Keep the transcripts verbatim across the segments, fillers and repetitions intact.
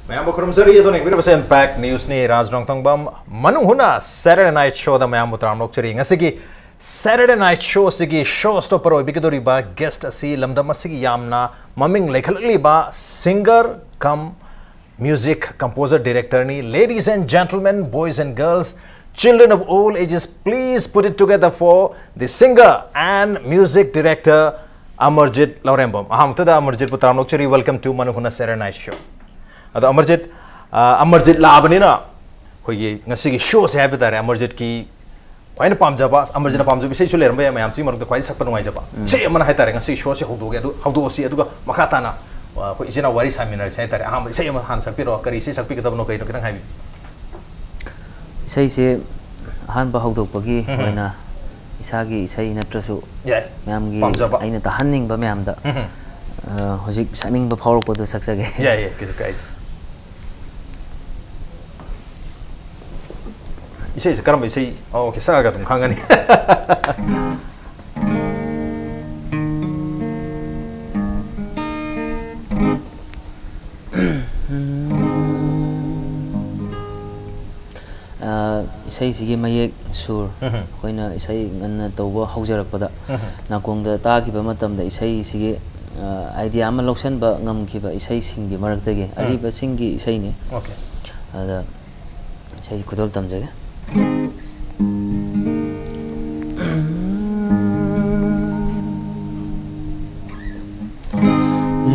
ꯃꯌꯥꯝꯕꯨ ꯈꯨꯔꯨꯝꯖꯔꯤ꯫ ꯑꯗꯣ ꯌꯦꯡꯕꯤꯔꯤꯕꯁꯦ Impact Newsꯅꯤ꯫ ꯔꯥꯖ ꯅꯣꯡꯊꯣꯡꯕꯝ ꯃꯅꯨꯡ ꯍꯨꯠꯅ Saturday Night Showꯗ ꯃꯌꯥꯝꯕꯨ ꯇꯔꯥꯝꯅ ꯑꯣꯛꯆꯔꯤ꯫ ꯉꯁꯤꯒꯤ Saturday Night Showꯁꯤꯒꯤ show stopper ꯑꯣꯏꯕꯤꯒꯗꯧꯔꯤꯕ guest ꯑꯁꯤ ꯂꯝꯗꯝ ꯑꯁꯤꯒꯤ ꯌꯥꯝꯅ ꯃꯃꯤꯡ ꯂꯩꯈꯠꯂꯛꯂꯤꯕ singer cum music composer directorꯅꯤ꯫ Ladies and gentlemen, boys and girls, children of all ages, please put it together for the singer and music director Amarjit Laurembam. ꯑꯍꯥꯟꯕꯗ Amarjitꯄꯨ ꯇꯔꯥꯝꯅ ꯑꯣꯛꯆꯔꯤ꯫ Welcome to ꯃꯅꯨꯡ ꯍꯨꯠꯅ Saturday Night Show꯫ ꯑꯗꯣ Amarjit, ꯑ, Amarjit ꯂꯥꯛꯑꯕꯅꯤꯅ ꯑꯩꯈꯣꯏꯒꯤ ꯉꯁꯤꯒꯤ showꯁꯦ ꯍꯥꯏꯕ ꯇꯥꯔꯦ, Amarjitꯀꯤ ꯈ꯭ꯋꯥꯏꯅ ꯄꯥꯝꯖꯕ, Amarjitꯅ ꯄꯥꯝꯖꯕ ꯏꯁꯩꯁꯨ ꯂꯩꯔꯝꯕ ꯌꯥꯏ, ꯃꯌꯥꯝꯁꯤꯒꯤ ꯃꯔꯛꯇ ꯈ꯭ꯋꯥꯏꯗꯒꯤ ꯁꯛꯄ ꯅꯨꯡꯉꯥꯏꯖꯕ ꯏꯁꯩ ꯑꯃꯅ ꯍꯥꯏꯇꯥꯔꯦ꯫ ꯉꯁꯤꯒꯤ showꯁꯦ ꯍꯧꯗꯣꯛꯑꯒꯦ, ꯑꯗꯨ ꯍꯧꯗꯣꯛꯑꯁꯤ, ꯑꯗꯨꯒ ꯃꯈꯥ ꯇꯥꯅ, ꯑ, ꯑꯩꯈꯣꯏ ꯏꯆꯤꯟ ꯏꯅꯥꯎ ꯋꯥꯔꯤ ꯁꯥꯃꯤꯟꯅꯔꯁꯤ ꯍꯥꯏꯇꯥꯔꯦ꯫ ꯑꯍꯥꯟꯕ ꯏꯁꯩ ꯑꯃ ꯍꯥꯟꯅ ꯁꯛꯄꯤꯔꯣ꯫ ꯀꯔꯤ ꯏꯁꯩ ꯁꯛꯄꯤꯒꯗꯕꯅꯣ, ꯀꯩꯅꯣ ꯈꯤꯇꯪ ꯍꯥꯏꯕꯤꯌꯨ꯫ ꯏꯁꯩꯁꯦ ꯑꯍꯥꯟꯕ ꯍꯧꯗꯣꯛꯄꯒꯤ ꯎꯝ꯫ ꯑꯣꯏꯅ ꯏꯁꯥꯒꯤ ꯏꯁꯩ ꯅꯠꯇ꯭ꯔꯁꯨ ꯌꯥꯏ꯫ ꯃꯌꯥꯝꯒꯤ ꯄꯥꯝꯖꯕ꯫ ꯑꯩꯅ ꯇꯥꯍꯟꯅꯤꯡꯕ ꯃꯌꯥꯝꯗ, ꯎꯝ꯫ ꯑ, ꯍꯧꯖꯤꯛ ꯁꯛꯅꯤꯡꯕ ꯐꯥꯎꯔꯛꯄꯗꯣ ꯁꯛꯆꯒꯦ꯫ ꯌꯥꯏ, ꯌꯥꯏ, ꯀꯩꯁꯨ ꯀꯥꯏꯗꯦ꯫ ꯏꯁꯩꯁꯦ ꯀꯔꯝꯕ ꯏꯁꯩ? ꯑꯣ, okay, ꯁꯛꯑꯒ ꯑꯗꯨꯝ ꯈꯪꯒꯅꯤ꯫ ꯑ, ꯏꯁꯩꯁꯤꯒꯤ ꯃꯌꯦꯛ, ꯁꯨꯔ, ꯎꯝ꯫ ꯑꯩꯈꯣꯏꯅ ꯏꯁꯩ ꯉꯟꯅ ꯇꯧꯕ ꯍꯧꯖꯔꯛꯄꯗ ꯎꯝ꯫ ꯅꯥꯀꯣꯡꯗ ꯇꯥꯈꯤꯕ ꯃꯇꯝꯗ ꯏꯁꯩꯁꯤꯒꯤ, ꯑ, idea ꯑꯃ ꯂꯧꯁꯤꯟꯕ ꯉꯝꯈꯤꯕ ꯏꯁꯩꯁꯤꯡꯒꯤ ꯃꯔꯛꯇꯒꯤ ꯎꯝ꯫ ꯑꯔꯤꯕꯁꯤꯡꯒꯤ ꯏꯁꯩꯅꯤ꯫ Okay꯫ ꯑꯗ ꯏꯁꯩ ꯈꯨꯗꯣꯜ ꯇꯝꯖꯒꯦ꯫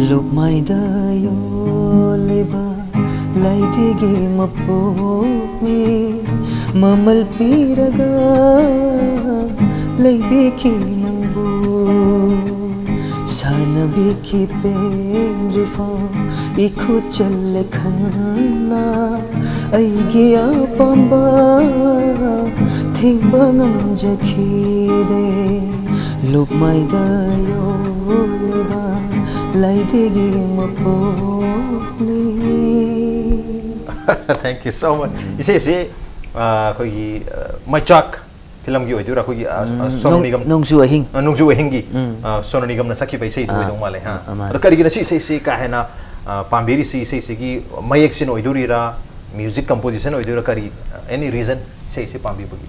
ꯂꯨꯞꯃꯥꯏꯗ ꯌꯣꯜꯂꯤꯕ ꯂꯩꯇꯦꯒꯤ ꯃꯄꯣꯛꯅꯤ, ꯃꯃꯜ ꯄꯤꯔꯒ ꯂꯩꯕꯤꯈꯤ ꯅꯪꯕꯨ꯫ ꯁꯥꯟꯅꯕꯤꯈꯤ ꯄꯦꯟꯗ꯭ꯔꯤꯐꯥꯎ ꯏꯈꯨꯠ ꯆꯜꯂꯦ ꯈꯟꯅ, ꯑꯩꯒꯤ ꯑꯄꯥꯝꯕ ꯊꯤꯡꯕ ꯉꯝꯖꯈꯤꯗꯦ꯫ ꯂꯨꯞꯃꯥꯏꯗ ꯌꯣꯜꯂꯤꯕ ꯂꯩꯇꯦꯒꯤ ꯃꯄꯣꯛꯅꯤ꯫ Thank you so much. ꯏꯁꯩꯁꯤ, ꯑ, ꯑꯩꯈꯣꯏꯒꯤ, ꯑ, ꯃꯩꯆꯥꯛ ꯐꯤꯂꯝꯒꯤ ꯑꯣꯏꯗꯣꯏꯔꯥ, ꯑꯩꯈꯣꯏꯒꯤ ꯑ, ꯑ, ꯎꯝ, ꯁꯣꯅꯨ ꯅꯣꯡ- ꯅꯤꯒꯝ? ꯅꯣꯡꯖꯨ ꯑꯍꯤꯡ꯫ ꯑ, ꯅꯣꯡꯖꯨ ꯑꯍꯤꯡꯒꯤ ꯎꯝ꯫ ꯑ, ꯁꯣꯅꯨ ꯅꯤꯒꯝꯅ ꯁꯛꯈꯤꯕ ꯏꯁꯩꯗꯣ ꯑꯥ, ꯑꯣꯏꯗꯧ ꯃꯥꯜꯂꯦ ꯍꯥ. ꯑ, ꯃꯥꯅꯦ꯫ ꯑꯗꯣ ꯀꯔꯤꯒꯤꯅꯣ ꯁꯤ ꯏꯁꯩꯁꯤ ꯀꯥ ꯍꯦꯟꯅ ꯑ, ꯄꯥꯝꯕꯤꯔꯤꯁꯤ? ꯏꯁꯩꯁꯤꯒꯤ ꯃꯌꯦꯛꯁꯤꯅ ꯑꯣꯏꯗꯣꯔꯤꯔꯥ, ꯃ꯭ꯌꯨꯖꯤꯛ ꯀꯝꯄꯣꯖꯤꯁꯟ ꯑꯣꯏꯗꯣꯏꯔꯥ, ꯀꯔꯤ, ꯑꯦꯅꯤ ꯔꯤꯖꯟ ꯏꯁꯩꯁꯤ ꯄꯥꯝꯕꯤꯕꯒꯤ?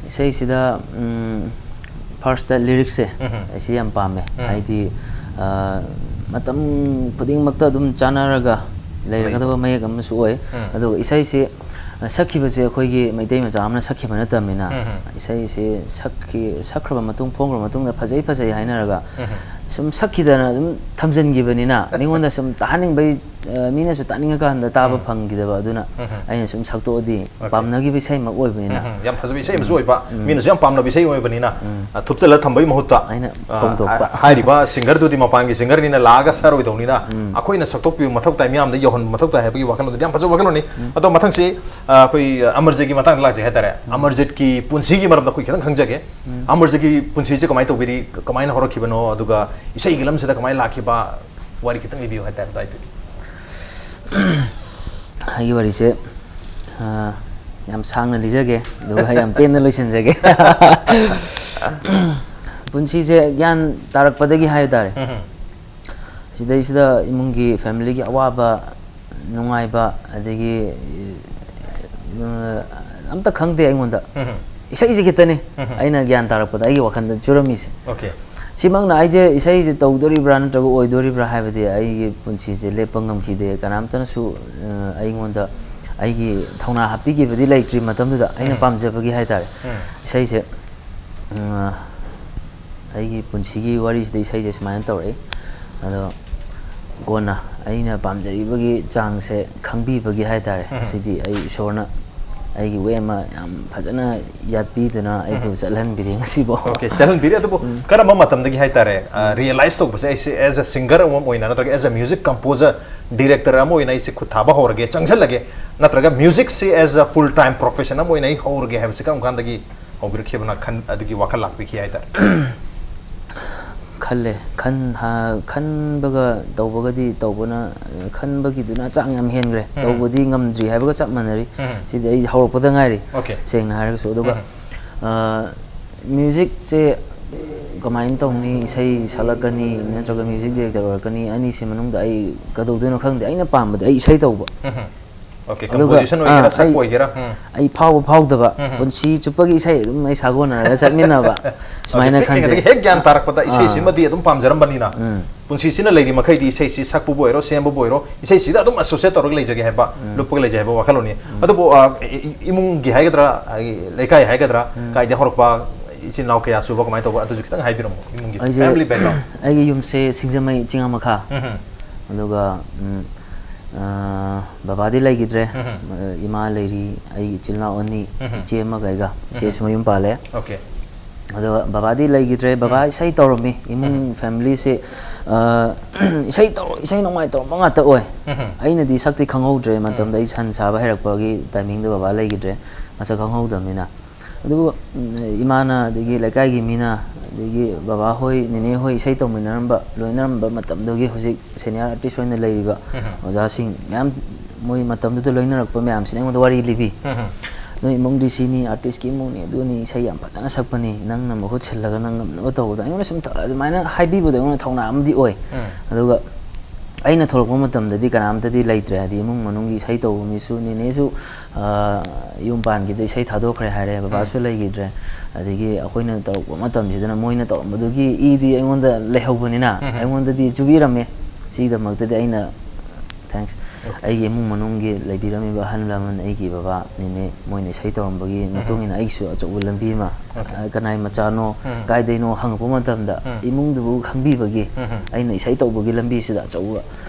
ꯏꯁꯩꯁꯤꯗ ꯎꯝ, ꯐꯥꯔꯁꯇ ꯂꯤꯔꯤꯛꯁꯦ ꯎꯝ꯫ ꯑꯩꯁꯤ ꯌꯥꯝ ꯄꯥꯝꯃꯦ꯫ ꯎꯝ꯫ ꯍꯥꯏꯗꯤ ꯑ, ꯃꯇꯝ ꯈꯨꯗꯤꯡꯃꯛꯇ ꯑꯗꯨꯝ ꯆꯥꯟꯅꯔꯒ ꯂꯩꯔꯒꯗꯕ ꯃꯌꯦꯛ ꯑꯃꯁꯨ ꯑꯣꯏ꯫ ꯎꯝ꯫ ꯑꯗꯨꯒ ꯏꯁꯩꯁꯤ ꯑ, ꯁꯛꯈꯤꯕꯁꯦ ꯑꯩꯈꯣꯏꯒꯤ ꯃꯩꯇꯩ ꯃꯆꯥ ꯑꯃꯅ ꯁꯛꯈꯤꯕ ꯅꯠꯇꯕꯅꯤꯅ, ꯎꯝ꯫ ꯏꯁꯩꯁꯤ ꯁꯛꯈꯤ ꯁꯛꯈ꯭ꯔꯕ ꯃꯇꯨꯡ, ꯐꯣꯡꯈ꯭ꯔꯕ ꯃꯇꯨꯡꯗ ꯐꯖꯩ ꯐꯖꯩ ꯍꯥꯏꯅꯔꯒ ꯎꯝ꯫ ꯁꯨꯝ ꯁꯛꯈꯤꯗꯅ ꯑꯗꯨꯝ ꯊꯝꯖꯤꯟꯈꯤꯕꯅꯤꯅ, ꯃꯤꯉꯣꯟꯗ ꯁꯨꯝ ꯇꯥꯍꯟꯅꯤꯡꯕꯩ, ꯑ, ꯃꯤꯅꯁꯨ ꯇꯥꯅꯤꯡꯉꯀꯥꯟꯗ ꯇꯥꯕ ꯎꯝ꯫ ꯐꯪꯈꯤꯗꯕ, ꯑꯗꯨꯅ ꯎꯝ꯫ ꯑꯩꯅ ꯁꯨꯝ ꯁꯛꯇꯣꯛꯑꯗꯤ Okay. ꯄꯥꯝꯅꯈꯤꯕ ꯏꯁꯩꯃꯛ ꯑꯣꯏꯕꯅꯤꯅ꯫ ꯎꯝ, ꯌꯥꯝ ꯐꯖꯕ ꯏꯁꯩ ꯑꯃꯁꯨ ꯑꯣꯏꯕ, ꯃꯤꯅꯁꯨ ꯌꯥꯝ ꯄꯥꯝꯅꯕ ꯏꯁꯩ ꯑꯣꯏꯕꯅꯤꯅ, ꯎꯝ꯫ ꯑ, ꯊꯨꯞꯆꯜꯂ ꯊꯝꯕꯒꯤ ꯃꯍꯨꯠꯇ, ꯑꯩꯅ ꯑ, ꯐꯣꯡꯗꯣꯛꯄ꯫ ꯍꯥꯏ-, ꯍꯥꯏꯔꯤꯕ ꯁꯤꯡꯒꯔꯗꯨꯗꯤ ꯃꯄꯥꯟꯒꯤ ꯁꯤꯡꯒꯔꯅꯤꯅ ꯂꯥꯛꯑꯒ ꯁꯛꯑꯔꯣꯏꯗꯧꯅꯤꯅ, ꯎꯝ꯫ ꯑꯩꯈꯣꯏꯅ ꯁꯛꯇꯣꯛꯄꯤꯕ ꯃꯊꯧ ꯇꯥꯏ, ꯃꯤꯌꯥꯝꯗ ꯌꯧꯍꯟꯕ ꯃꯊꯧ ꯇꯥꯏ ꯍꯥꯏꯕꯒꯤ ꯋꯥꯈꯜꯂꯣꯟꯗꯨꯗꯤ ꯌꯥꯝ ꯐꯖꯕ ꯋꯥꯈꯜꯂꯣꯟꯅꯤ꯫ ꯑꯗꯣ ꯃꯊꯪꯁꯤ, ꯑ, ꯑꯩꯈꯣꯏ, ꯑ, ꯑꯃꯔꯖꯤꯠꯀꯤ ꯃꯇꯥꯡꯗ ꯂꯥꯛꯆꯩ ꯍꯥꯏꯇꯥꯔꯦ꯫ ꯑꯃꯔꯖꯤꯠꯀꯤ ꯄꯨꯟꯁꯤꯒꯤ ꯃꯔꯝꯗ ꯑꯩꯈꯣꯏ ꯈꯤꯇꯪ ꯈꯪꯖꯒꯦ꯫ ꯑꯃꯔꯖꯤꯠꯀꯤ ꯄꯨꯟꯁꯤꯁꯦ ꯀꯃꯥꯏꯅ ꯇꯧꯕꯤꯔꯤ, ꯀꯃꯥꯏꯅ ꯍꯧꯔꯛꯈꯤꯕꯅꯣ, ꯑꯗꯨꯒ ꯏꯁꯩꯒꯤ ꯂꯝꯁꯤꯗ ꯀꯃꯥꯏꯅ ꯂꯥꯛꯈꯤꯕ, ꯋꯥꯔꯤ ꯈꯤꯇꯪ ꯂꯤꯕꯤꯌꯨ ꯍꯥꯏꯇꯥꯔꯦ, ꯑꯗꯨꯋꯥꯏꯗꯨꯒꯤ꯫ ꯑꯩꯒꯤ ꯋꯥꯔꯤꯁꯦ, ꯑ, ꯌꯥꯝ ꯁꯥꯡꯅ ꯂꯤꯖꯒꯦ, ꯑꯗꯨꯒ ꯌꯥꯝ ꯇꯦꯟꯅ ꯂꯣꯏꯁꯤꯟꯖꯒꯦ꯫ ꯄꯨꯟꯁꯤꯁꯦ ꯒ꯭ꯌꯥꯟ ꯇꯥꯔꯛꯄꯗꯒꯤ ꯍꯥꯏꯕ ꯇꯥꯔꯦ꯫ ꯎꯝ꯫ ꯁꯤꯗꯩꯁꯤꯗ ꯏꯃꯨꯡꯒꯤ, ꯐꯦꯃꯤꯂꯤꯒꯤ ꯑꯋꯥꯕ, ꯅꯨꯡꯉꯥꯏꯕ, ꯑꯗꯒꯤ, ꯑ, ꯑꯝꯇ ꯈꯪꯗꯦ ꯑꯩꯉꯣꯟꯗ꯫ ꯎꯝ꯫ ꯏꯁꯩꯁꯦ ꯈꯤꯇꯅꯤ ꯎꯝ꯫ ꯑꯩꯅ ꯒ꯭ꯌꯥꯟ ꯇꯥꯔꯛꯄꯗ ꯑꯩꯒꯤ ꯋꯥꯈꯜꯗ ꯆꯨꯔꯝꯃꯤꯁꯦ꯫ Okay. ꯁꯤꯃꯛꯅ ꯑꯩꯁꯦ ꯏꯁꯩꯁꯦ ꯇꯧꯗꯣꯔꯤꯕ꯭ꯔꯥ ꯅꯠꯇ꯭ꯔꯒ ꯑꯣꯏꯗꯣꯔꯤꯕ꯭ꯔꯥ ꯍꯥꯏꯕꯗꯤ ꯑꯩꯒꯤ ꯄꯨꯟꯁꯤꯁꯦ ꯂꯦꯞꯄ ꯉꯝꯈꯤꯗꯦ꯫ ꯀꯅꯥꯝꯇꯅꯁꯨ, ꯑ, ꯑꯩꯉꯣꯟꯗ ꯑꯩꯒꯤ ꯊꯧꯅꯥ ꯍꯥꯞꯄꯤꯈꯤꯕꯗꯤ ꯂꯩꯇ꯭ꯔꯤ ꯃꯇꯝꯗꯨꯗ, ꯑꯩꯅ ꯎꯝ꯫ ꯄꯥꯝꯖꯕꯒꯤ ꯍꯥꯏꯇꯥꯔꯦ꯫ ꯎꯝ꯫ ꯏꯁꯩꯁꯦ, ꯑ, ꯑꯩꯒꯤ ꯄꯨꯟꯁꯤꯒꯤ ꯋꯥꯔꯤꯁꯤꯗ ꯏꯁꯩꯁꯦ ꯁꯨꯃꯥꯏꯅ ꯇꯧꯔꯛꯏ꯫ ꯑꯗꯣ ꯀꯣꯟꯅ ꯑꯩꯅ ꯄꯥꯝꯖꯔꯤꯕꯒꯤ ꯆꯥꯡꯁꯦ ꯈꯪꯕꯤꯕꯒꯤ ꯍꯥꯏꯇꯥꯔꯦ꯫ ꯎꯝ꯫ ꯁꯤꯗꯤ ꯑꯩ ꯏꯁꯣꯔꯅ ꯑꯩꯒꯤ ꯋꯦ ꯑꯃ ꯌꯥꯝ ꯐꯖꯅ ꯌꯥꯠꯄꯤꯗꯨꯅ ꯑꯩꯕꯨ ꯎꯝ꯫ ꯆꯠꯍꯟꯕꯤꯔꯦ ꯉꯁꯤꯐꯥꯎ꯫ Okay, ꯆꯠꯍꯟꯕꯤꯔꯦ꯫ ꯑꯗꯨꯕꯨ ꯎꯝ꯫ ꯀꯔꯝꯕ ꯃꯇꯝꯗꯒꯤ ꯍꯥꯏꯇꯥꯔꯦ, ꯑ, realize ꯇꯧꯕꯁꯦ ꯑꯩꯁꯦ as a singer ꯑꯃ ꯑꯣꯏꯅ ꯅꯠꯇ꯭ꯔꯒ as a music composer, director ꯑꯃ ꯑꯣꯏꯅ ꯑꯩꯁꯦ ꯈꯨꯠ ꯊꯥꯕ ꯍꯧꯔꯒꯦ, ꯆꯪꯁꯜꯂꯒꯦ, ꯅꯠꯇ꯭ꯔꯒ ꯃ꯭ꯌꯨꯖꯤꯛꯁꯤ as a full time profession ꯑꯃ ꯑꯣꯏꯅ ꯑꯩ ꯍꯧꯔꯒꯦ ꯍꯥꯏꯕꯁꯦ ꯀꯔꯝ ꯀꯥꯟꯗꯒꯤ ꯍꯧꯕꯤꯔꯛꯈꯤꯕꯅ ꯈꯟ-, ꯑꯗꯨꯒꯤ ꯋꯥꯈꯜ ꯂꯥꯛꯄꯤꯈꯤ ꯍꯥꯏꯇꯥꯔꯦ? ꯈꯜꯂꯦ꯫ ꯈꯟ-, ꯍꯥ-, ꯈꯟꯕꯒ ꯇꯧꯕꯒꯗꯤ ꯇꯧꯕꯅ, ꯈꯟꯕꯒꯤꯗꯨꯅ ꯆꯥꯡ ꯌꯥꯝ ꯍꯦꯟꯈ꯭ꯔꯦ꯫ ꯎꯝ꯫ ꯇꯧꯕꯗꯤ ꯉꯝꯗ꯭ꯔꯤ ꯍꯥꯏꯕꯒ ꯆꯞ ꯃꯥꯟꯅꯔꯤ꯫ ꯎꯝ꯫ ꯁꯤꯗꯤ ꯑꯩ ꯍꯧꯔꯛꯄꯗ ꯉꯥꯏꯔꯤ, Okay. ꯁꯦꯡꯅ ꯍꯥꯏꯔꯒꯁꯨ꯫ ꯑꯗꯨꯒ ꯎꯝ꯫ ꯃ꯭ꯌꯨꯖꯤꯛꯁꯦ ꯀꯃꯥꯏꯅ ꯇꯧꯅꯤ? ꯏꯁꯩ ꯁꯛꯂꯛꯀꯅꯤ ꯅꯠꯇ꯭ꯔꯒ ꯃ꯭ꯌꯨꯖꯤꯛ ꯗꯤꯔꯦꯛꯇꯔ ꯑꯣꯏꯔꯛꯀꯅꯤ? ꯑꯅꯤꯁꯤ ꯃꯅꯨꯡꯗ ꯑꯩ ꯀꯩꯗꯧꯗꯣꯏꯅꯣ ꯈꯪꯗꯦ꯫ ꯑꯩꯅ ꯄꯥꯝꯕꯗꯤ ꯑꯩ ꯏꯁꯩ ꯇꯧꯕ꯫ ꯑꯣꯀꯦ, composition ꯑꯣꯏꯒꯦꯔꯥ, ꯁꯛꯄ ꯑꯣꯏꯒꯦꯔꯥ꯫ ꯑꯩ ꯐꯥꯎꯕ ꯐꯥꯎꯗꯕ ꯄꯨꯟꯁꯤ ꯆꯨꯞꯄꯒꯤ ꯏꯁꯩ ꯑꯗꯨꯝ ꯑꯩ ꯁꯥꯒꯣꯟꯅꯔꯒ ꯆꯠꯃꯤꯟꯅꯕ ꯁꯨꯃꯥꯏꯅ ꯈꯟꯖꯩ꯫ ꯍꯦꯛ ꯒ꯭ꯌꯥꯟ ꯇꯥꯔꯛꯄꯗ ꯏꯁꯩꯁꯤꯃꯗꯤ ꯑꯗꯨꯝ ꯄꯥꯝꯖꯔꯝꯕꯅꯤꯅ, ꯄꯨꯟꯁꯤꯁꯤꯅ ꯂꯩꯔꯤ ꯃꯈꯩꯗꯤ ꯏꯁꯩꯁꯤ ꯁꯛꯄꯕꯨ ꯑꯣꯏꯔꯣ, ꯁꯦꯝꯕꯕꯨ ꯑꯣꯏꯔꯣ, ꯏꯁꯩꯁꯤꯗ ꯑꯗꯨꯝ associate ꯇꯧꯔꯒ ꯂꯩꯖꯒꯦ ꯍꯥꯏꯕ, ꯂꯨꯞꯄꯒ ꯂꯩꯖꯩ ꯍꯥꯏꯕ ꯋꯥꯈꯜꯂꯣꯟꯅꯤ꯫ ꯑꯗꯨꯕꯨ, ꯑ, ꯏ-, ꯏ-, ꯏꯃꯨꯡꯒꯤ ꯍꯥꯏꯒꯗ꯭ꯔꯥ, ꯑꯩꯒꯤ ꯂꯩꯀꯥꯏ ꯍꯥꯏꯒꯗ꯭ꯔꯥ, ꯀꯥꯏꯗꯩ ꯍꯧꯔꯛꯄ, ꯏꯆꯤꯟ ꯏꯅꯥꯎ ꯀꯌꯥ ꯁꯨꯕ, ꯀꯃꯥꯏꯅ ꯇꯧꯕ, ꯑꯗꯨꯁꯨ ꯈꯤꯇꯪ ꯍꯥꯏꯕꯤꯔꯝꯃꯣ, ꯏꯃꯨꯡꯒꯤ ꯑꯩꯁꯦ family background꯫ ꯑꯩꯒꯤ ꯌꯨꯝꯁꯦ ꯁꯤꯡꯖꯃꯩ ꯆꯤꯡꯉꯥꯃꯈꯥ꯫ ꯑꯗꯨꯒ, ꯎꯝ, ꯑ, ꯕꯕꯥꯗꯤ ꯂꯩꯈꯤꯗ꯭ꯔꯦ꯫ ꯑ, ꯏꯃꯥ ꯂꯩꯔꯤ, ꯑꯩꯒꯤ ꯏꯆꯤꯜ ꯏꯅꯥꯎ ꯑꯅꯤ, ꯏꯆꯦ ꯑꯃꯒ ꯑꯩꯒ꯫ ꯏꯆꯦꯁꯨ ꯃꯌꯨꯝ ꯄꯥꯜꯂꯦ꯫ ꯑꯗꯣ ꯕꯕꯥꯗꯤ ꯂꯩꯈꯤꯗ꯭ꯔꯦ꯫ ꯕꯕꯥ ꯏꯁꯩ ꯇꯧꯔꯝꯃꯤ꯫ ꯏꯃꯨꯡ familyꯁꯦ, ꯑ, ꯏꯁꯩ ꯇꯧ-, ꯏꯁꯩ ꯅꯣꯡꯃꯥꯏ ꯇꯧꯔꯝꯕ ꯉꯥꯛꯇ ꯑꯣꯏ꯫ ꯑꯩꯅꯗꯤ ꯁꯛꯇꯤ ꯈꯪꯍꯧꯗ꯭ꯔꯦ꯫ ꯃꯇꯝꯗ ꯑꯩ ꯁꯟ ꯁꯥꯕ ꯍꯩꯔꯛꯄꯒꯤ timingꯗ ꯕꯕꯥ ꯂꯩꯈꯤꯗ꯭ꯔꯦ, ꯃꯁꯛ ꯈꯪꯍꯧꯗꯕꯅꯤꯅ꯫ ꯑꯗꯨꯕꯨ, ꯎꯝ, ꯏꯃꯥꯅ, ꯑꯗꯒꯤ ꯂꯩꯀꯥꯏꯒꯤ ꯃꯤꯅ, ꯑꯗꯒꯤ ꯕꯕꯥ ꯍꯣꯏ, ꯅꯦꯅꯦ ꯍꯣꯏ ꯏꯁꯩ ꯇꯧꯃꯤꯟꯅꯔꯝꯕ, ꯂꯣꯏꯅꯔꯝꯕ ꯃꯇꯝꯗꯨꯒꯤ ꯍꯧꯖꯤꯛ senior artist ꯑꯣꯏꯅ ꯂꯩꯔꯤꯕ ꯑꯣꯖꯥꯁꯤꯡ ꯃꯌꯥꯝ, ꯃꯣꯏ ꯃꯇꯝꯗꯨꯗ ꯂꯣꯏꯅꯔꯛꯄ ꯃꯌꯥꯝꯁꯤꯅ ꯑꯩꯉꯣꯟꯗ ꯋꯥꯔꯤ ꯂꯤꯕꯤ꯫ "ꯅꯣꯏ ꯏꯃꯨꯡꯗꯤ ꯁꯤꯅꯤ, artistꯀꯤ ꯏꯃꯨꯡꯅꯤ, ꯑꯗꯨꯅꯤ, ꯏꯁꯩ ꯌꯥꯝ ꯐꯖꯅ ꯁꯛꯄꯅꯤ, ꯅꯪꯅ ꯃꯍꯨꯠ ꯁꯤꯜꯂꯒ ꯅꯪ ꯉꯝꯅꯕ ꯇꯧꯕꯗꯣ", ꯑꯩꯉꯣꯟꯗ ꯁꯨꯝ ꯊ-, ꯑꯗꯨꯃꯥꯏꯅ ꯍꯥꯏꯕꯤꯕꯗꯣ ꯑꯩꯉꯣꯟꯗ ꯊꯧꯅꯥ ꯑꯃꯗꯤ ꯑꯣꯏ꯫ ꯑꯗꯨꯒ ꯑꯩꯅ ꯊꯣꯛꯂꯛꯄ ꯃꯇꯝꯗꯗꯤ ꯀꯅꯥꯝꯇꯗꯤ ꯂꯩꯇ꯭ꯔꯦ, ꯍꯥꯏꯗꯤ ꯏꯃꯨꯡ ꯃꯅꯨꯡꯒꯤ ꯏꯁꯩ ꯇꯧꯕ ꯃꯤꯁꯨ, ꯅꯦꯅꯦꯁꯨ, ꯑ, ꯌꯨꯝ ꯄꯥꯟꯈꯤꯕꯗ ꯏꯁꯩ ꯊꯥꯗꯣꯛꯈ꯭ꯔꯦ ꯍꯥꯏꯔꯦ, ꯕꯕꯥꯁꯨ ꯂꯩꯈꯤꯗ꯭ꯔꯦ꯫ ꯑꯗꯒꯤ ꯑꯩꯈꯣꯏꯅ ꯇꯧꯔꯛꯄ ꯃꯇꯝꯁꯤꯗꯅ ꯃꯣꯏꯅ ꯇꯧꯔꯝꯕꯗꯨꯒꯤ ꯏꯗꯤ ꯑꯩꯉꯣꯟꯗ ꯂꯩꯍꯧꯕꯅꯤꯅ, ꯑꯩꯉꯣꯟꯗꯗꯤ ꯆꯨꯕꯤꯔꯝꯃꯦ꯫ ꯁꯤꯒꯤꯗꯃꯛꯇꯗꯤ ꯑꯩꯅ thanks꯫ ꯑꯩꯒꯤ ꯏꯃꯨꯡ ꯃꯅꯨꯡꯒꯤ ꯂꯩꯕꯤꯔꯝꯃꯤꯕ ꯑꯍꯜ ꯂꯃꯟ, ꯑꯩꯒꯤ ꯕꯕꯥ, ꯅꯦꯅꯦ, ꯃꯣꯏꯅ ꯏꯁꯩ ꯇꯧꯔꯝꯕꯒꯤ ꯃꯇꯨꯡ ꯏꯟꯅ ꯑꯩꯒꯤꯁꯨ ꯑꯆꯧꯕ ꯂꯝꯕꯤ ꯑꯃ, ꯑ, ꯀꯅꯥꯏ ꯃꯆꯥꯅꯣ, ꯀꯥꯏꯗꯩꯅꯣ ꯍꯪꯉꯛꯄ ꯃꯇꯝꯗ ꯏꯃꯨꯡꯗꯨꯕꯨ ꯈꯪꯕꯤꯕꯒꯤ ꯑꯩꯅ ꯏꯁꯩ ꯇꯧꯕꯒꯤ ꯂꯝꯕꯤꯁꯤꯗ ꯑꯆꯧꯕ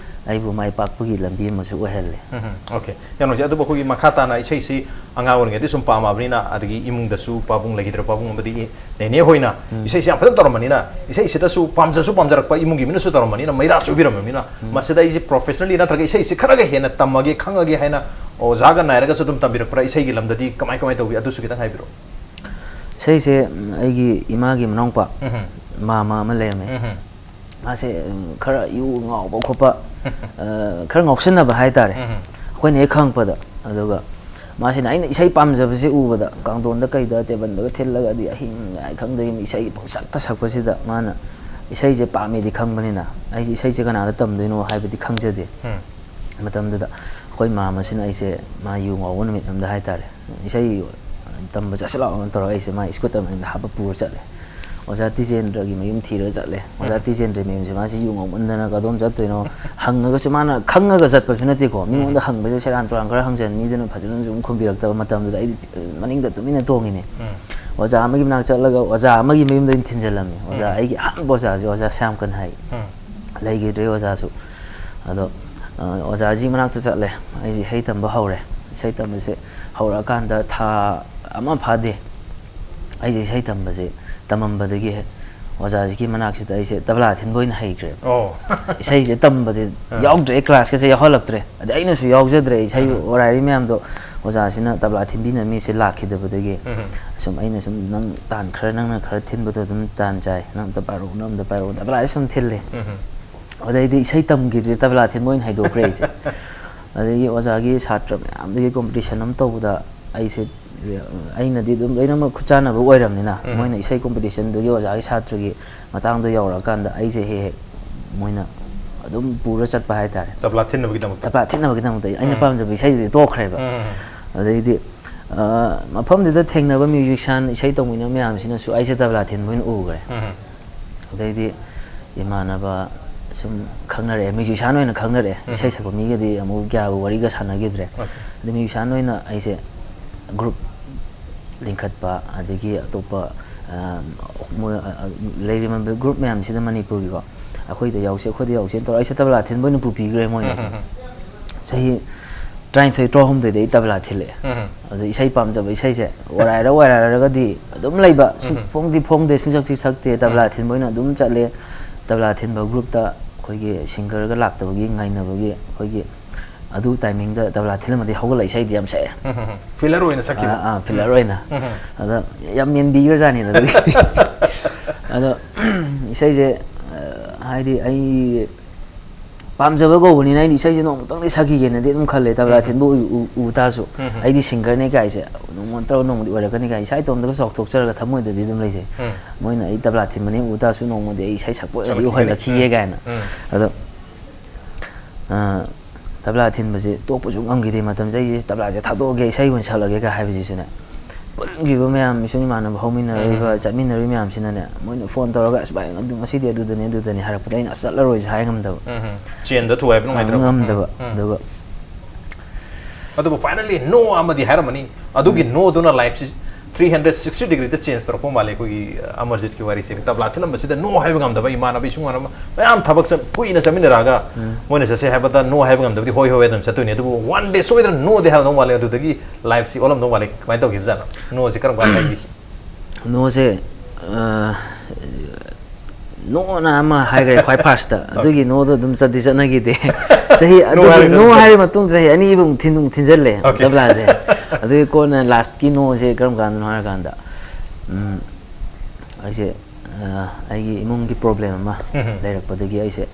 ꯑꯩꯕꯨ ꯃꯥꯏ ꯄꯥꯛꯄꯒꯤ ꯂꯝꯕꯤ ꯑꯃꯁꯨ ꯑꯣꯏꯍꯜꯂꯦ꯫ ꯎꯝ, ꯎꯝ, okay꯫ ꯌꯥꯝ ꯅꯨꯡꯉꯥꯏꯖꯩ꯫ ꯑꯗꯨꯕꯨ ꯑꯩꯈꯣꯏꯒꯤ ꯃꯈꯥ ꯇꯥꯅ ꯏꯁꯩꯁꯤ ꯑꯉꯥꯡ ꯑꯣꯏꯔꯤꯉꯩꯗꯤ ꯁꯨꯝ ꯄꯥꯝꯃꯕꯅꯤꯅ, ꯑꯗꯒꯤ ꯏꯃꯨꯡꯗꯁꯨ ꯄꯥꯕꯨꯡ ꯂꯩꯈꯤꯗ꯭ꯔ ꯄꯥꯕꯨꯡ ꯑꯃꯗꯤ ꯅꯦꯅꯦ ꯍꯣꯏꯅ ꯏꯁꯩꯁꯤ ꯌꯥꯝ ꯐꯖꯅ ꯇꯧꯔꯝꯕꯅꯤꯅ, ꯏꯁꯩꯁꯤꯗꯁꯨ ꯄꯥꯝꯖꯁꯨ ꯄꯥꯝꯖꯔꯛꯄ, ꯏꯃꯨꯡꯒꯤ ꯃꯤꯅꯁꯨ ꯇꯧꯔꯝꯕꯅꯤꯅ, ꯃꯩꯔꯥ ꯆꯨꯕꯤꯔꯝꯃꯕꯅꯤꯅ, ꯃꯁꯤꯗ ꯑꯩꯁꯦ professionally ꯅꯠꯇ꯭ꯔꯒ ꯏꯁꯩꯁꯤ ꯈꯔꯒ ꯍꯦꯟꯅ ꯇꯝꯃꯒꯦ, ꯈꯪꯉꯒꯦ ꯍꯥꯏꯅ ꯑꯣꯖꯥꯒ ꯅꯥꯏꯔꯒꯁꯨ ꯑꯗꯨꯝ ꯇꯝꯕꯤꯔꯛꯄ꯭ꯔꯥ? ꯏꯁꯩꯒꯤ ꯂꯝꯗꯗꯤ ꯀꯃꯥꯏ ꯀꯃꯥꯏ ꯇꯧꯕꯤ? ꯑꯗꯨꯁꯨ ꯈꯤꯇꯪ ꯍꯥꯏꯕꯤꯔꯛꯑꯣ꯫ ꯏꯁꯩꯁꯦ, ꯎꯝ, ꯑꯩꯒꯤ ꯏꯃꯥꯒꯤ ꯃꯅꯥꯎꯄꯥ, ꯎꯝ, ꯃꯥꯃ ꯑꯃ ꯂꯩꯔꯝꯃꯦ꯫ ꯎꯝ꯫ ꯃꯥꯁꯦ, ꯎꯝ, ꯈꯔ ꯌꯨ ꯉꯥꯎꯕ ꯈꯣꯠꯄ, ꯑ, ꯈꯔ ꯉꯥꯎꯁꯤꯟꯅꯕ ꯍꯥꯏꯇꯥꯔꯦ, ꯎꯝ, ꯑꯩꯈꯣꯏꯅ ꯍꯦꯛ ꯈꯪꯉꯛꯄꯗ꯫ ꯑꯗꯨꯒ ꯃꯥꯁꯤꯅ ꯑꯩꯅ ꯏꯁꯩ ꯄꯥꯝꯖꯕꯁꯦ ꯎꯕꯗ ꯀꯥꯡꯊꯣꯟꯗ ꯀꯩꯗ ꯇꯦꯕꯜꯗꯒ ꯊꯤꯜꯂꯒ ꯑꯗꯤ ꯑꯍꯤꯡ ꯅꯣꯡꯌꯥꯏ ꯈꯪꯗꯒꯩ ꯏꯁꯩ ꯄꯪꯁꯛꯇ ꯁꯛꯄꯁꯤꯗ ꯃꯥꯅ ꯏꯁꯩꯁꯦ ꯄꯥꯝꯃꯦꯗꯤ ꯈꯪꯕꯅꯤꯅ ꯑꯩꯁꯦ ꯏꯁꯩꯁꯦ ꯀꯅꯥꯗ ꯇꯝꯗꯣꯏꯅꯣ ꯍꯥꯏꯕꯗꯤ ꯈꯪꯖꯗꯦ꯫ ꯎꯝ꯫ ꯃꯇꯝꯗꯨꯗ ꯑꯩꯈꯣꯏ ꯃꯥꯝꯃꯁꯤꯅ ꯑꯩꯁꯦ ꯃꯥ ꯌꯨ ꯉꯥꯎꯕ ꯅꯨꯃꯤꯠ ꯑꯃꯗ ꯍꯥꯏꯇꯥꯔꯦ, ꯏꯁꯩ ꯇꯝꯕ ꯆꯠꯁꯤ ꯂꯥꯛꯑꯣꯅ ꯇꯧꯔꯒ ꯑꯩꯁꯦ ꯃꯥ ꯁ꯭ꯀꯨꯇꯔ ꯃꯅꯤꯡꯗ ꯍꯥꯞꯄ ꯄꯨꯔ ꯆꯠꯂꯦ꯫ ꯑꯣꯖꯥ ꯇꯤꯖꯦꯟꯗ꯭ꯔꯒꯤ ꯃꯌꯨꯝ ꯊꯤꯔꯒ ꯆꯠꯂꯦ꯫ ꯑꯣꯖꯥ ꯎꯝ꯫ ꯇꯤꯖꯦꯟꯗ꯭ꯔꯒꯤ ꯃꯌꯨꯝꯁꯦ ꯃꯥꯁꯤ ꯌꯨ ꯉꯥꯎꯃꯟꯗꯅ ꯀꯗꯣꯝ ꯆꯠꯇꯣꯏꯅꯣ ꯍꯪꯉꯒꯁꯨ ꯃꯥꯅ ꯈꯪꯉꯒ ꯆꯠꯄꯁꯨ ꯅꯠꯇꯦꯀꯣ꯫ ꯃꯤꯉꯣꯟꯗ ꯎꯝ꯫ ꯍꯪꯕꯁꯦ ꯁꯦꯔꯥꯟ ꯇꯨꯔꯥꯟ ꯈꯔ ꯍꯪꯖꯟ, ꯃꯤꯗꯨꯅ ꯐꯖꯅꯁꯨ ꯑꯗꯨꯝ ꯈꯨꯝꯕꯤꯔꯛꯇꯕ ꯃꯇꯝꯗꯨꯗ ꯑꯩꯗꯤ ꯃꯅꯤꯡꯗ ꯇꯨꯃꯤꯟꯅ ꯇꯣꯡꯉꯤꯅꯦ꯫ ꯎꯝ꯫ ꯑꯣꯖꯥ ꯑꯃꯒꯤ ꯃꯅꯥꯛ ꯆꯠꯂꯒ ꯑꯣꯖꯥ ꯑꯃꯒꯤ ꯃꯌꯨꯝꯗ ꯑꯩꯅ ꯊꯤꯟꯖꯜꯂꯝꯃꯦ꯫ ꯑꯣꯖꯥ, ꯎꯝ꯫ ꯑꯩꯒꯤ ꯑꯍꯥꯟꯕ ꯑꯣꯖꯥꯁꯦ ꯑꯣꯖꯥ ꯁ꯭ꯌꯥꯝ ꯀꯟꯍꯩ꯫ ꯎꯝ꯫ ꯂꯩꯈꯤꯗ꯭ꯔꯦ ꯑꯣꯖꯥꯁꯨ꯫ ꯑꯗꯣ, ꯑ, ꯑꯣꯖꯥꯁꯤ ꯃꯅꯥꯛꯇ ꯆꯠꯂꯦ꯫ ꯑꯩꯁꯦ ꯏꯁꯩ ꯇꯝꯕ ꯍꯧꯔꯦ꯫ ꯏꯁꯩ ꯇꯝꯕꯁꯦ ꯍꯧꯔꯛꯑꯀꯥꯟꯗ ꯊꯥ ꯑꯃ ꯐꯥꯗꯦ꯫ ꯑꯩꯁꯦ ꯏꯁꯩ ꯇꯝꯕꯁꯦ, ꯇꯝꯃꯝꯕꯗꯒꯤ ꯍꯦꯛ ꯑꯣꯖꯥꯁꯤꯒꯤ ꯃꯅꯥꯛꯁꯤꯗ ꯑꯩꯁꯦ ꯇꯕ꯭ꯂꯥ ꯊꯤꯟꯕ ꯑꯣꯏꯅ ꯍꯩꯈ꯭ꯔꯦꯕ꯫ ꯑꯣ꯫ ꯏꯁꯩꯁꯦ ꯇꯝꯕꯁꯦ ꯑꯥ꯫ ꯌꯥꯎꯗ꯭ꯔꯦ, ꯀ꯭ꯂꯥꯁꯀꯁꯦ ꯌꯥꯎꯍꯜꯂꯛꯇ꯭ꯔꯦ꯫ ꯑꯗꯩ ꯑꯩꯅꯁꯨ ꯌꯥꯎꯖꯗ꯭ꯔꯦ, ꯏꯁꯩ ꯎꯝ꯫ ꯋꯥꯔꯥꯏꯔꯤ ꯃꯌꯥꯝꯗꯣ ꯑꯣꯖꯥꯁꯤꯅ ꯇꯕ꯭ꯂꯥ ꯊꯤꯟꯕꯤꯅꯕ ꯃꯤꯁꯦ ꯂꯥꯛꯈꯤꯗꯕꯗꯒꯤ ꯎꯝ꯫ ꯁꯨꯝ ꯑꯩꯅ ꯁꯨꯝ, "ꯅꯪ ꯇꯥꯟ ꯈꯔ, ꯅꯪꯅ ꯈꯔ ꯊꯤꯟꯕꯗꯣ ꯑꯗꯨꯝ ꯇꯥꯟ ꯆꯥꯏ, ꯅꯪ ꯑꯝꯇ ꯄꯥꯏꯔꯛꯎ, ꯅꯪ ꯑꯝꯇ ꯄꯥꯏꯔꯛꯎ", ꯇꯕ꯭ꯂꯥꯁꯦ ꯁꯨꯝ ꯊꯤꯜꯂꯦ꯫ ꯎꯝ꯫ ꯑꯗꯩꯗꯤ ꯏꯁꯩ ꯇꯝꯈꯤꯗ꯭ꯔꯦ, ꯇꯕ꯭ꯂꯥ ꯊꯤꯟꯕ ꯑꯣꯏꯅ ꯍꯩꯗꯣꯛꯈ꯭ꯔꯦ ꯑꯩꯁꯦ꯫ ꯑꯗꯒꯤ ꯑꯣꯖꯥꯒꯤ ꯁꯥꯇ꯭ꯔ ꯃꯌꯥꯝꯗꯒꯤ ꯀꯣꯝꯄꯤꯇꯤꯁꯟ ꯑꯃ ꯇꯧꯕꯗ ꯑꯩꯁꯦ, ꯑꯩꯅꯗꯤ ꯑꯗꯨꯝ ꯂꯣꯏꯅꯃꯛ ꯈꯨꯠ ꯆꯥꯟꯅꯕ ꯑꯣꯏꯔꯕꯅꯤꯅ, ꯎꯝ꯫ ꯃꯣꯏꯅ ꯏꯁꯩ ꯀꯣꯝꯄꯤꯇꯤꯁꯟꯗꯨꯒꯤ ꯑꯣꯖꯥꯒꯤ ꯁꯥꯇ꯭ꯔꯒꯤ ꯃꯇꯥꯡꯗꯣ ꯌꯧꯔꯛꯑꯀꯥꯟꯗ ꯑꯩꯁꯦ ꯍꯦꯛ ꯍꯦꯛ ꯃꯣꯏꯅ ꯑꯗꯨꯝ ꯄꯨꯔ ꯆꯠꯄ ꯍꯥꯏꯇꯥꯔꯦ꯫ ꯇꯕ꯭ꯂꯥ ꯊꯤꯟꯅꯕꯒꯤꯗꯃꯛꯇ? ꯇꯕ꯭ꯂꯥ ꯊꯤꯟꯅꯕꯒꯤꯗꯃꯛꯇ ꯑꯩꯅ ꯎꯝ꯫ ꯄꯥꯝꯖꯕ ꯏꯁꯩꯗꯨꯗꯤ ꯇꯣꯛꯈ꯭ꯔꯦꯕ꯫ ꯎꯝ꯫ ꯑꯗꯩꯗꯤ, ꯑ, ꯃꯐꯝꯗꯨꯗ ꯊꯦꯡꯅꯕ ꯃ꯭ꯌꯨꯖꯤꯁꯤꯌꯥꯟ, ꯏꯁꯩ ꯇꯧꯃꯤꯟꯅꯕ ꯃꯌꯥꯝꯁꯤꯅꯁꯨ ꯑꯩꯁꯦ ꯇꯕ꯭ꯂꯥ ꯊꯤꯟꯕ ꯑꯣꯏꯅ ꯎꯈ꯭ꯔꯦ꯫ ꯎꯝ꯫ ꯑꯗꯩꯗꯤ ꯏꯃꯥꯟꯅꯕ ꯁꯨꯝ ꯈꯪꯅꯔꯛꯑꯦ, ꯃ꯭ꯌꯨꯖꯤꯁꯤꯌꯥꯟ ꯑꯣꯏꯅ ꯈꯪꯅꯔꯛꯑꯦ꯫ ꯎꯝ꯫ ꯏꯁꯩ ꯁꯛꯄ ꯃꯤꯒꯗꯤ ꯑꯃꯨꯛ ꯀꯌꯥꯕꯨ ꯋꯥꯔꯤꯒ ꯁꯥꯟꯅꯈꯤꯗ꯭ꯔꯦ꯫ ꯑꯣꯀꯦ꯫ ꯑꯗꯩ ꯃ꯭ꯌꯨꯖꯤꯁꯤꯌꯥꯟ ꯑꯣꯏꯅ ꯑꯩꯁꯦ ꯒ꯭ꯔꯨꯞ ꯂꯤꯡꯈꯠꯄ, ꯑꯗꯒꯤ ꯑꯇꯣꯞꯄ, ꯑ, ꯃꯣꯏ, ꯑ, ꯑ, ꯂꯩꯔꯤꯕ ꯒ꯭ꯔꯨꯞ ꯃꯌꯥꯝꯁꯤꯗ ꯃꯅꯤꯄꯨꯔꯒꯤꯀꯣ, "ꯑꯩꯈꯣꯏꯗ ꯌꯥꯎꯁꯦ, ꯑꯩꯈꯣꯏꯗ ꯌꯥꯎꯁꯦꯅ" ꯇꯧꯔ ꯑꯩꯁꯦ ꯇꯕ꯭ꯂꯥ ꯊꯤꯟꯕ ꯑꯣꯏꯅ ꯄꯨꯕꯤꯈ꯭ꯔꯦ ꯃꯣꯏꯅ꯫ ꯎꯝ, ꯎꯝ, ꯎꯝ꯫ ꯆꯍꯤ ꯇꯔꯥꯅꯤꯊꯣꯏ, ꯇꯔꯥꯍꯨꯝꯗꯣꯏꯗ ꯑꯩ ꯇꯕ꯭ꯂꯥ ꯊꯤꯜꯂꯛꯑꯦ꯫ ꯎꯝ, ꯎꯝ꯫ ꯑꯗ ꯏꯁꯩ ꯄꯥꯝꯖꯕ ꯏꯁꯩꯁꯦ ꯋꯥꯔꯥꯏꯔ ꯋꯥꯔꯥꯏꯔꯒꯗꯤ ꯑꯗꯨꯝ ꯂꯩꯕ, ꯁꯨ-, ꯎꯝ, ꯎꯝ꯫ ꯐꯣꯡꯗꯤ ꯐꯣꯡꯗꯦ, ꯁꯨꯡꯁꯛꯁꯤ ꯁꯛꯇꯦ, ꯇꯕ꯭ꯂꯥ ꯎꯝ꯫ ꯊꯤꯟꯕ ꯑꯣꯏꯅ ꯑꯗꯨꯝ ꯆꯠꯂꯦ꯫ ꯇꯕ꯭ꯂꯥ ꯊꯤꯟꯕ ꯒ꯭ꯔꯨꯞꯇ ꯑꯩꯈꯣꯏꯒꯤ ꯁꯤꯡꯒꯔꯒ ꯂꯥꯛꯇꯕꯒꯤ ꯉꯥꯏꯅꯕꯒꯤ ꯑꯩꯈꯣꯏꯒꯤ ꯑꯗꯨ ꯇꯥꯏꯃꯤꯡꯗ ꯇꯕ꯭ꯂꯥ ꯊꯤꯜꯂꯝꯃꯗꯤ ꯍꯧꯒꯠꯂ ꯏꯁꯩꯗꯤ ꯌꯥꯝ ꯁꯛꯑꯦ꯫ ꯎꯝ, ꯎꯝ, ꯎꯝ꯫ ꯐꯤꯂꯔ ꯑꯣꯏꯅ ꯁꯛꯈꯤꯕ? ꯑꯥ, ꯑꯥ, ꯐꯤꯂꯔ ꯎꯝ꯫ ꯑꯣꯏꯅ꯫ ꯎꯝ, ꯎꯝ꯫ ꯑꯗ ꯌꯥꯝ ꯃꯦꯟꯕꯤꯈ꯭ꯔꯖꯥꯠꯅꯤꯗ ꯑꯗꯨꯒꯤꯗꯤ꯫ ꯑꯗꯣ ꯏꯁꯩꯁꯦ, ꯑ, ꯍꯥꯏꯗꯤ ꯑꯩ ꯄꯥꯝꯖꯕ ꯀꯧꯕꯅꯤꯅ ꯑꯩꯗꯤ ꯏꯁꯩꯁꯦ ꯅꯣꯡꯃꯇꯪꯗꯤ ꯁꯛꯈꯤꯒꯦꯅꯗꯤ ꯑꯗꯨꯝ ꯈꯜꯂꯦ, ꯇꯕ꯭ꯂꯥ ꯊꯤꯟꯕ ꯎ ꯎ ꯇꯥꯔꯁꯨ꯫ ꯑꯩꯗꯤ ꯁꯤꯡꯒꯔꯅꯦ ꯀꯥꯏꯁꯦ ꯅꯣꯡꯃ ꯅꯠꯇ꯭ꯔꯒ ꯅꯣꯡꯃꯗꯤ ꯑꯣꯏꯔꯛꯀꯅꯤ ꯀꯥꯏ ꯏꯁꯥ ꯏꯇꯣꯝꯇꯒ ꯆꯥꯎꯊꯣꯛꯆꯔꯒ ꯊꯃꯣꯏꯗꯗꯤ ꯑꯗꯨꯝ ꯂꯩꯖꯩ꯫ ꯃꯣꯏꯅ ꯑꯩ ꯇꯕ꯭ꯂꯥ ꯊꯤꯟꯕꯅꯦ ꯎ ꯇꯥꯔꯁꯨ ꯅꯣꯡꯃꯗꯤ ꯑꯩ ꯏꯁꯩ ꯁꯛꯄ ꯑꯣꯏꯅꯗꯤ ꯑꯣꯏꯍꯜꯂꯛꯈꯤꯒꯦ ꯀꯥꯏꯅ꯫ ꯑꯗꯣ ꯇꯕ꯭ꯂꯥ ꯊꯤꯟꯕꯁꯦ ꯇꯣꯛꯄꯁꯨ ꯉꯝꯈꯤꯗꯦ꯫ ꯃꯇꯝꯁꯦ ꯑꯩꯁꯦ ꯇꯕ꯭ꯂꯥꯁꯦ ꯊꯥꯗꯣꯛꯑꯒꯦ, ꯏꯁꯩ ꯑꯣꯏꯅ ꯁꯛꯂꯒꯦꯒ ꯍꯥꯏꯕꯁꯤꯁꯨꯅꯦ, ꯄꯨꯟꯈꯤꯕ ꯃꯌꯥꯝ, ꯏꯁꯨꯡ ꯏꯃꯥꯟꯅꯕ ꯍꯧꯃꯤꯟꯅꯔꯛꯏꯕ, ꯆꯠꯃꯤꯟꯅꯔꯤꯕ ꯃꯌꯥꯝꯁꯤꯅꯅꯦ, ꯃꯣꯏꯅ ꯐꯣꯟ ꯇꯧꯔꯒ, "ꯑꯁ ꯚꯥꯏ, ꯑꯗꯨ ꯉꯁꯤꯗꯤ ꯑꯗꯨꯗꯅꯤ, ꯑꯗꯨꯗꯅꯤ" ꯍꯥꯏꯔꯛꯄꯗ ꯑꯩꯅ, "ꯑꯁ, ꯆꯠꯂꯔꯣꯏꯁꯦ" ꯍꯥꯏ ꯉꯝꯗꯕ꯫ ꯆꯦꯟꯗ ꯊꯨꯒꯥꯏꯕ ꯅꯨꯡꯉꯥꯏꯇ꯭ꯔꯕ? ꯉꯝꯗꯕ꯫ ꯑꯗꯨꯒ ꯑꯗꯨꯕꯨ finally no ꯑꯃꯗꯤ ꯍꯥꯏꯔꯝꯃꯅꯤ꯫ ꯑꯗꯨꯒꯤ no ꯗꯨꯅ life ꯁꯤ three hundred sixty degree ꯗ change ꯇꯧꯔꯛꯄ ꯃꯥꯜꯂꯦ ꯑꯩꯈꯣꯏꯒꯤ ꯑꯃꯔꯖꯤꯠꯀꯤ ꯋꯥꯔꯤꯁꯦ꯫ ꯇꯕ꯭ꯂꯥ ꯊꯤꯜꯂꯝꯕꯁꯤꯗ no ꯍꯥꯏꯕ ꯉꯝꯗꯕ ꯏꯃꯥꯟꯅꯕ, ꯏꯁꯨꯡ ꯏꯃꯥꯟꯅꯕ ꯃꯌꯥꯝ ꯊꯕꯛ ꯆꯠ-, ꯀꯨꯏꯅ ꯆꯠꯃꯤꯟꯅꯔꯛꯑꯒ ꯃꯣꯏꯅ ꯆꯠꯁꯦ ꯍꯥꯏꯕꯗ no ꯍꯥꯏꯕ ꯉꯝꯗꯕꯗꯤ ꯍꯣꯏ ꯍꯣꯏ ꯑꯗꯨꯝ ꯆꯠꯇꯣꯏꯅꯤ꯫ ꯑꯗꯨꯕꯨ one day ꯁꯣꯏꯗꯅ no ꯗꯤ ꯍꯥꯏꯔꯝꯗꯧ ꯃꯥꯜꯂꯦ꯫ ꯑꯗꯨꯗꯒꯤ life ꯁꯤ ꯑꯣꯜꯂꯝꯗꯧ ꯃꯥꯜꯂꯦ꯫ ꯀꯃꯥꯏꯅ ꯇꯧꯈꯤꯕꯖꯥꯠꯅꯣ? No ꯁꯦ ꯀꯔꯝ ꯀꯥꯟꯗ ꯍꯥꯏꯈꯤ? No ꯁꯦ, ꯑ, no ꯅ ꯑꯃ ꯍꯥꯏꯈ꯭ꯔꯦ ꯈ꯭ꯋꯥꯏ first ꯇ꯫ ꯑꯗꯨꯒꯤ no ꯗꯣ ꯑꯗꯨꯝ ꯆꯠꯇꯤ ꯆꯠꯅꯈꯤꯗꯦ꯫ ꯆꯍꯤ, no ꯑꯗꯨꯒꯤ ꯍꯥꯏꯔꯒ no ꯑꯗꯨꯝ ꯍꯥꯏꯔ ꯃꯇꯨꯡ ꯆꯍꯤ ꯑꯅꯤ ꯑꯃꯨꯛ ꯊꯤꯟ-, ꯊꯤꯟꯖꯜꯂꯦ ꯇꯕ꯭ꯂꯥꯁꯦ꯫ ꯑꯗꯨꯒꯤ ꯀꯣꯟꯅ last ꯀꯤ no ꯁꯦ ꯀꯔꯝ ꯀꯥꯟꯗꯅꯣ ꯍꯥꯏꯔꯀꯥꯟꯗ, ꯎꯝ, ꯑꯩꯁꯦ, ꯑ, ꯑꯩꯒꯤ ꯏꯃꯨꯡꯒꯤ problem ꯑꯃ ꯂꯩꯔꯛꯄꯗꯒꯤ ꯑꯩꯁꯦ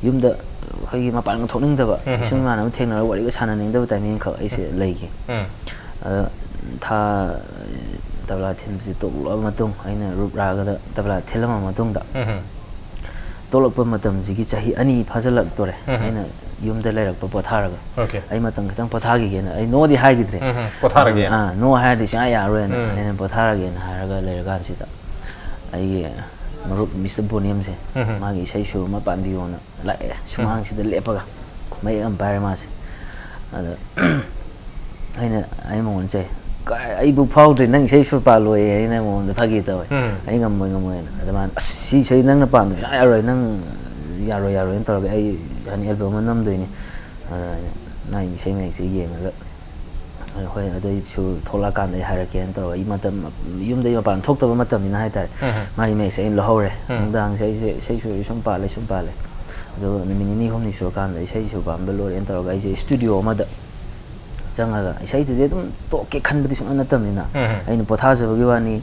ꯌꯨꯝꯗ ꯑꯩꯈꯣꯏꯒꯤ ꯃꯄꯥꯟꯒ ꯊꯣꯛꯅꯤꯡꯗꯕ, ꯏꯁꯨꯡ ꯏꯃꯥꯟꯅꯕ ꯊꯦꯡꯅꯔꯒ ꯋꯥꯔꯤꯒ ꯁꯥꯟꯅꯅꯤꯡꯗꯕ timing ꯈꯛ ꯑꯩꯁꯦ ꯂꯩꯈꯤ꯫ ꯑꯗ ꯊꯥ, ꯇꯕ꯭ꯂꯥ ꯊꯤꯟꯕꯁꯦ ꯇꯣꯛꯂꯛꯑ ꯃꯇꯨꯡ, ꯑꯩꯅ ꯔꯨꯞ ꯔꯥꯒꯗ ꯇꯕ꯭ꯂꯥ ꯊꯤꯜꯂꯝꯃ ꯃꯇꯨꯡꯗ, ꯇꯣꯛꯂꯛꯄ ꯃꯇꯝꯁꯤꯒꯤ ꯆꯍꯤ ꯑꯅꯤ ꯐꯥꯖꯤꯜꯂꯛꯇꯣꯔꯦ꯫ ꯑꯩꯅ ꯌꯨꯝꯗ ꯂꯩꯔꯛꯄ ꯄꯣꯊꯥꯔꯒ꯫ ꯑꯩ ꯃꯇꯝ ꯈꯤꯇꯪ ꯄꯣꯊꯥꯈꯤꯒꯦꯅ, ꯑꯩ no ꯗꯤ ꯍꯥꯏꯈꯤꯗ꯭ꯔꯦ꯫ ꯄꯣꯊꯥꯔꯒꯦ꯫ ꯑꯥ, no ꯍꯥꯏꯔꯗꯤ ꯁꯨꯡꯌꯥ ꯌꯥꯔꯔꯣꯏꯅ ꯑꯩꯅ ꯄꯣꯊꯥꯔꯒꯦꯅ ꯍꯥꯏꯔꯒ ꯂꯩꯔꯀꯥꯟꯁꯤꯗ ꯑꯩꯒꯤ ꯃꯔꯨꯞ ꯃꯤꯁꯇꯔ ꯕꯣꯅꯤꯌꯝꯁꯦ, ꯃꯥꯒꯤ ꯏꯁꯩ ꯁꯨꯔ ꯑꯃ ꯄꯥꯟꯕꯤꯌꯣꯅ ꯂꯥꯛꯑꯦ ꯁꯨꯃꯥꯡꯁꯤꯗ ꯂꯦꯞꯄꯒ꯫ ꯃꯌꯦꯛ ꯑꯃ ꯄꯥꯏꯔꯦ ꯃꯥꯁꯦ꯫ ꯑꯗ ꯑꯩꯅ, ꯑꯩ ꯃꯉꯣꯟꯗ ꯆꯩ, "ꯀꯥꯏ, ꯑꯩꯕꯨ ꯐꯥꯎꯗ꯭ꯔꯤ, ꯅꯪ ꯏꯁꯩ ꯁꯨꯔ ꯄꯥꯜꯂꯣꯏꯌꯦ", ꯑꯩꯅ ꯃꯉꯣꯟꯗ ꯐꯥꯒꯤ ꯇꯧꯋꯦ꯫ "ꯑꯩ ꯉꯝꯃꯣꯏ, ꯉꯝꯃꯣꯏꯅ"꯫ ꯑꯗ ꯃꯥꯅ, "ꯑꯁ, ꯁꯤ ꯏꯁꯩ ꯅꯪꯅ ꯄꯥꯟꯗꯕ ꯁꯨꯡꯌꯥ ꯌꯥꯔꯣꯏ, ꯅꯪ ꯌꯥꯔꯣꯏ, ꯌꯥꯔꯣꯏꯅ" ꯇꯧꯔꯒ ꯑꯩ ꯍꯥꯟꯅ album ꯑꯃ ꯅꯝꯗꯣꯏꯅꯤ꯫ ꯑꯗ ꯑꯩꯅ ꯃꯥꯒꯤ ꯏꯁꯩ ꯃꯌꯦꯛꯁꯦ ꯌꯦꯡꯉꯒ, ꯑꯗ ꯍꯣꯏ, ꯑꯗꯨ ꯑꯩ ꯁꯨꯔ ꯊꯣꯛꯂꯛꯑꯀꯥꯟꯗ ꯑꯩ ꯍꯥꯏꯔꯛꯀꯦꯅ ꯇꯧꯔꯒ, ꯑꯩ ꯃꯇꯝ, ꯌꯨꯝꯗꯒꯤ ꯃꯄꯥꯟ ꯊꯣꯛꯇꯕ ꯃꯇꯝꯅꯤꯅ ꯍꯥꯏꯇꯥꯔꯦ꯫ ꯃꯥꯒꯤ ꯃꯌꯦꯛꯁꯦ ꯑꯩꯅ ꯂꯧꯍꯧꯔꯦ꯫ ꯅꯨꯡꯗꯥꯡꯁꯦ ꯑꯩꯁꯦ ꯏꯁꯩ ꯁꯨꯔ ꯁꯨꯝ ꯄꯥꯜꯂꯦ, ꯁꯨꯝ ꯄꯥꯜꯂꯦ꯫ ꯑꯗꯨꯒ ꯅꯨꯃꯤꯠ ꯅꯤꯅꯤ ꯍꯨꯝꯅꯤ ꯁꯨꯔꯀꯥꯟꯗ ꯏꯁꯩ ꯁꯨꯔ ꯄꯥꯟꯕ ꯂꯣꯏꯔꯦꯅ ꯇꯧꯔꯒ ꯑꯩꯁꯦ studio ꯑꯃꯗ ꯆꯪꯉꯒ ꯏꯁꯩꯗꯨꯗꯤ ꯑꯗꯨꯝ ꯇꯣꯛꯀꯦ ꯈꯟꯕꯗꯤ ꯁꯨꯡꯅꯠ ꯅꯠꯇꯕꯅꯤꯅ, ꯎꯝ꯫ ꯑꯩꯅ ꯄꯣꯊꯥꯖꯕꯒꯤ ꯋꯥꯅꯤ꯫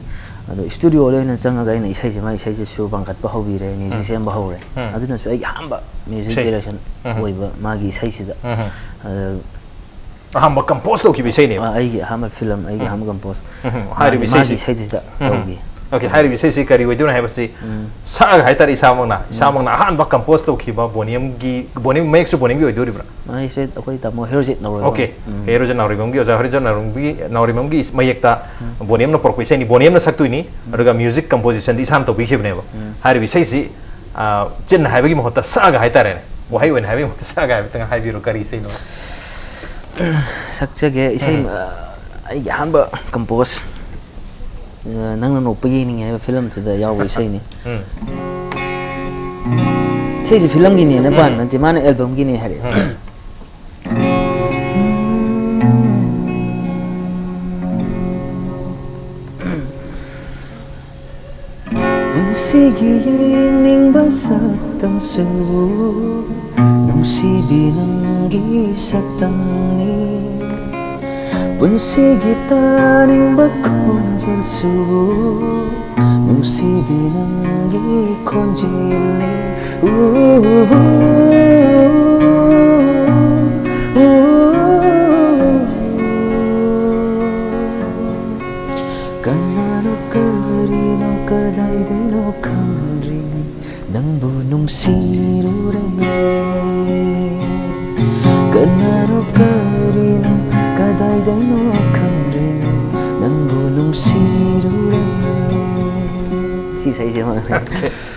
ꯑꯗꯣ ꯁ꯭ꯇꯨꯗꯤꯑꯣꯗ ꯑꯣꯏꯅ ꯆꯪꯉꯒ ꯑꯩꯅ ꯏꯁꯩꯁꯦ, ꯃꯥꯏ ꯏꯁꯩꯁꯦ ꯁꯨꯔ ꯄꯥꯟꯈꯠꯄ ꯍꯧꯕꯤꯔꯦ, ꯃ꯭ꯌꯨꯖꯤꯛ ꯎꯝ꯫ ꯁꯦꯝꯕ ꯍꯧꯔꯦ꯫ ꯎꯝ꯫ ꯑꯗꯨꯅꯁꯨ ꯑꯩꯒꯤ ꯑꯍꯥꯟꯕ ꯃ꯭ꯌꯨꯖꯤꯛ ꯏꯁꯩ꯫ ꯗꯥꯏꯔꯦꯛꯁꯟ ꯎꯝ꯫ ꯑꯣꯏꯕ ꯃꯥꯒꯤ ꯏꯁꯩꯁꯤꯗ꯫ ꯎꯝ꯫ ꯑꯗ ꯑꯍꯥꯟꯕ ꯀꯝꯄꯣꯖ ꯇꯧꯈꯤꯕ ꯏꯁꯩꯅꯦꯕ꯫ ꯑ, ꯑꯩꯒꯤ ꯑꯍꯥꯟꯕ ꯐꯤꯂꯝ, ꯑꯩꯒꯤ ꯎꯝ꯫ ꯑꯍꯥꯟꯕ ꯀꯝꯄꯣꯖ꯫ ꯎꯝ꯫ ꯍꯥꯏꯔꯤꯕ ꯃꯥꯒꯤ, ꯃꯥꯒꯤ ꯏꯁꯩꯁꯦ꯫ ꯏꯁꯩꯁꯤꯗ ꯎꯝ꯫ ꯇꯧꯈꯤ꯫ ꯑꯣꯀꯦ, ꯍꯥꯏꯔꯤꯕ ꯏꯁꯩꯁꯤ ꯀꯔꯤ ꯑꯣꯏꯗꯣꯏꯅꯣ ꯍꯥꯏꯕꯁꯤ ꯎꯝ꯫ ꯁꯛꯑꯒ ꯍꯥꯏꯇꯥꯔꯦ, ꯏꯁꯥꯃꯛꯅ, ꯎꯝ꯫ ꯏꯁꯥꯃꯛꯅ ꯑꯍꯥꯟꯕ ꯀꯝꯄꯣꯖ ꯇꯧꯈꯤꯕ ꯕꯣꯅꯤꯌꯝꯒꯤ, ꯕꯣꯅꯤꯌꯝ, ꯃꯌꯦꯛꯁꯨ ꯕꯣꯅꯤꯌꯝꯒꯤ ꯑꯣꯏꯗꯣꯔꯤꯕ꯭ꯔꯥ? ꯃꯥꯒꯤꯁꯦ ꯑꯩꯈꯣꯏ ꯇꯥꯃꯣ ꯍꯦꯔꯣꯖꯤꯠ ꯅꯧꯔꯣꯏꯕꯝ꯫ ꯑꯣꯀꯦ, ꯎꯝ꯫ ꯍꯦꯔꯣꯖꯤꯠ ꯅꯥꯎꯔꯦꯝꯕꯝꯒꯤ, ꯑꯣꯖꯥ ꯍꯦꯔꯣꯖꯤꯠ ꯅꯥꯎꯔꯦꯝꯕꯝꯒꯤ, ꯅꯥꯎꯔꯦꯝꯕꯝꯒꯤ ꯃꯌꯦꯛꯇ ꯎꯝ꯫ ꯕꯣꯅꯤꯌꯝꯅ ꯄꯨꯔꯛꯄ ꯏꯁꯩꯅꯤ, ꯕꯣꯅꯤꯌꯝꯅ ꯁꯛꯇꯣꯏꯅꯤ, ꯎꯝ꯫ ꯑꯗꯨꯒ ꯃ꯭ꯌꯨꯖꯤꯛ ꯀꯝꯄꯣꯖꯤꯁꯟꯗꯤ ꯏꯁꯥꯅ ꯇꯧꯕꯤꯈꯤꯕꯅꯦꯕ꯫ ꯎꯝ꯫ ꯍꯥꯏꯔꯤꯕ ꯏꯁꯩꯁꯤ, ꯑ, ꯆꯤꯟꯅ ꯍꯥꯏꯕꯒꯤ ꯃꯍꯨꯠꯇ ꯁꯛꯑꯒ ꯍꯥꯏꯇꯥꯔꯦꯅꯦ, ꯋꯥꯍꯩ ꯑꯣꯏꯅ ꯍꯥꯏꯕꯒꯤ ꯃꯍꯨꯠꯇ ꯁꯛꯑꯒ ꯍꯥꯏꯐꯦꯠꯇꯪ ꯍꯥꯏꯕꯤꯔꯣ, ꯀꯔꯤ ꯏꯁꯩꯅꯣ? ꯁꯛꯆꯒꯦ, ꯏꯁꯩ, ꯎꯝ꯫ ꯑ, ꯑꯩꯒꯤ ꯑꯍꯥꯟꯕ ꯀꯝꯄꯣꯖ, ꯑ, ꯅꯪꯅ ꯅꯣꯛꯄ ꯌꯦꯡꯅꯤꯡꯉꯦ ꯍꯥꯏꯕ ꯐꯤꯂꯝꯁꯤꯗ ꯌꯥꯎꯕ ꯏꯁꯩꯅꯤ꯫ ꯎꯝ꯫ ꯏꯁꯩꯁꯦ ꯐꯤꯂꯝꯒꯤꯅꯦꯅ ꯎꯝ꯫ ꯄꯥꯟꯕ ꯅꯠꯇꯦ, ꯃꯥꯅ ꯑꯦꯜꯕꯝꯒꯤꯅꯦ ꯍꯥꯏꯔꯛꯑꯦ꯫ ꯎꯝ꯫ ꯄꯨꯟꯁꯤꯒꯤ ꯌꯦꯡꯅꯤꯡꯕ ꯁꯛꯇꯝꯁꯨ ꯅꯨꯡꯁꯤꯕꯤ ꯅꯪꯒꯤ ꯁꯛꯇꯝꯅꯤ꯫ ꯄꯨꯟꯁꯤꯒꯤ ꯇꯥꯅꯤꯡꯕ ꯈꯣꯟꯖꯦꯜꯁꯨ ꯅꯨꯡꯁꯤꯕꯤ ꯅꯪꯒꯤ ꯈꯣꯟꯖꯦꯜꯅꯤ꯫ ꯎ, ꯎ, ꯎ, ꯎ꯫ ꯀꯅꯥꯅꯣ ꯀꯔꯤꯅꯣ ꯀꯗꯥꯏꯗꯩꯅꯣ ꯈꯪꯗ꯭ꯔꯤꯉꯩ ꯅꯪꯕꯨ ꯅꯨꯡꯁꯤꯔꯨꯔꯦ꯫ ꯀꯅꯥꯅꯣ ꯀꯔꯤꯅꯣ ꯀꯗꯥꯏꯗꯩꯅꯣ ꯈꯪꯗ꯭ꯔꯤꯉꯩ ꯅꯪꯕꯨ ꯅꯨꯡꯁꯤꯔꯨꯔꯦ꯫ ꯁꯤ ꯏꯁꯩꯁꯦ ꯑꯃ꯫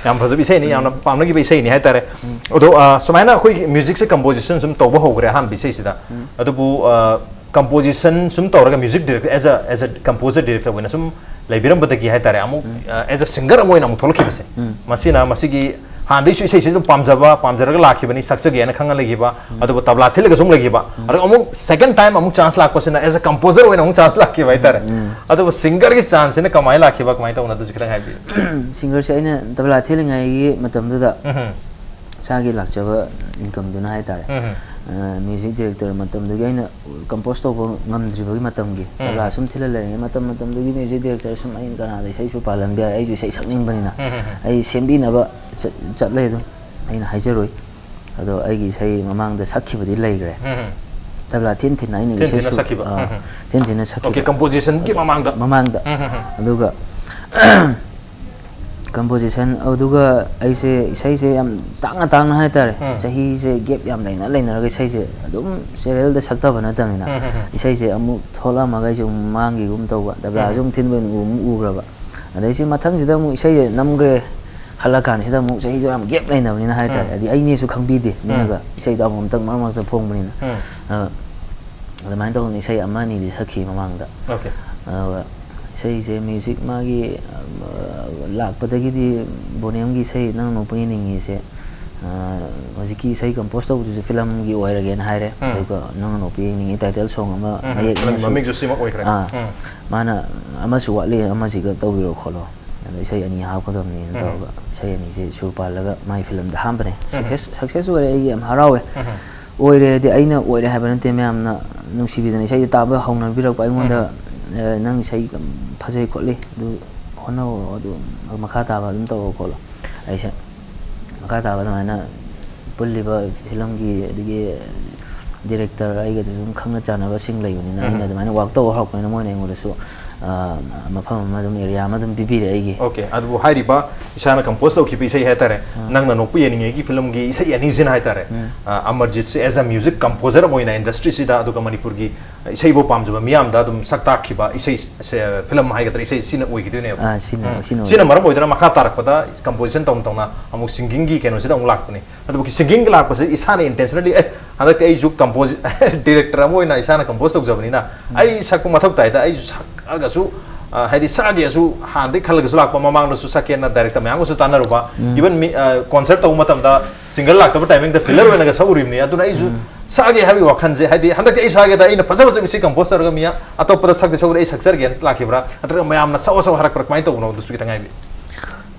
ꯌꯥꯝ ꯐꯖꯕ ꯏꯁꯩꯅꯤ, ꯌꯥꯝꯅ ꯄꯥꯝꯅꯈꯤꯕ ꯏꯁꯩꯅꯤ ꯍꯥꯏꯇꯥꯔꯦ꯫ ꯎꯝ꯫ ꯑꯗꯣ, ꯑ, ꯁꯨꯃꯥꯏꯅ ꯑꯩꯈꯣꯏꯒꯤ ꯃ꯭ꯌꯨꯖꯤꯛꯁꯦ ꯀꯝꯄꯣꯖꯤꯁꯟ ꯁꯨꯝ ꯇꯧꯕ ꯍꯧꯈ꯭ꯔꯦ ꯑꯍꯥꯟꯕ ꯏꯁꯩꯁꯤꯗ꯫ ꯎꯝ꯫ ꯑꯗꯨꯕꯨ, ꯑ, ꯀꯝꯄꯣꯖꯤꯁꯟ ꯁꯨꯝ ꯇꯧꯔꯒ music director, as a, as a composer director ꯑꯣꯏꯅ ꯁꯨꯝ ꯂꯩꯕꯤꯔꯝꯕꯗꯒꯤ ꯍꯥꯏꯇꯥꯔꯦ, ꯑꯃꯨꯛ, ꯎꯝ꯫ ꯑ, as a singer ꯑꯃ ꯑꯣꯏꯅ ꯑꯃꯨꯛ ꯊꯣꯛꯂꯛꯈꯤꯕꯁꯦ꯫ ꯎꯝ꯫ ꯃꯁꯤꯅ ꯃꯁꯤꯒꯤ ꯍꯥꯟꯅꯗꯩꯁꯨ ꯏꯁꯩꯁꯦ ꯑꯗꯨꯝ ꯄꯥꯝꯖꯕ, ꯄꯥꯝꯖꯔꯒ ꯂꯥꯛꯈꯤꯕꯅꯤ, ꯁꯛꯆꯒꯦꯅ ꯈꯪꯉ ꯂꯩꯈꯤꯕ, ꯎꯝ꯫ ꯑꯗꯨꯕꯨ ꯇꯕ꯭ꯂꯥ ꯊꯤꯜꯂꯒ ꯁꯨꯝ ꯂꯩꯈꯤꯕ꯫ ꯎꯝ꯫ ꯑꯗꯣ ꯑꯃꯨꯛ second time ꯑꯃꯨꯛ chance ꯂꯥꯛꯄꯁꯤꯅ as a composer ꯑꯣꯏꯅ ꯑꯃꯨꯛ chance ꯂꯥꯛꯈꯤꯕ ꯍꯥꯏꯇꯥꯔꯦ꯫ ꯎꯝ꯫ ꯑꯗꯨꯕꯨ singerꯒꯤ chanceꯁꯤꯅ ꯀꯃꯥꯏꯅ ꯂꯥꯛꯈꯤꯕ, ꯀꯃꯥꯏꯅ ꯇꯧꯕꯅꯣ, ꯑꯗꯨꯁꯨ ꯈꯤꯇꯪ ꯍꯥꯏꯕꯤꯌꯨ꯫ Singerꯁꯦ ꯑꯩꯅ ꯇꯕ꯭ꯂꯥ ꯊꯤꯜꯂꯤꯉꯩꯒꯤ ꯃꯇꯝꯗꯨꯗ ꯎꯝ꯫ ꯏꯁꯥꯒꯤ ꯂꯥꯛꯆꯕ incomeꯗꯨꯅ ꯍꯥꯏꯇꯥꯔꯦ꯫ ꯎꯝ꯫ ꯃ꯭ꯌꯨꯖꯤꯛ ꯗꯤꯔꯦꯛꯇꯔ ꯃꯇꯝꯗꯨꯒꯤ ꯑꯩꯅ ꯀꯝꯄꯣꯁ ꯇꯧꯕ ꯉꯝꯗ꯭ꯔꯤꯕꯒꯤ ꯃꯇꯝꯒꯤ ꯎꯝ꯫ ꯇꯕ꯭ꯂꯥ ꯁꯨꯝ ꯊꯤꯜꯂ ꯂꯩꯔꯤꯉꯩ ꯃꯇꯝ ꯃꯇꯝꯗꯨꯒꯤ ꯃ꯭ꯌꯨꯖꯤꯛ ꯗꯤꯔꯦꯛꯇꯔ ꯁꯨꯝ ꯑꯩꯅ ꯀꯅꯥꯗ ꯏꯁꯩꯁꯨ ꯄꯥꯜꯍꯟꯕ ꯌꯥꯏ, ꯑꯩꯁꯨ ꯏꯁꯩ ꯁꯛꯅꯤꯡꯕꯅꯤꯅ ꯎꯝ, ꯎꯝ, ꯎꯝ꯫ ꯑꯩ ꯁꯦꯝꯕꯤꯅꯕ ꯆꯠ- ꯆꯠꯂꯦ ꯑꯗꯨꯝ꯫ ꯑꯩꯅ ꯍꯥꯏꯖꯔꯣꯏ꯫ ꯑꯗꯣ ꯑꯩꯒꯤ ꯏꯁꯩ ꯃꯃꯥꯡꯗ ꯁꯛꯈꯤꯕꯗꯤ ꯂꯩꯈ꯭ꯔꯦ꯫ ꯎꯝ, ꯎꯝ꯫ ꯇꯕ꯭ꯂꯥ ꯊꯤꯟ ꯊꯤꯟꯅ ꯑꯩꯅ ꯊꯤꯟ ꯊꯤꯟꯅ ꯏꯁꯩꯁꯨ, ꯁꯛꯈꯤꯕ꯫ ꯑꯥ, ꯎꯝ, ꯎꯝ꯫ ꯊꯤꯟ ꯊꯤꯟꯅ ꯁꯛꯈꯤꯕ꯫ ꯑꯣꯀꯦ, ꯀꯝꯄꯣꯖꯤꯁꯟꯒꯤ ꯃꯃꯥꯡꯗ꯫ ꯃꯃꯥꯡꯗ꯫ ꯎꯝ, ꯎꯝ, ꯎꯝ꯫ ꯑꯗꯨꯒ ꯀꯝꯄꯣꯖꯤꯁꯟ, ꯑꯗꯨꯒ ꯑꯩꯁꯦ ꯏꯁꯩꯁꯦ ꯌꯥꯝ ꯇꯥꯡꯅ ꯇꯥꯡꯅ ꯍꯥꯏꯇꯥꯔꯦ, ꯎꯝ꯫ ꯆꯍꯤꯁꯦ ꯒꯦꯞ ꯌꯥꯝ ꯂꯩꯅ ꯂꯩꯅꯔꯒ ꯏꯁꯩꯁꯦ ꯑꯗꯨꯝ ꯁꯦꯔꯤꯌꯦꯜꯗ ꯁꯛꯇꯕ ꯅꯠꯇꯕꯅꯤꯅ, ꯎꯝ, ꯎꯝ, ꯎꯝ꯫ ꯏꯁꯩꯁꯦ ꯑꯃꯨꯛ ꯊꯣꯛꯂꯛꯑꯝꯃꯒ ꯑꯩꯁꯦ ꯑꯃꯨꯛ ꯃꯥꯡꯈꯤꯒꯨꯝ ꯇꯧꯕ, ꯇꯕ꯭ꯂꯥꯁꯨ ꯎꯝ꯫ ꯑꯃꯨꯛ ꯊꯤꯟꯕ ꯑꯣꯏꯅ ꯑꯃꯨꯛ ꯎꯈ꯭ꯔꯕ꯫ ꯑꯗꯩꯁꯤ ꯃꯊꯪꯁꯤꯗ ꯑꯃꯨꯛ ꯏꯁꯩꯁꯦ ꯅꯝꯈ꯭ꯔꯦ ꯈꯜꯂ ꯀꯥꯟꯁꯤꯗ ꯑꯃꯨꯛ ꯆꯍꯤꯁꯨ ꯌꯥꯝ ꯒꯦꯞ ꯂꯩꯅꯕꯅꯤꯅ ꯍꯥꯏꯇꯥꯔꯦ, ꯎꯝ꯫ ꯍꯥꯏꯗꯤ ꯑꯩꯅꯦꯁꯨ ꯈꯪꯕꯤꯗꯦ, ꯎꯝ꯫ ꯃꯤꯅꯒ ꯏꯁꯩꯗꯣ ꯑꯃꯨꯛꯇꯪ ꯃꯔꯛ ꯃꯔꯛꯇ ꯐꯣꯡꯕꯅꯤꯅ꯫ ꯎꯝ꯫ ꯑ, ꯑꯗꯨꯃꯥꯏꯅ ꯇꯧꯗꯅ ꯏꯁꯩ ꯑꯃ ꯑꯅꯤꯗꯤ ꯁꯛꯈꯤ ꯃꯃꯥꯡꯗ꯫ ꯑꯣꯀꯦ꯫ ꯑꯗꯨꯒ ꯏꯁꯩꯁꯦ ꯃ꯭ꯌꯨꯖꯤꯛ ꯃꯥꯒꯤ, ꯑ, ꯂꯥꯛꯄꯗꯒꯤꯗꯤ ꯕꯣꯅꯤꯌꯝꯒꯤ ꯏꯁꯩ ꯅꯪ ꯅꯣꯛꯄ ꯌꯦꯡꯅꯤꯡꯉꯤꯁꯦ, ꯑ, ꯍꯧꯖꯤꯛꯀꯤ ꯏꯁꯩ ꯀꯝꯄꯣꯁ ꯇꯧꯕꯗꯨꯁꯨ ꯐꯤꯂꯝꯒꯤ ꯑꯣꯏꯔꯒꯦꯅ ꯍꯥꯏꯔꯦ꯫ ꯎꯝ꯫ ꯑꯗꯨꯒ ꯅꯪ ꯅꯣꯛꯄ ꯌꯦꯡꯅꯤꯡꯉꯤ ꯇꯥꯏꯇꯜ ꯁꯣꯡ ꯑꯃ ꯎꯝ, ꯃꯌꯦꯛ ꯐꯤꯂꯝꯒꯤ ꯑꯃꯁꯨ, ꯃꯃꯤꯡꯁꯨ ꯁꯤꯃꯛ ꯑꯣꯏꯈ꯭ꯔꯦ꯫ ꯑꯥ, ꯎꯝ꯫ ꯃꯥꯅ ꯑꯃꯁꯨ ꯋꯥꯠꯂꯤ, ꯑꯃꯁꯤꯒ ꯇꯧꯕꯤꯔꯣ ꯈꯣꯠꯂꯣ, ꯑꯗꯣ ꯏꯁꯩ ꯑꯅꯤ ꯍꯥꯞꯀꯗꯕꯅꯤꯅ ꯎꯝ꯫ ꯇꯧꯔꯒ ꯏꯁꯩ ꯑꯅꯤꯁꯦ ꯁꯨꯔ ꯄꯥꯜꯂꯒ ꯃꯥꯏ ꯐꯤꯂꯝꯗ ꯍꯥꯞꯄꯅꯦ꯫ ꯎꯝ꯫ ꯁꯛꯁꯦꯁ, ꯁꯛꯁꯦꯁ ꯑꯣꯏꯔꯦ, ꯑꯩ ꯌꯥꯝ ꯍꯔꯥꯎꯋꯦ꯫ ꯎꯝ꯫ ꯑꯣꯏꯔꯦ ꯍꯥꯏꯗꯤ ꯑꯩꯅ ꯑꯣꯏꯔꯦ ꯍꯥꯏꯕ ꯅꯠꯇꯦ, ꯃꯌꯥꯝꯅ ꯅꯨꯡꯁꯤꯕꯤꯗꯅ ꯏꯁꯩꯁꯦ ꯇꯥꯕ ꯍꯧꯅꯕꯤꯔꯛꯄ ꯑꯩꯉꯣꯟꯗ, ꯎꯝ꯫ "ꯑꯦ, ꯅꯪ ꯏꯁꯩ ꯐꯖꯩ ꯈꯣꯠꯂꯤ, ꯑꯗꯨ ꯍꯣꯠꯅꯧ, ꯑꯗꯨ ꯃꯈꯥ ꯇꯥꯕ ꯑꯗꯨꯝ ꯇꯧꯔꯣ ꯈꯣꯠꯂꯣ"꯫ ꯑꯩꯁꯦ ꯃꯈꯥ ꯇꯥꯕ ꯑꯗꯨꯃꯥꯏꯅ ꯄꯨꯜꯂꯤꯕ ꯐꯤꯂꯝꯒꯤ ꯑꯗꯒꯤ ꯗꯤꯔꯦꯛꯇꯔ ꯑꯩꯒꯁꯨ ꯑꯗꯨꯝ ꯈꯪꯅ ꯆꯥꯟꯅꯕꯁꯤꯡ ꯂꯩꯕꯅꯤꯅ, ꯎꯝ꯫ ꯑꯩꯅ ꯑꯗꯨꯃꯥꯏꯅ ꯋꯥꯛ ꯇꯧꯕ ꯍꯧꯔꯛꯄꯅꯤꯅ ꯃꯣꯏꯅ ꯑꯩꯉꯣꯟꯗꯁꯨ, ꯑ, ꯃꯐꯝ ꯑꯃ ꯑꯗꯨꯝ, ꯑꯦꯔꯤꯌꯥ ꯑꯃ ꯑꯗꯨꯝ ꯄꯤꯕꯤꯔꯦ ꯑꯩꯒꯤ꯫ ꯑꯣꯀꯦ, ꯑꯗꯨꯕꯨ ꯍꯥꯏꯔꯤꯕ ꯏꯁꯥꯅ ꯀꯝꯄꯣꯖ ꯇꯧꯈꯤꯕ ꯏꯁꯩ ꯍꯥꯏꯇꯥꯔꯦ, ꯑꯥ꯫ ꯅꯪꯅ ꯅꯣꯛꯄ ꯌꯦꯡꯅꯤꯡꯉꯦꯒꯤ ꯐꯤꯂꯝꯒꯤ ꯏꯁꯩ ꯑꯅꯤꯁꯤꯅ ꯍꯥꯏꯇꯥꯔꯦ, ꯎꯝ꯫ ꯑ, ꯑꯃꯔꯖꯤꯠꯁꯦ as a music composer ꯑꯃ ꯑꯣꯏꯅ ꯏꯟꯗꯁꯇ꯭ꯔꯤꯁꯤꯗ, ꯑꯗꯨꯒ ꯃꯅꯤꯄꯨꯔꯒꯤ ꯏꯁꯩꯕꯨ ꯄꯥꯝꯖꯕ ꯃꯤꯌꯥꯝꯗ ꯑꯗꯨꯝ ꯁꯛ ꯇꯥꯛꯈꯤꯕ ꯏꯁꯩ, ꯁꯦ, ꯐꯤꯂꯝ ꯍꯥꯏꯒꯗ꯭ꯔꯥ, ꯏꯁꯩ ꯁꯤꯅ ꯑꯣꯏꯈꯤꯗꯣꯏꯅꯦꯕ꯫ ꯑꯥ, ꯁꯤꯅ, ꯎꯝ꯫ ꯁꯤꯅ ꯁꯤꯅ ꯑꯣꯏ- ꯃꯔꯝ ꯑꯣꯏꯗꯨꯅ ꯃꯈꯥ ꯇꯥꯔꯛꯄꯗ ꯀꯝꯄꯣꯖꯤꯁꯟ ꯇꯧꯅ ꯇꯧꯅ ꯑꯃꯨꯛ ꯁꯤꯡꯒꯤꯡꯒꯤ ꯀꯩꯅꯣꯁꯤꯗ ꯑꯃꯨꯛ ꯂꯥꯛꯄꯅꯤ꯫ ꯑꯗꯨꯕꯨ ꯁꯤꯡꯒꯤꯡꯒꯤ ꯂꯥꯛꯄꯁꯦ ꯏꯁꯥꯅ intentionally, "ꯑꯦ, ꯍꯟꯗꯛꯇꯤ ꯑꯩꯁꯨ ꯀꯝꯄꯣꯖ-, ꯗꯤꯔꯦꯛꯇꯔ ꯑꯃ ꯑꯣꯏꯅ ꯏꯁꯥꯅ ꯀꯝꯄꯣꯖ ꯇꯧꯖꯕꯅꯤꯅ ꯎꯝ꯫ ꯑꯩ ꯁꯛꯄ ꯃꯊꯧ ꯇꯥꯏꯗ, ꯑꯩꯁꯨ ꯁꯛꯑꯒꯁꯨ, ꯑ, ꯍꯥꯏꯗꯤ ꯁꯛꯑꯒꯦꯁꯨ ꯍꯥꯟꯅꯗꯒꯤ ꯈꯜꯂꯒꯁꯨ ꯂꯥꯛꯄ, ꯃꯃꯥꯡꯗꯁꯨ ꯁꯛꯀꯦꯅ ꯗꯥꯏꯔꯦꯛꯇꯔ ꯃꯌꯥꯝꯒꯁꯨ ꯇꯥꯟꯅꯔꯨꯕ, ꯎꯝ꯫ Even ꯃꯤ, ꯑ, ꯀꯣꯟꯁꯔꯠ ꯇꯧꯕ ꯃꯇꯝꯗ ꯁꯤꯡꯒꯔ ꯂꯥꯛꯇꯕ ꯇꯥꯏꯃꯤꯡꯗ ꯐꯤꯜꯂꯔ ꯑꯣꯏꯅꯒ ꯁꯛꯎꯔꯤꯕꯅꯤ꯫ ꯑꯗꯨꯅ ꯑꯩꯁꯨ ꯎꯝ꯫ ꯁꯛꯑꯒꯦ ꯍꯥꯏꯕꯒꯤ ꯋꯥꯈꯜꯁꯦ, ꯍꯥꯏꯗꯤ ꯍꯟꯗꯛꯇꯤ ꯑꯩ ꯁꯛꯑꯒꯦꯗ, ꯑꯩꯅ ꯐꯖ ꯐꯖꯕ ꯏꯁꯩ ꯀꯝꯄꯣꯖ ꯇꯧꯔꯒ ꯃꯤ ꯑꯇꯣꯞꯄꯗ ꯁꯛꯇꯤ ꯁꯛꯎꯔꯦ, ꯑꯩ ꯁꯛꯆꯔꯒꯦꯅ ꯂꯥꯛꯈꯤꯕ꯭ꯔꯥ, ꯅꯠꯇ꯭ꯔꯒ ꯃꯌꯥꯝꯅ ꯁꯛꯑꯣ ꯁꯛꯑꯣ ꯍꯥꯏꯔꯛꯄ꯭ꯔꯥ, ꯀꯃꯥꯏꯅ ꯇꯧꯕꯅꯣ? ꯑꯗꯨꯁꯨ ꯈꯤꯇꯪ ꯍꯥꯏꯕꯤꯌꯨ꯫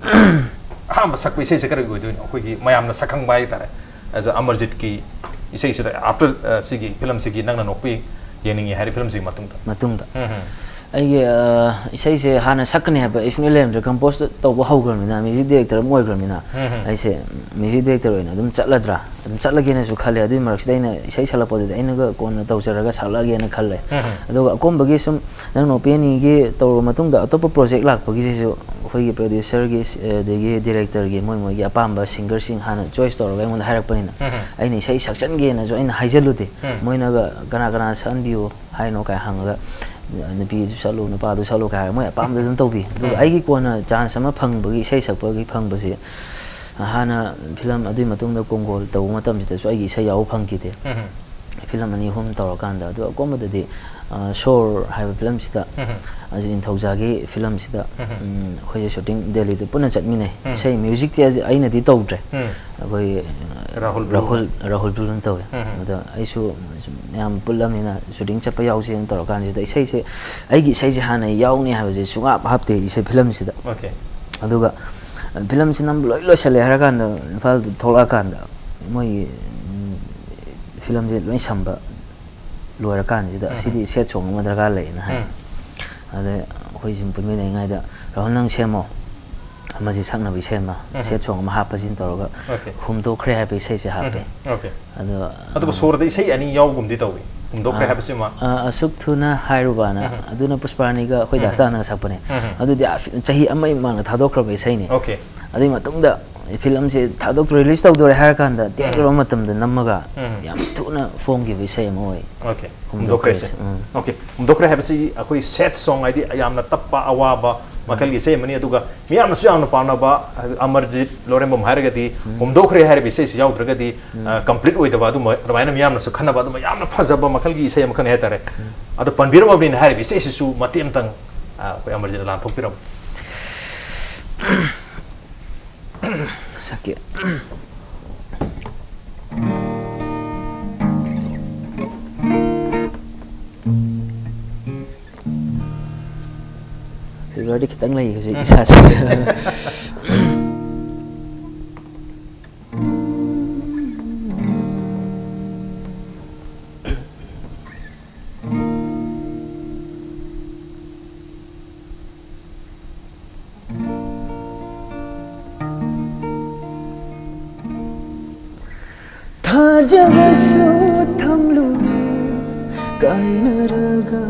ꯑꯍꯥꯟꯕ ꯁꯛꯄ ꯏꯁꯩꯁꯦ ꯀꯔꯤ ꯑꯣꯏꯗꯣꯏꯅꯣ? ꯑꯩꯈꯣꯏꯒꯤ ꯃꯌꯥꯝꯅ ꯁꯛꯈꯪꯕ ꯍꯥꯏꯇꯥꯔꯦ, as a ꯑꯃꯔꯖꯤꯠꯀꯤ꯫ ꯏꯁꯩꯁꯤꯗ after ꯁꯤꯒꯤ ꯐꯤꯂꯝꯁꯤꯒꯤ ꯅꯪꯅ ꯅꯣꯛꯄꯤ ꯌꯦꯡꯅꯤꯡꯉꯤ ꯍꯥꯏꯔꯤꯕ ꯐꯤꯂꯝꯁꯤꯒꯤ ꯃꯇꯨꯡꯗ? ꯃꯇꯨꯡꯗ ꯑꯩꯒꯤ ꯏꯁꯩꯁꯦ ꯍꯥꯟꯅ ꯁꯛꯀꯅꯤ ꯍꯥꯏꯕ ꯑꯩ ꯁꯨꯡꯂꯩ ꯂꯩꯔꯝꯗ꯭ꯔꯦ꯫ ꯀꯝꯄꯣꯖ ꯇꯧꯕ ꯍꯧꯈ꯭ꯔꯕꯅꯤꯅ, ꯃ꯭ꯌꯨꯖꯤꯛ ꯗꯥꯏꯔꯦꯛꯇꯔ ꯑꯃ ꯑꯣꯏꯈ꯭ꯔꯕꯅꯤꯅ, ꯑꯩꯁꯦ ꯃ꯭ꯌꯨꯖꯤꯛ ꯗꯥꯏꯔꯦꯛꯇꯔ ꯑꯣꯏꯅ ꯑꯗꯨꯝ ꯆꯠꯂꯗ꯭ꯔꯥ, ꯑꯗꯨꯝ ꯆꯠꯂꯒꯦꯅꯁꯨ ꯈꯜꯂꯦ꯫ ꯑꯗꯨꯒꯤ ꯃꯔꯛꯁꯤꯗ ꯑꯩꯅ ꯏꯁꯩ ꯁꯛꯂꯛꯄꯗꯨꯗꯤ ꯑꯩꯅꯒ ꯀꯣꯟꯅ ꯇꯧꯖꯔꯒ ꯁꯛꯂꯛꯑꯒꯦꯅ ꯈꯜꯂꯦ꯫ ꯑꯗꯨꯒ ꯑꯀꯣꯝꯕꯒꯤ ꯁꯨꯝ ꯅꯪ ꯅꯣꯛꯄꯤ ꯑꯅꯤꯒꯤ ꯇꯧꯔꯕ ꯃꯇꯨꯡꯗ ꯑꯇꯣꯞꯄ ꯄ꯭ꯔꯣꯖꯦꯛ ꯂꯥꯛꯄꯒꯤꯁꯤꯁꯨ ꯑꯩꯈꯣꯏꯒꯤ ꯄ꯭ꯔꯣꯗ꯭ꯌꯨꯁꯔꯒꯤ, ꯑꯗꯒꯤ ꯗꯥꯏꯔꯦꯛꯇꯔꯒꯤ ꯃꯣꯏ ꯃꯣꯏꯒꯤ ꯑꯄꯥꯝꯕ ꯁꯤꯡꯒꯔꯁꯤꯡ ꯍꯥꯟꯅ ꯆꯣꯏꯁ ꯇꯧꯔꯒ ꯑꯩꯉꯣꯟꯗ ꯍꯥꯏꯔꯛꯄꯅꯤꯅ, ꯑꯩꯅ ꯏꯁꯩ ꯁꯛꯆꯟꯒꯦꯅꯁꯨ ꯑꯩꯅ ꯍꯥꯏꯖꯜꯂꯨꯗꯦ꯫ ꯃꯣꯏꯅꯒ "ꯀꯅꯥ ꯀꯅꯥ ꯁꯛꯍꯟꯕꯤꯌꯨ ꯍꯥꯏꯅꯣ?" ꯀꯥꯏ ꯍꯪꯉꯒ, "ꯅꯨꯄꯤꯗꯨ ꯁꯛꯂꯨ, ꯅꯨꯄꯥꯗꯨ ꯁꯛꯂꯨ" ꯀꯥꯏ ꯍꯥꯏꯔꯒ ꯃꯣꯏ ꯑꯄꯥꯝꯕꯗ ꯑꯗꯨꯝ ꯇꯧꯕꯤ꯫ ꯑꯗꯨꯒ ꯑꯩꯒꯤ ꯀꯣꯟꯅ ꯆꯥꯟꯁ ꯑꯃ ꯐꯪꯕꯒꯤ, ꯏꯁꯩ ꯁꯛꯄꯒꯤ ꯐꯪꯕꯁꯦ, ꯍꯥꯟꯅ ꯐꯤꯂꯝ, ꯑꯗꯨꯒꯤ ꯃꯇꯨꯡꯗ ꯀꯣꯡꯒꯣꯜ ꯇꯧꯕ ꯃꯇꯝꯁꯤꯗꯁꯨ ꯑꯩꯒꯤ ꯏꯁꯩ ꯌꯥꯎꯕ ꯐꯪꯈꯤꯗꯦ꯫ ꯐꯤꯂꯝ ꯑꯅꯤ ꯑꯍꯨꯝ ꯇꯧꯔꯀꯥꯟꯗ꯫ ꯑꯗꯨ ꯑꯀꯣꯟꯕꯗꯗꯤ, ꯑ, ꯁꯣꯔ ꯍꯥꯏꯕ ꯐꯤꯂꯝꯁꯤꯗ, ꯑꯁꯤ ꯅꯤꯡꯊꯧꯖꯥꯒꯤ ꯐꯤꯂꯝꯁꯤꯗ, ꯎꯝ, ꯑꯩꯈꯣꯏꯁꯦ ꯁꯨꯇꯤꯡ ꯗꯦꯜꯂꯤꯗ ꯄꯨꯟꯅ ꯆꯠꯃꯤꯟꯅꯩ꯫ ꯏꯁꯩ, ꯃ꯭ꯌꯨꯖꯤꯛꯇꯤ ꯑꯩꯅꯗꯤ ꯇꯧꯗ꯭ꯔꯦ꯫ ꯑꯩꯈꯣꯏ, ꯑ, ꯔꯥꯍꯨꯜ ꯕ꯭ꯂꯨ꯫ ꯔꯥꯍꯨꯜ, ꯔꯥꯍꯨꯜ ꯕ꯭ꯂꯨꯅ ꯇꯧꯋꯦ꯫ ꯑꯗ ꯑꯩꯁꯨ ꯃꯌꯥꯝ ꯄꯨꯜꯂꯝꯅꯤꯅ ꯁꯨꯇꯤꯡ ꯆꯠꯄ ꯌꯥꯎꯁꯦꯅ ꯇꯧꯔꯀꯥꯟꯁꯤꯗ ꯏꯁꯩꯁꯦ, ꯑꯩꯒꯤ ꯏꯁꯩꯁꯦ ꯍꯥꯟꯅ ꯌꯥꯎꯅꯤ ꯍꯥꯏꯕꯁꯦ ꯁꯨꯡꯍꯥꯞ ꯍꯥꯞꯇꯦ ꯏꯁꯩ ꯐꯤꯂꯝꯁꯤꯗ꯫ Okay. ꯑꯗꯨꯒ ꯐꯤꯂꯝꯁꯤ ꯅꯝꯕ ꯂꯣꯏ ꯂꯣꯏꯁꯜꯂꯦ ꯍꯥꯏꯔꯀꯥꯟꯗ, ꯏꯝꯐꯥꯜꯗ ꯊꯣꯛꯂꯛꯑꯀꯥꯟꯗ ꯃꯣꯏꯒꯤ, ꯎꯝ, ꯐꯤꯂꯝꯁꯦ ꯂꯣꯏ ꯁꯝꯕ ꯂꯣꯏꯔꯀꯥꯟꯁꯤꯗ, "ꯑꯁꯤꯗꯤ ꯁꯦꯠ ꯁꯣꯡ ꯑꯃ ꯗꯔꯀꯥꯔ ꯂꯩꯌꯦꯅ ꯍꯥꯏ꯫ ꯑꯗꯩ ꯑꯩꯈꯣꯏ ꯁꯨꯝ ꯄꯨꯟꯃꯤꯟꯅꯔꯤꯉꯩꯗ, "ꯔꯥꯍꯨꯜ, ꯅꯪ ꯁꯦꯝꯃꯣ, ꯑꯃꯁꯤ ꯁꯛꯅꯕ ꯏꯁꯩ ꯑꯃ, ꯁꯦꯠ ꯁꯣꯡ ꯑꯃ ꯍꯥꯞꯄꯁꯤꯅ" ꯇꯧꯔꯒ, Okay. "ꯍꯨꯝꯗꯣꯛꯈ꯭ꯔꯦ" ꯍꯥꯏꯕ ꯏꯁꯩꯁꯦ ꯍꯥꯞꯄꯦ꯫ Okay. ꯑꯗꯣ, ꯑꯗꯨꯒ ꯁꯣꯔꯗ ꯏꯁꯩ ꯑꯅꯤ ꯌꯥꯎꯒꯨꯝꯗꯤ ꯇꯧꯏ, "ꯍꯨꯝꯗꯣꯛꯈ꯭ꯔꯦ" ꯍꯥꯏꯕꯁꯤꯃ꯫ ꯑ, "ꯑꯁꯨꯛ ꯊꯨꯅ ꯍꯥꯏꯔꯨꯕꯅ", ꯑꯗꯨꯅ ꯄꯨꯁꯄꯥꯔꯥꯅꯤꯒ ꯑꯩꯈꯣꯏ ꯗꯥꯁꯇꯥꯅꯒ ꯁꯛꯄꯅꯦ꯫ ꯑꯗꯨꯗꯤ ꯑ, ꯆꯍꯤ ꯑꯃꯒꯤ ꯃꯃꯥꯡꯗ ꯊꯥꯗꯣꯛꯈ꯭ꯔꯕ ꯏꯁꯩꯅꯦ꯫ Okay. ꯑꯗꯨꯒꯤ ꯃꯇꯨꯡꯗ ꯐꯤꯂꯝꯁꯦ ꯊꯥꯗꯣꯛꯇꯣꯔꯦ, ꯔꯤꯂꯤꯁ ꯇꯧꯗꯣꯔꯦ ꯍꯥꯏꯔ ꯀꯥꯟꯗ ꯇꯦꯛꯈ꯭ꯔꯕ ꯃꯇꯝꯗ ꯅꯝꯃꯒ ꯌꯥꯝ ꯊꯨꯅ ꯐꯣꯡꯈꯤꯕ ꯏꯁꯩ ꯑꯃ ꯑꯣꯏ꯫ Okay. "ꯍꯨꯝꯗꯣꯛꯈ꯭ꯔꯦꯁꯦ"꯫ ꯎꯝ꯫ Okay. "ꯍꯨꯝꯗꯣꯛꯈ꯭ꯔꯦ" ꯍꯥꯏꯕꯁꯤ ꯑꯩꯈꯣꯏ ꯁꯦꯠ ꯁꯣꯡ, ꯍꯥꯏꯗꯤ ꯌꯥꯝꯅ ꯇꯞꯄ ꯑꯋꯥꯕ ꯃꯈꯜꯒꯤ ꯏꯁꯩ ꯑꯃꯅꯤ꯫ ꯑꯗꯨꯒ ꯃꯤꯌꯥꯝꯅꯁꯨ ꯌꯥꯝꯅ ꯄꯥꯝꯅꯕ, ꯑꯃꯔꯖꯤꯠ ꯂꯣꯔꯦꯝꯕꯝ ꯍꯥꯏꯔꯒꯗꯤ "ꯍꯨꯝꯗꯣꯛꯈ꯭ꯔꯦ" ꯍꯥꯏꯔꯤꯕ ꯏꯁꯩꯁꯤ ꯌꯥꯎꯗ꯭ꯔꯒꯗꯤ, ꯑ, complete ꯑꯣꯏꯗꯕ, ꯑꯗꯨꯝꯕ ꯑꯗꯨꯃꯥꯏꯅ ꯃꯤꯌꯥꯝꯅꯁꯨ ꯈꯟꯅꯕ ꯑꯗꯨꯝꯕ ꯌꯥꯝꯅ ꯐꯖꯕ ꯃꯈꯜꯒꯤ ꯏꯁꯩ ꯑꯃꯈꯛꯅꯤ ꯍꯥꯏꯇꯥꯔꯦ꯫ ꯑꯗꯣ ꯄꯟꯕꯤꯔꯝꯃꯕꯅꯤꯅ ꯍꯥꯏꯔꯤꯕ ꯏꯁꯩꯁꯤꯁꯨ ꯃꯇꯦꯛ ꯑꯃꯇꯪ, ꯑ, ꯑꯩꯈꯣꯏ ꯑꯃꯔꯖꯤꯠꯅ ꯂꯥꯟꯊꯣꯛꯄꯤꯔꯝꯃꯨ꯫ ꯁꯛꯀꯦ꯫ Fever ꯗꯤ ꯈꯤꯇꯪ ꯂꯩ ꯍꯧꯖꯤꯛ ꯏꯁꯥꯁꯦ꯫ ꯈꯟꯖꯕꯁꯨ ꯊꯝꯂꯨ, ꯀꯥꯏꯅꯔꯒ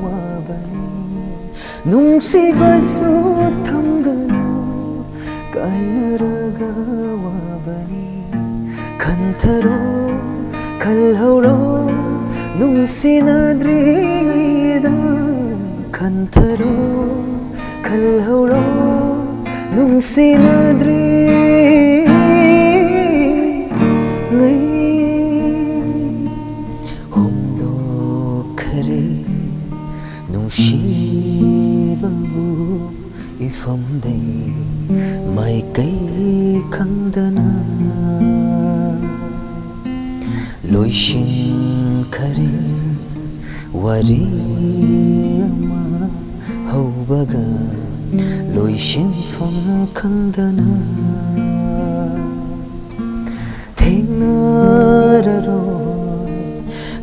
ꯋꯥꯕꯅꯤ꯫ ꯅꯨꯡꯁꯤꯕꯁꯨ ꯊꯝꯒꯅꯨ, ꯀꯥꯏꯅꯔꯒ ꯋꯥꯕꯅꯤ꯫ ꯈꯟꯊꯔꯣ, ꯈꯜꯍꯧꯔꯣ, ꯅꯨꯡꯁꯤꯅꯗ꯭ꯔꯤꯉꯩꯗ꯫ ꯈꯟꯊꯔꯣ, ꯈꯜꯍꯧꯔꯣ, ꯅꯨꯡꯁꯤꯅꯗ꯭ꯔꯤꯉꯩ꯫ ꯍꯣꯡꯗꯣꯛꯈꯔꯦ ꯅꯨꯡꯁꯤꯕꯕꯨ ꯏꯐꯝꯗꯩ ꯃꯥꯏꯀꯩ ꯈꯪꯗꯅ꯫ ꯂꯣꯏꯁꯤꯟꯈꯔꯦ ꯋꯥꯔꯤ ꯑꯃ ꯍꯧꯕꯒ ꯂꯣꯏꯁꯤꯟꯐꯝ ꯈꯪꯗꯅ꯫ ꯊꯦꯡꯅꯔꯔꯣꯏ,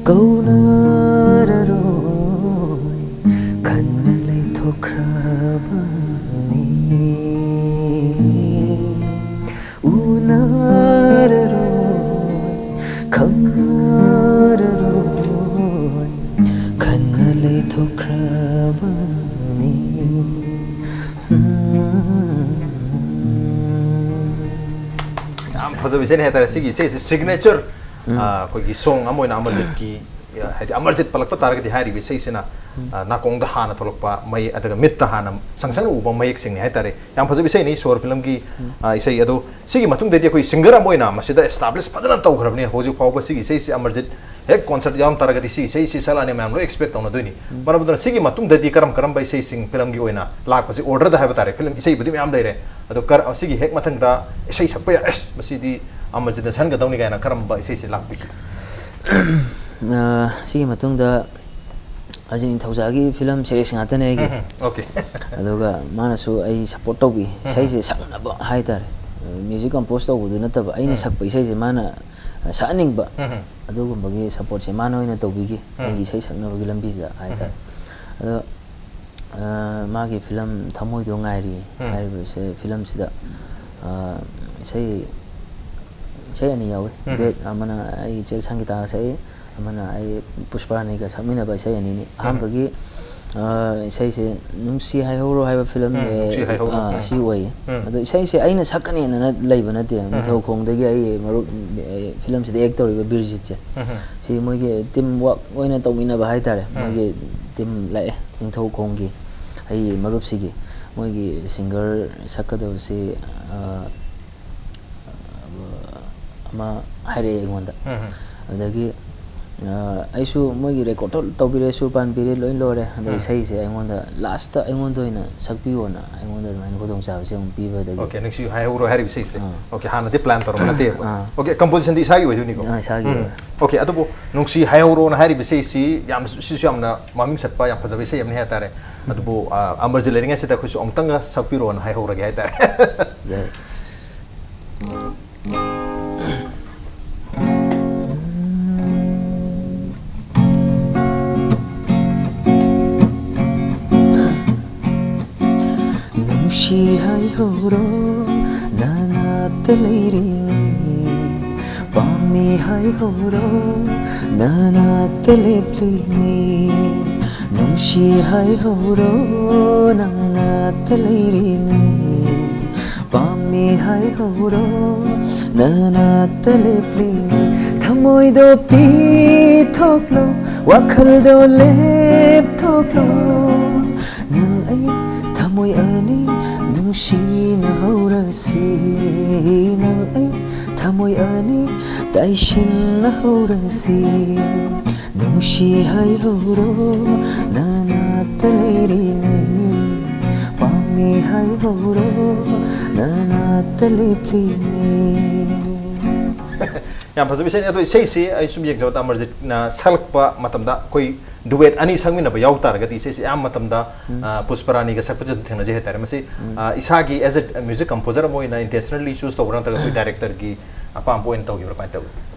ꯀꯧꯅꯔꯔꯣꯏ, ꯈꯟꯅ ꯂꯩꯊꯣꯛꯈ꯭ꯔꯕꯅꯤ꯫ ꯎꯅꯔꯔꯣꯏ, ꯈꯪꯅꯔꯔꯣꯏ, ꯈꯟꯅ ꯂꯩꯊꯣꯛꯈ꯭ꯔꯕꯅꯤ꯫ ꯌꯥꯝ ꯐꯖꯕ ꯏꯁꯩꯅꯤ ꯍꯥꯏꯇꯥꯔꯦ꯫ ꯁꯤꯒꯤ ꯏꯁꯩꯁꯤ ꯁꯤꯒꯅꯦꯆꯔ, ꯎꯝ꯫ ꯑ, ꯑꯩꯈꯣꯏꯒꯤ ꯁꯣꯡ ꯑꯃ ꯑꯣꯏꯅ ꯑꯃꯔꯖꯤꯠꯀꯤ, ꯑ, ꯍꯥꯏꯗꯤ ꯑꯃꯔꯖꯤꯠ ꯄꯜꯂꯛꯄ ꯇꯥꯔꯒꯗꯤ ꯍꯥꯏꯔꯤꯕ ꯏꯁꯩꯁꯤꯅ, ꯎꯝ꯫ ꯑ, ꯅꯥꯀꯣꯡꯗ ꯍꯥꯟꯅ ꯊꯣꯛꯂꯛꯄ ꯃꯌꯦꯛ, ꯑꯗꯨꯒ ꯃꯤꯠꯇ ꯍꯥꯟꯅ ꯁꯪ ꯁꯪꯅ ꯎꯕ ꯃꯌꯦꯛꯁꯤꯡꯅꯤ ꯍꯥꯏꯇꯥꯔꯦ꯫ ꯌꯥꯝ ꯐꯖꯕ ꯏꯁꯩꯅꯤ ꯁꯣꯔ ꯐꯤꯂꯝꯒꯤ, ꯎꯝ꯫ ꯑ, ꯏꯁꯩ꯫ ꯑꯗꯣ ꯁꯤꯒꯤ ꯃꯇꯨꯡꯗꯗꯤ ꯑꯩꯈꯣꯏ ꯁꯤꯡꯒꯔ ꯑꯃ ꯑꯣꯏꯅ ꯃꯁꯤꯗ ꯑꯦꯁꯇꯥꯕ꯭ꯂꯤꯁ ꯐꯖꯅ ꯇꯧꯈ꯭ꯔꯕꯅꯤ꯫ ꯍꯧꯖꯤꯛ ꯐꯥꯎꯕ ꯁꯤꯒꯤ ꯏꯁꯩꯁꯤ ꯑꯃꯔꯖꯤꯠ ꯍꯦꯛ ꯀꯣꯟꯁꯔꯠ ꯌꯥꯎꯔꯝ ꯇꯥꯔꯒꯗꯤ ꯁꯤꯒꯤ ꯏꯁꯩꯁꯤ ꯁꯛꯂꯛꯑꯅꯤ, ꯃꯌꯥꯝ ꯂꯣꯏ ꯑꯦꯛꯁꯄꯦꯛ ꯇꯧꯅꯗꯣꯏꯅꯤ꯫ ꯎꯝ꯫ ꯃꯔꯝ ꯑꯗꯨꯅ ꯁꯤꯒꯤ ꯃꯇꯨꯡꯗꯗꯤ ꯀꯔꯝ ꯀꯔꯝꯕ ꯏꯁꯩꯁꯤꯡ ꯐꯤꯂꯝꯒꯤ ꯑꯣꯏꯅ ꯂꯥꯛꯄꯁꯤ ꯑꯣꯔꯗꯔꯗ ꯍꯥꯏꯕ ꯇꯥꯔꯦ, ꯐꯤꯂꯝ ꯏꯁꯩꯕꯨꯗꯤ ꯃꯌꯥꯝ ꯂꯩꯔꯦ, ꯑꯗꯣ ꯀꯔ-, ꯁꯤꯒꯤ ꯍꯦꯛ ꯃꯊꯪꯗ ꯏꯁꯩ ꯁꯛꯄ ꯌꯥꯏ, ꯑꯁ, ꯃꯁꯤꯗꯤ ꯑꯃꯔꯖꯤꯠꯅ ꯁꯟꯒꯗꯧꯅꯤ ꯀꯥꯏꯅ ꯀꯔꯝꯕ ꯏꯁꯩꯁꯤ ꯂꯥꯛꯄꯤꯒꯦ? ꯑ, ꯁꯤꯒꯤ ꯃꯇꯨꯡꯗ ꯑꯖꯤꯠ ꯅꯤꯡꯊꯧꯖꯥꯒꯤ ꯐꯤꯂꯝ ꯁꯦꯔꯤꯁ ꯉꯥꯛꯇꯅꯦ ꯑꯩꯒꯤ꯫ ꯎꯝ, ꯎꯝ, okay꯫ ꯑꯗꯨꯒ ꯃꯥꯅꯁꯨ ꯑꯩ ꯁꯞꯄꯣꯔꯠ ꯇꯧꯕꯤ꯫ ꯎꯝ꯫ ꯏꯁꯩꯁꯦ ꯁꯛꯅꯕ ꯍꯥꯏꯇꯥꯔꯦ꯫ ꯃ꯭ꯌꯨꯖꯤꯛ ꯀꯝꯄꯣꯁ ꯇꯧꯕꯗꯨ ꯅꯠꯇꯕ, ꯑꯩꯅ ꯎꯝ꯫ ꯁꯛꯄ ꯏꯁꯩꯁꯦ ꯃꯥꯅ, ꯑ, ꯁꯛꯍꯟꯅꯤꯡꯕ꯫ ꯎꯝ, ꯎꯝ꯫ ꯑꯗꯨꯒꯨꯝꯕꯒꯤ ꯁꯞꯄꯣꯔꯠꯁꯦ ꯃꯥꯅ ꯑꯣꯏꯅ ꯇꯧꯕꯤꯈꯤ, ꯎꯝ꯫ ꯑꯩꯒꯤ ꯏꯁꯩ ꯁꯛꯅꯕꯒꯤ ꯂꯝꯕꯤꯁꯤꯗ ꯍꯥꯏꯇꯥꯔꯦ꯫ ꯎꯝ꯫ ꯑꯗꯣ, ꯑ, ꯃꯥꯒꯤ ꯐꯤꯂꯝ ꯊꯃꯣꯏꯗꯣ ꯉꯥꯏꯔꯤ ꯎꯝ꯫ ꯍꯥꯏꯔꯤꯕ ꯏꯁꯩ, ꯐꯤꯂꯝꯁꯤꯗ, ꯑ, ꯏꯁꯩ ꯏꯁꯩ ꯑꯅꯤ ꯌꯥꯎꯏ꯫ ꯎꯝ꯫ Duet ꯑꯃꯅ ꯑꯩ ꯏꯆꯦ ꯁꯪꯒꯤꯇꯥꯒ ꯁꯛꯏ, ꯑꯃꯅ ꯑꯩ ꯄꯨꯁꯄꯔꯥꯅꯤꯒ ꯁꯛꯃꯤꯟꯅꯕ ꯏꯁꯩ ꯑꯅꯤꯅꯤ꯫ ꯎꯝ꯫ ꯑꯍꯥꯟꯕꯒꯤ, ꯑ, ꯏꯁꯩꯁꯦ "ꯅꯨꯡꯁꯤ ꯍꯥꯏꯍꯧꯔꯣ" ꯍꯥꯏꯕ ꯐꯤꯂꯝ, ꯎꯝ, "ꯅꯨꯡꯁꯤ ꯍꯥꯏꯍꯧꯔꯣ", ꯑ, ꯎꯝ꯫ ꯑꯁꯤ ꯑꯣꯏꯌꯦ꯫ ꯎꯝ꯫ ꯑꯗꯣ ꯏꯁꯩꯁꯦ ꯑꯩꯅ ꯁꯛꯀꯅꯦꯅ ꯂꯩꯕ ꯅꯠꯇꯦ꯫ ꯎꯝ꯫ ꯅꯤꯡꯊꯧꯈꯣꯡꯗꯒꯤ ꯑꯩ ꯃꯔꯨꯞ, ꯑ, ꯐꯤꯂꯝꯁꯤꯗ act ꯇꯧꯔꯤꯕ ꯕꯤꯔꯖꯤꯠꯁꯦ꯫ ꯎꯝ꯫ ꯁꯤ ꯃꯣꯏꯒꯤ team work ꯑꯣꯏꯅ ꯇꯧꯃꯤꯟꯅꯕ ꯍꯥꯏꯇꯥꯔꯦ꯫ ꯎꯝ꯫ ꯃꯣꯏꯒꯤ team ꯂꯥꯛꯑꯦ, ꯅꯤꯡꯊꯧꯈꯣꯡꯒꯤ ꯑꯩ ꯃꯔꯨꯞꯁꯤꯒꯤ꯫ ꯃꯣꯏꯒꯤ singer ꯁꯛꯀꯗꯕꯁꯤ, ꯑ, ꯑꯃ ꯍꯥꯏꯔꯛꯑꯦ ꯑꯩꯉꯣꯟꯗ꯫ ꯎꯝ, ꯎꯝ꯫ ꯑꯗꯒꯤ, ꯑ, ꯑꯩꯁꯨ ꯃꯣꯏꯒꯤ record ꯇꯧꯕꯤꯔꯦ, ꯁꯨꯔ ꯄꯥꯟꯕꯤꯔꯦ, ꯂꯣꯏ ꯂꯣꯏꯔꯦ꯫ ꯑꯗꯣ ꯎꯝ꯫ ꯏꯁꯩꯁꯦ ꯑꯩꯉꯣꯟꯗ last ꯑꯩꯉꯣꯟꯗ ꯑꯣꯏꯅ ꯁꯛꯄꯤꯌꯣꯅ ꯑꯩꯉꯣꯟꯗ ꯑꯗꯨꯃꯥꯏꯅ ꯈꯨꯗꯣꯡꯆꯥꯕꯁꯦ ꯑꯃꯨꯛ ꯄꯤꯕꯗꯒꯤ꯫ Okay, "ꯅꯨꯡꯁꯤ ꯍꯥꯏꯍꯧꯔꯣ" ꯍꯥꯏꯔꯤꯕ ꯏꯁꯩꯁꯦ꯫ ꯑꯥ꯫ Okay, ꯍꯥꯟꯅꯗꯤ plan ꯇꯧꯔꯝꯕ ꯅꯠꯇꯦꯕ꯫ ꯑꯥ꯫ Okay, composition ꯗꯤ ꯏꯁꯥꯒꯤ ꯑꯣꯏꯗꯣꯏꯅꯤꯀꯣ? ꯑꯥ, ꯏꯁꯥꯒꯤ ꯎꯝ꯫ ꯑꯣꯏ꯫ Okay, ꯑꯗꯨꯕꯨ "ꯅꯨꯡꯁꯤ ꯍꯥꯏꯍꯧꯔꯣꯅ" ꯍꯥꯏꯔꯤꯕ ꯏꯁꯩꯁꯤ ꯌꯥꯝ, ꯁꯤꯁꯨ ꯌꯥꯝꯅ ꯃꯃꯤꯡ ꯆꯠꯄ, ꯌꯥꯝ ꯐꯖꯕ ꯏꯁꯩ ꯑꯃꯅꯤ ꯍꯥꯏꯇꯥꯔꯦ꯫ ꯎꯝ꯫ ꯑꯗꯨꯕꯨ, ꯑ, ꯑꯃꯔꯖꯤꯠ ꯂꯩꯔꯤꯉꯩꯁꯤꯗ ꯑꯩꯈꯣꯏꯁꯨ ꯑꯃꯨꯛꯇꯪꯒ ꯁꯛꯄꯤꯔꯣꯅ ꯍꯥꯏꯍꯧꯔꯒꯦ ꯍꯥꯏꯇꯥꯔꯦ꯫ ꯌꯥꯏ꯫ ꯅꯨꯡꯁꯤ ꯍꯥꯏꯍꯧꯔꯣ ꯅꯅꯥꯛꯇ ꯂꯩꯔꯤꯉꯩ, ꯄꯥꯝꯃꯤ ꯍꯥꯏꯍꯧꯔꯣ ꯅꯅꯥꯛꯇ ꯂꯦꯞꯂꯤꯉꯩ, ꯅꯨꯡꯁꯤ ꯍꯥꯏꯍꯧꯔꯣ ꯅꯅꯥꯛꯇ ꯂꯩꯔꯤꯉꯩ, ꯄꯥꯝꯃꯤ ꯍꯥꯏꯍꯧꯔꯣ ꯅꯅꯥꯛꯇ ꯂꯦꯞꯂꯤꯉꯩ, ꯊꯃꯣꯏꯗꯣ ꯄꯤꯊꯣꯛꯂꯣ, ꯋꯥꯈꯜꯗꯣ ꯂꯦꯞꯊꯣꯛꯂꯣ, ꯅꯪ ꯑꯩ ꯊꯃꯣꯏ ꯑꯅꯤ ꯅꯨꯡꯁꯤꯅ ꯍꯧꯔꯁꯤ, ꯅꯪ ꯑꯩ ꯊꯃꯣꯏ ꯑꯅꯤ ꯇꯥꯏꯁꯤꯟꯅ ꯍꯧꯔꯁꯤ, ꯅꯨꯡꯁꯤ ꯍꯥꯏꯍꯧꯔꯣ ꯅꯅꯥꯛꯇ ꯂꯩꯔꯤꯉꯩ, ꯄꯥꯝꯃꯤ ꯍꯥꯏꯍꯧꯔꯣ ꯅꯅꯥꯛꯇ ꯂꯦꯞꯂꯤꯉꯩ꯫ ꯌꯥꯝ ꯐꯖꯕ ꯏꯁꯩꯅꯤ꯫ ꯑꯗꯣ ꯏꯁꯩꯁꯤ ꯑꯩ ꯁꯨꯝ ꯌꯦꯡꯖꯕꯗ ꯑꯃꯔꯖꯤꯠꯅ ꯁꯛꯂꯛꯄ ꯃꯇꯝꯗ ꯑꯩꯈꯣꯏ duet ꯑꯅꯤ ꯁꯛꯃꯤꯟꯅꯕ ꯌꯥꯎ ꯇꯥꯔꯒꯗꯤ ꯏꯁꯩꯁꯤ ꯑꯌꯥꯝꯕ ꯃꯇꯝꯗ, ꯎꯝ꯫ ꯑ, ꯄꯨꯁꯄꯔꯥꯅꯤꯒ ꯁꯛꯄꯁꯦ ꯑꯗꯨꯝ ꯊꯦꯡꯅꯖꯩ ꯍꯥꯏꯇꯥꯔꯦ꯫ ꯃꯁꯤ, ꯎꯝ꯫ ꯑ, ꯏꯁꯥꯒꯤ as a music composer ꯑꯃ ꯑꯣꯏꯅ intentionally choose ꯇꯧꯕ꯭ꯔꯥ, ꯅꯠꯇ꯭ꯔꯒ ꯑꯩꯈꯣꯏ director ꯒꯤ ꯑꯄꯥꯝꯕ ꯑꯣꯏꯅ ꯇꯧꯈꯤꯕ꯭ꯔꯥ, ꯀꯃꯥꯏꯅ ꯇꯧꯏ?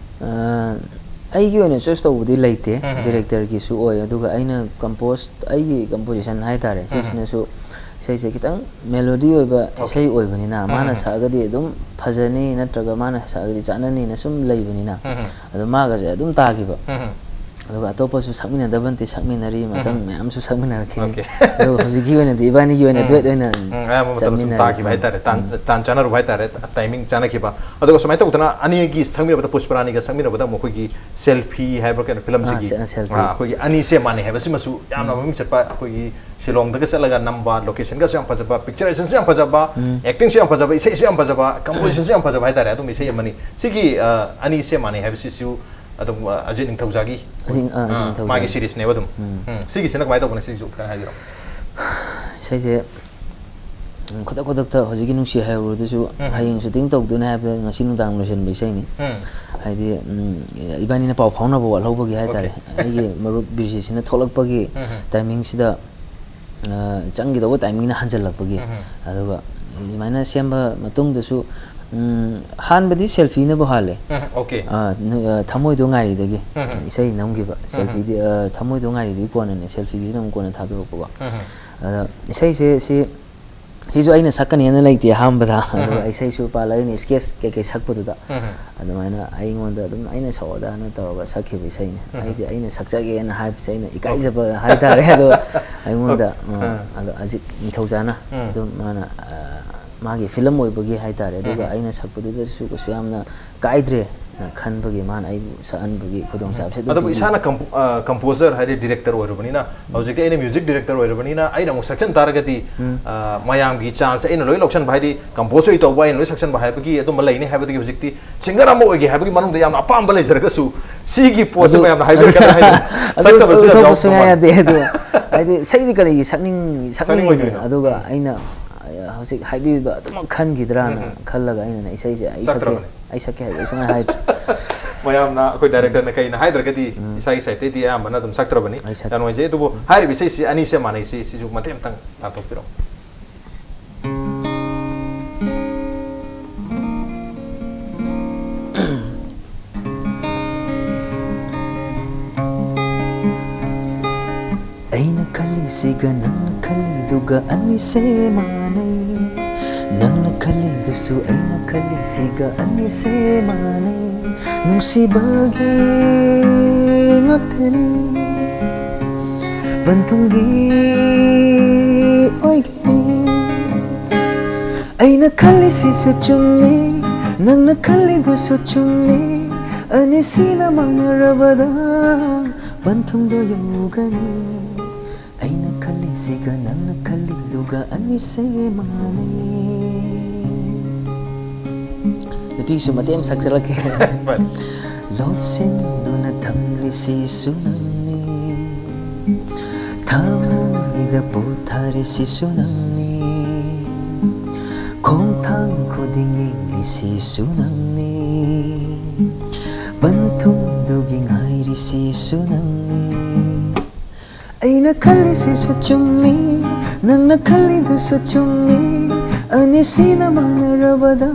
ꯑ, ꯑꯩꯒꯤ ꯑꯣꯏꯅ choice ꯇꯧꯕꯗꯤ ꯂꯩꯇꯦ, ꯎꯝ, ꯎꯝ, ꯎꯝ꯫ Director ꯒꯤꯁꯨ ꯑꯣꯏ, ꯑꯗꯨꯒ ꯑꯩꯅ compose, ꯑꯩꯒꯤ composition ꯍꯥꯏꯇꯥꯔꯦ, ꯎꯝ, ꯎꯝ꯫ ꯁꯤꯁꯤꯅꯁꯨ ꯏꯁꯩꯁꯦ ꯈꯤꯇꯪ ꯃꯦꯂꯣꯗꯤ ꯑꯣꯏꯕ ꯏꯁꯩ ꯑꯣꯏꯕꯅꯤꯅ, ꯃꯥꯅ ꯁꯛꯑꯒꯗꯤ ꯑꯗꯨꯝ ꯐꯖꯅꯤ, ꯅꯠꯇ꯭ꯔꯒ ꯃꯥꯅ ꯁꯛꯑꯒꯗꯤ ꯆꯥꯟꯅꯅꯤꯅ ꯁꯨꯝ ꯂꯩꯕꯅꯤꯅ, ꯑꯗꯣ ꯃꯥꯒꯁꯦ ꯑꯗꯨꯝ ꯇꯥꯈꯤꯕ꯫ ꯑꯗꯨꯒ ꯑꯇꯣꯞꯄꯁꯨ ꯁꯛꯃꯤꯟꯅꯗꯕ ꯅꯠꯇꯦ, ꯁꯛꯃꯤꯟꯅꯔꯤ, ꯃꯇꯝ ꯃꯌꯥꯝꯁꯨ ꯁꯛꯃꯤꯟꯅꯔꯛꯈꯤꯅꯤ꯫ ꯑꯗꯨꯒ ꯍꯧꯖꯤꯛꯀꯤ ꯑꯣꯏꯅꯗꯤ ꯏꯕꯥꯅꯤꯒꯤ ꯑꯣꯏꯅ ꯗꯨꯋꯦꯠ ꯑꯣꯏꯅ ꯎꯝ, ꯑꯌꯥꯝꯕ ꯃꯇꯝꯗ ꯁꯨꯝ ꯆꯠꯃꯤꯟꯅꯔꯦ꯫ ꯇꯥꯈꯤꯕ ꯍꯥꯏꯇꯥꯔꯦ, ꯇꯥꯟ-, ꯇꯥꯟ ꯆꯥꯟꯅꯔꯨꯕ ꯍꯥꯏꯇꯥꯔꯦ, ꯇꯥꯏꯃꯤꯡ ꯆꯥꯟꯅꯈꯤꯕ꯫ ꯑꯗꯨꯒ ꯁꯨꯃꯥꯏꯅ ꯇꯧꯗꯅ ꯑꯅꯤꯒꯤ ꯁꯛꯃꯤꯟꯅꯕꯗ, ꯄꯨꯁꯄꯔꯥꯅꯤꯒ ꯁꯛꯃꯤꯟꯅꯕꯗ ꯑꯃꯨꯛ ꯑꯩꯈꯣꯏꯒꯤ ꯁꯦꯜꯐꯤ ꯍꯥꯏꯕ꯭ꯔꯥ ꯀꯩꯅꯣ, ꯐꯤꯂꯝꯁꯤꯒꯤ, ꯑꯥ, ꯁꯦ-, ꯁꯦꯜꯐꯤ꯫ ꯑꯥ, ꯑꯩꯈꯣꯏꯒꯤ ꯑꯅꯤꯁꯦ ꯃꯥꯟꯅꯩ ꯍꯥꯏꯕꯁꯤꯃꯁꯨ ꯌꯥꯝꯅ ꯃꯃꯤꯡ ꯆꯠꯄ, ꯑꯩꯈꯣꯏꯒꯤ ꯁꯤꯂꯣꯡꯗꯒ ꯆꯠꯂꯒ ꯅꯝꯕ, ꯂꯣꯀꯦꯁꯟꯒꯁꯨ ꯌꯥꯝ ꯐꯖꯕ, ꯄꯤꯛꯆꯔꯥꯏꯖꯦꯁꯟꯁꯨ ꯌꯥꯝ ꯐꯖꯕ, ꯎꯝ꯫ ꯑꯦꯛꯇꯤꯡꯁꯨ ꯌꯥꯝ ꯐꯖꯕ, ꯏꯁꯩꯁꯨ ꯌꯥꯝ ꯐꯖꯕ, ꯀꯝꯄꯣꯖꯤꯁꯟꯁꯨ ꯌꯥꯝ ꯐꯖꯕ ꯍꯥꯏꯇꯥꯔꯦ, ꯑꯗꯨꯝꯕ ꯏꯁꯩ ꯑꯃꯅꯤ꯫ ꯁꯤꯒꯤ, ꯑ, ꯑꯅꯤꯁꯦ ꯃꯥꯟꯅꯩ ꯍꯥꯏꯕꯁꯤꯁꯨ ꯑꯗꯨꯝ, ꯑ, ꯑꯖꯤꯠ ꯅꯤꯡꯊꯧꯖꯥꯒꯤ, ꯑꯖꯤꯠ, ꯑ, ꯑꯖꯤꯠ ꯑ, ꯅꯤꯡꯊꯧꯖꯥꯒꯤ꯫ ꯃꯥꯒꯤ ꯁꯤꯔꯤꯁꯅꯦꯕ ꯑꯗꯨꯝ꯫ ꯎꯝ꯫ ꯎꯝ, ꯁꯤꯒꯤꯁꯤꯅ ꯀꯃꯥꯏꯅ ꯇꯧꯕꯅꯣ, ꯁꯤꯁꯨ ꯈꯔ ꯍꯥꯏꯕꯤꯔꯛꯑꯣ꯫ ꯏꯁꯩꯁꯦ, ꯎꯝ, ꯈꯨꯗꯛ ꯈꯨꯗꯛꯇ ꯍꯧꯖꯤꯛꯀꯤ ꯅꯨꯡꯁꯤ ꯍꯥꯏꯍꯧꯕꯗꯨꯁꯨ ꯎꯝ꯫ ꯍꯌꯦꯡ ꯁꯨꯇꯤꯡ ꯇꯧꯗꯣꯏꯅꯦ ꯍꯥꯏꯕꯗ ꯉꯁꯤ ꯅꯨꯡꯗꯥꯡ ꯂꯣꯏꯁꯤꯟꯕ ꯏꯁꯩꯅꯤ꯫ ꯎꯝ꯫ ꯍꯥꯏꯗꯤ, ꯎꯝ, ꯏꯕꯥꯅꯤꯅ ꯄꯥꯎ ꯐꯥꯎꯅꯕ ꯋꯥꯠꯍꯧꯕꯒꯤ ꯍꯥꯏꯇꯥꯔꯦ꯫ ꯑꯣꯀꯦ꯫ ꯑꯩꯒꯤ ꯃꯔꯨꯞ ꯕꯤꯔꯖꯤꯠꯁꯤꯅ ꯊꯣꯛꯂꯛꯄꯒꯤ ꯎꯝ꯫ ꯇꯥꯏꯃꯤꯡꯁꯤꯗ, ꯑ, ꯆꯪꯈꯤꯗꯧꯕ ꯇꯥꯏꯃꯤꯡꯅ ꯍꯟꯖꯜꯂꯛꯄꯒꯤ꯫ ꯎꯝ꯫ ꯑꯗꯨꯒ ꯁꯨꯃꯥꯏꯅ ꯁꯦꯝꯕ ꯃꯇꯨꯡꯗꯁꯨ, ꯎꯝ, ꯍꯥꯟꯕꯗꯤ ꯁꯦꯜꯐꯤꯅꯕꯨ ꯍꯥꯜꯂꯦ꯫ ꯎꯝ, ꯑꯣꯀꯦ꯫ ꯑ, ꯅꯨ-, ꯑ, ꯊꯃꯣꯏꯗꯣ ꯉꯥꯏꯔꯤꯗꯒꯤ ꯎꯝ꯫ ꯏꯁꯩ ꯅꯝꯈꯤꯕ꯫ ꯎꯝ꯫ ꯁꯦꯜꯐꯤꯗꯤ, ꯑ, ꯊꯃꯣꯏꯗꯣ ꯉꯥꯏꯔꯤꯗꯒꯤ ꯀꯣꯟꯅꯅꯦ, ꯁꯦꯜꯐꯤꯒꯤꯁꯤꯅ ꯑꯃꯨꯛ ꯀꯣꯟꯅ ꯊꯥꯗꯣꯔꯛꯄꯀꯣ꯫ ꯎꯝ꯫ ꯑꯗ ꯏꯁꯩꯁꯦ ꯁꯤ ꯁꯤꯁꯨ ꯑꯩꯅ ꯁꯛꯀꯅꯦꯅ ꯂꯩꯇꯦ ꯑꯍꯥꯟꯕꯗ꯫ ꯑꯗꯨꯒ ꯎꯝ꯫ ꯏꯁꯩꯁꯨ ꯄꯥꯜꯂꯛꯏꯅꯤ, sketch ꯀꯩꯀꯩ ꯁꯛꯄꯗꯨꯗ꯫ ꯎꯝ꯫ ꯑꯗꯨꯃꯥꯏꯅ ꯑꯩꯉꯣꯟꯗ ꯑꯗꯨꯝ ꯑꯩꯅ ꯁꯛꯑꯣꯗꯥꯅ ꯇꯧꯔꯒ ꯁꯛꯈꯤꯕ ꯏꯁꯩꯅꯤ꯫ ꯎꯝ꯫ ꯑꯩꯗꯤ ꯑꯩꯅ ꯁꯛꯆꯒꯦꯅ ꯍꯥꯏꯕꯁꯦ ꯑꯩꯅ ꯏꯀꯥꯏꯖꯕ ꯍꯥꯏꯇꯥꯔꯦ꯫ ꯑꯗꯣ ꯑꯩꯉꯣꯟꯗ, ꯑꯣꯀꯦ꯫ ꯎꯝ, ꯑꯥ꯫ ꯑꯗꯣ ꯑꯖꯤꯠ ꯅꯤꯡꯊꯧꯖꯥꯅ ꯎꯝ꯫ ꯑꯗꯨꯝ ꯃꯥꯅ, ꯑ, ꯃꯥꯒꯤ ꯐꯤꯂꯝ ꯑꯣꯏꯕꯒꯤ ꯍꯥꯏꯇꯥꯔꯦ꯫ ꯑꯗꯨꯒ ꯎꯝ꯫ ꯑꯩꯅ ꯁꯛꯄꯗꯨꯗꯁꯨ ꯀꯩꯁꯨ ꯌꯥꯝꯅ ꯀꯥꯏꯗ꯭ꯔꯦꯅ ꯈꯟꯕꯒꯤ ꯃꯥꯅ ꯑꯩꯕꯨ ꯁꯛꯍꯟꯕꯒꯤ ꯈꯨꯗꯣꯡꯆꯥꯕꯁꯦ ꯑꯗꯨꯝ ꯑꯗꯨꯕꯨ ꯄꯤꯕꯤ꯫ ꯏꯁꯥꯅ ꯀꯝꯄꯣ-, ꯑ, ꯀꯝꯄꯣꯖꯔ ꯍꯥꯏꯗꯤ ꯗꯤꯔꯦꯛꯇꯔ ꯑꯣꯏꯔꯕꯅꯤꯅ, ꯎꯝ꯫ ꯍꯧꯖꯤꯛꯇꯤ ꯑꯩꯅ ꯃ꯭ꯌꯨꯖꯤꯛ ꯗꯤꯔꯦꯛꯇꯔ ꯑꯣꯏꯔꯕꯅꯤꯅ, ꯑꯩꯅ ꯑꯃꯨꯛ ꯁꯛꯆꯟ ꯇꯥꯔꯒꯗꯤ, ꯎꯝ꯫ ꯑ, ꯃꯌꯥꯝꯒꯤ ꯆꯥꯟꯁꯁꯦ ꯑꯩꯅ ꯂꯣꯏ ꯂꯧꯁꯟꯕ, ꯍꯥꯏꯗꯤ ꯀꯝꯄꯣꯖ ꯑꯣꯏ ꯇꯧꯕ, ꯑꯩꯅ ꯂꯣꯏ ꯁꯛꯆꯟꯕ ꯍꯥꯏꯕꯒꯤ ꯑꯗꯨꯝꯕ ꯂꯩꯅꯤ ꯍꯥꯏꯕꯗꯒꯤ ꯍꯧꯖꯤꯛꯇꯤ ꯁꯤꯡꯒꯔ ꯑꯃ ꯑꯣꯏꯒꯦ ꯍꯥꯏꯕꯒꯤ ꯃꯅꯨꯡꯗ ꯌꯥꯝꯅ ꯑꯄꯥꯝꯕ ꯂꯩꯖꯔꯒꯁꯨ, ꯁꯤꯒꯤ ꯄꯣꯠꯁꯤꯃ ꯑꯗꯨ, ꯌꯥꯝꯅ ꯍꯥꯏꯕꯤꯔꯛꯀꯗ꯭ꯔꯥ ꯍꯥꯏꯅ ꯑꯗꯨ ꯁꯛꯇꯕꯁꯨ ꯌꯥꯝ ꯊꯣꯛꯄ ꯌꯥꯎꯔꯛꯄ ꯁꯨꯡꯌꯥ ꯃꯥꯜꯂꯦ꯫ ꯌꯥꯗꯦ꯫ ꯑꯗꯨ ꯍꯥꯏꯗꯤ ꯏꯁꯩꯗꯤ ꯀꯔꯤꯒꯤ ꯁꯛꯅꯤꯡ-, ꯁꯛꯅꯤꯡꯉꯤꯅꯣ? ꯁꯛꯅꯤꯡꯉꯣꯏꯗꯣꯏꯅꯣ? ꯑꯗꯨꯒ ꯎꯝ꯫ ꯑꯩꯅ, ꯑ, ꯍꯧꯖꯤꯛ ꯍꯥꯏꯕꯤꯕꯗꯣ ꯑꯗꯨꯃꯛ ꯈꯟꯈꯤꯗ꯭ꯔꯥꯅ ꯎꯝ ꯎꯝ꯫ ꯈꯜꯂꯒ ꯑꯩꯅꯅꯦ ꯏꯁꯩꯁꯦ ꯑꯩ ꯁꯛꯀꯦ꯫ ꯁꯛꯇ꯭ꯔꯕꯅꯦ꯫ ꯑꯩ ꯁꯛꯀꯦ ꯍꯥꯏꯕ ꯁꯨꯡꯍꯥꯏ ꯍꯥꯏꯗ꯭ꯔꯤ꯫ ꯃꯌꯥꯝꯅ ꯑꯩꯈꯣꯏ ꯗꯥꯏꯔꯦꯛꯇꯔꯅ ꯀꯩꯅ ꯍꯥꯏꯗ꯭ꯔꯒꯗꯤ ꯎꯝ꯫ ꯏꯁꯥꯒꯤ ꯁꯥꯏꯠꯇꯩꯗꯤ ꯑꯌꯥꯝꯕꯅ ꯑꯗꯨꯝ ꯁꯛꯇ꯭ꯔꯕꯅꯤ꯫ ꯑꯩ ꯁꯛ- ꯌꯥꯝ ꯅꯨꯡꯉꯥꯏꯖꯩ꯫ ꯑꯗꯨꯕꯨ ꯍꯥꯏꯔꯤꯕ ꯏꯁꯩꯁꯤ ꯑꯅꯤꯁꯦ ꯃꯥꯟꯅꯩꯁꯤ, ꯁꯤꯁꯨ ꯃꯇꯦꯛ ꯑꯃꯇꯪ ꯇꯥꯊꯣꯛꯄꯤꯔꯛꯑꯣ꯫ ꯑꯩꯅ ꯈꯜꯂꯤꯁꯤꯒ ꯅꯪꯅ ꯈꯜꯂꯤꯗꯨ ꯑꯗꯨꯒ ꯑꯅꯤꯁꯦ ꯃꯥꯟꯅꯩ꯫ ꯅꯪꯅ ꯈꯜꯂꯤꯗꯨꯁꯨ ꯑꯩꯅ ꯈꯜꯂꯤꯁꯤꯒ ꯑꯅꯤꯁꯦ ꯃꯥꯟꯅꯩ꯫ ꯅꯨꯡꯁꯤꯕꯒꯤ ꯉꯥꯛꯇꯅꯤ, ꯄꯟꯊꯨꯡꯒꯤ ꯑꯣꯏꯒꯅꯤ꯫ ꯑꯩꯅ ꯈꯜꯂꯤꯁꯤꯁꯨ ꯆꯨꯝꯃꯤ, ꯅꯪꯅ ꯈꯜꯂꯤꯗꯨꯁꯨ ꯆꯨꯝꯃꯤ꯫ ꯑꯅꯤꯁꯤꯅ ꯃꯥꯟꯅꯔꯕꯗ ꯄꯟꯊꯨꯡꯗꯣ ꯌꯧꯒꯅꯤ꯫ ꯑꯩꯅ ꯈꯜꯂꯤꯁꯤꯒ ꯅꯪꯅ ꯈꯜꯂꯤꯗꯨꯒ ꯑꯅꯤꯁꯦ ꯃꯥꯟꯅꯩ꯫ ꯅꯨꯄꯤꯒꯤꯁꯨ ꯃꯇꯦꯛ ꯑꯃ ꯁꯛꯆꯔꯛꯀꯦ꯫ ꯂꯣꯠꯁꯤꯟꯗꯨꯅ ꯊꯝꯂꯤꯁꯤꯁꯨ ꯅꯪꯅꯤ, ꯊꯃꯣꯏꯗ ꯄꯣꯊꯥꯔꯤꯁꯤꯁꯨ ꯅꯪꯅꯤ, ꯈꯣꯡꯊꯥꯡ ꯈꯨꯗꯤꯡ ꯌꯦꯡꯂꯤꯁꯤꯁꯨ ꯅꯪꯅꯤ, ꯄꯟꯊꯨꯡꯗꯨꯒꯤ ꯉꯥꯏꯔꯤꯁꯤꯁꯨ ꯅꯪꯅꯤ꯫ ꯑꯩꯅ ꯈꯜꯂꯤꯁꯤꯁꯨ ꯆꯨꯝꯃꯤ, ꯅꯪꯅ ꯈꯜꯂꯤꯗꯨꯁꯨ ꯆꯨꯝꯃꯤ꯫ ꯑꯅꯤꯁꯤꯅ ꯃꯥꯟꯅꯔꯕꯗ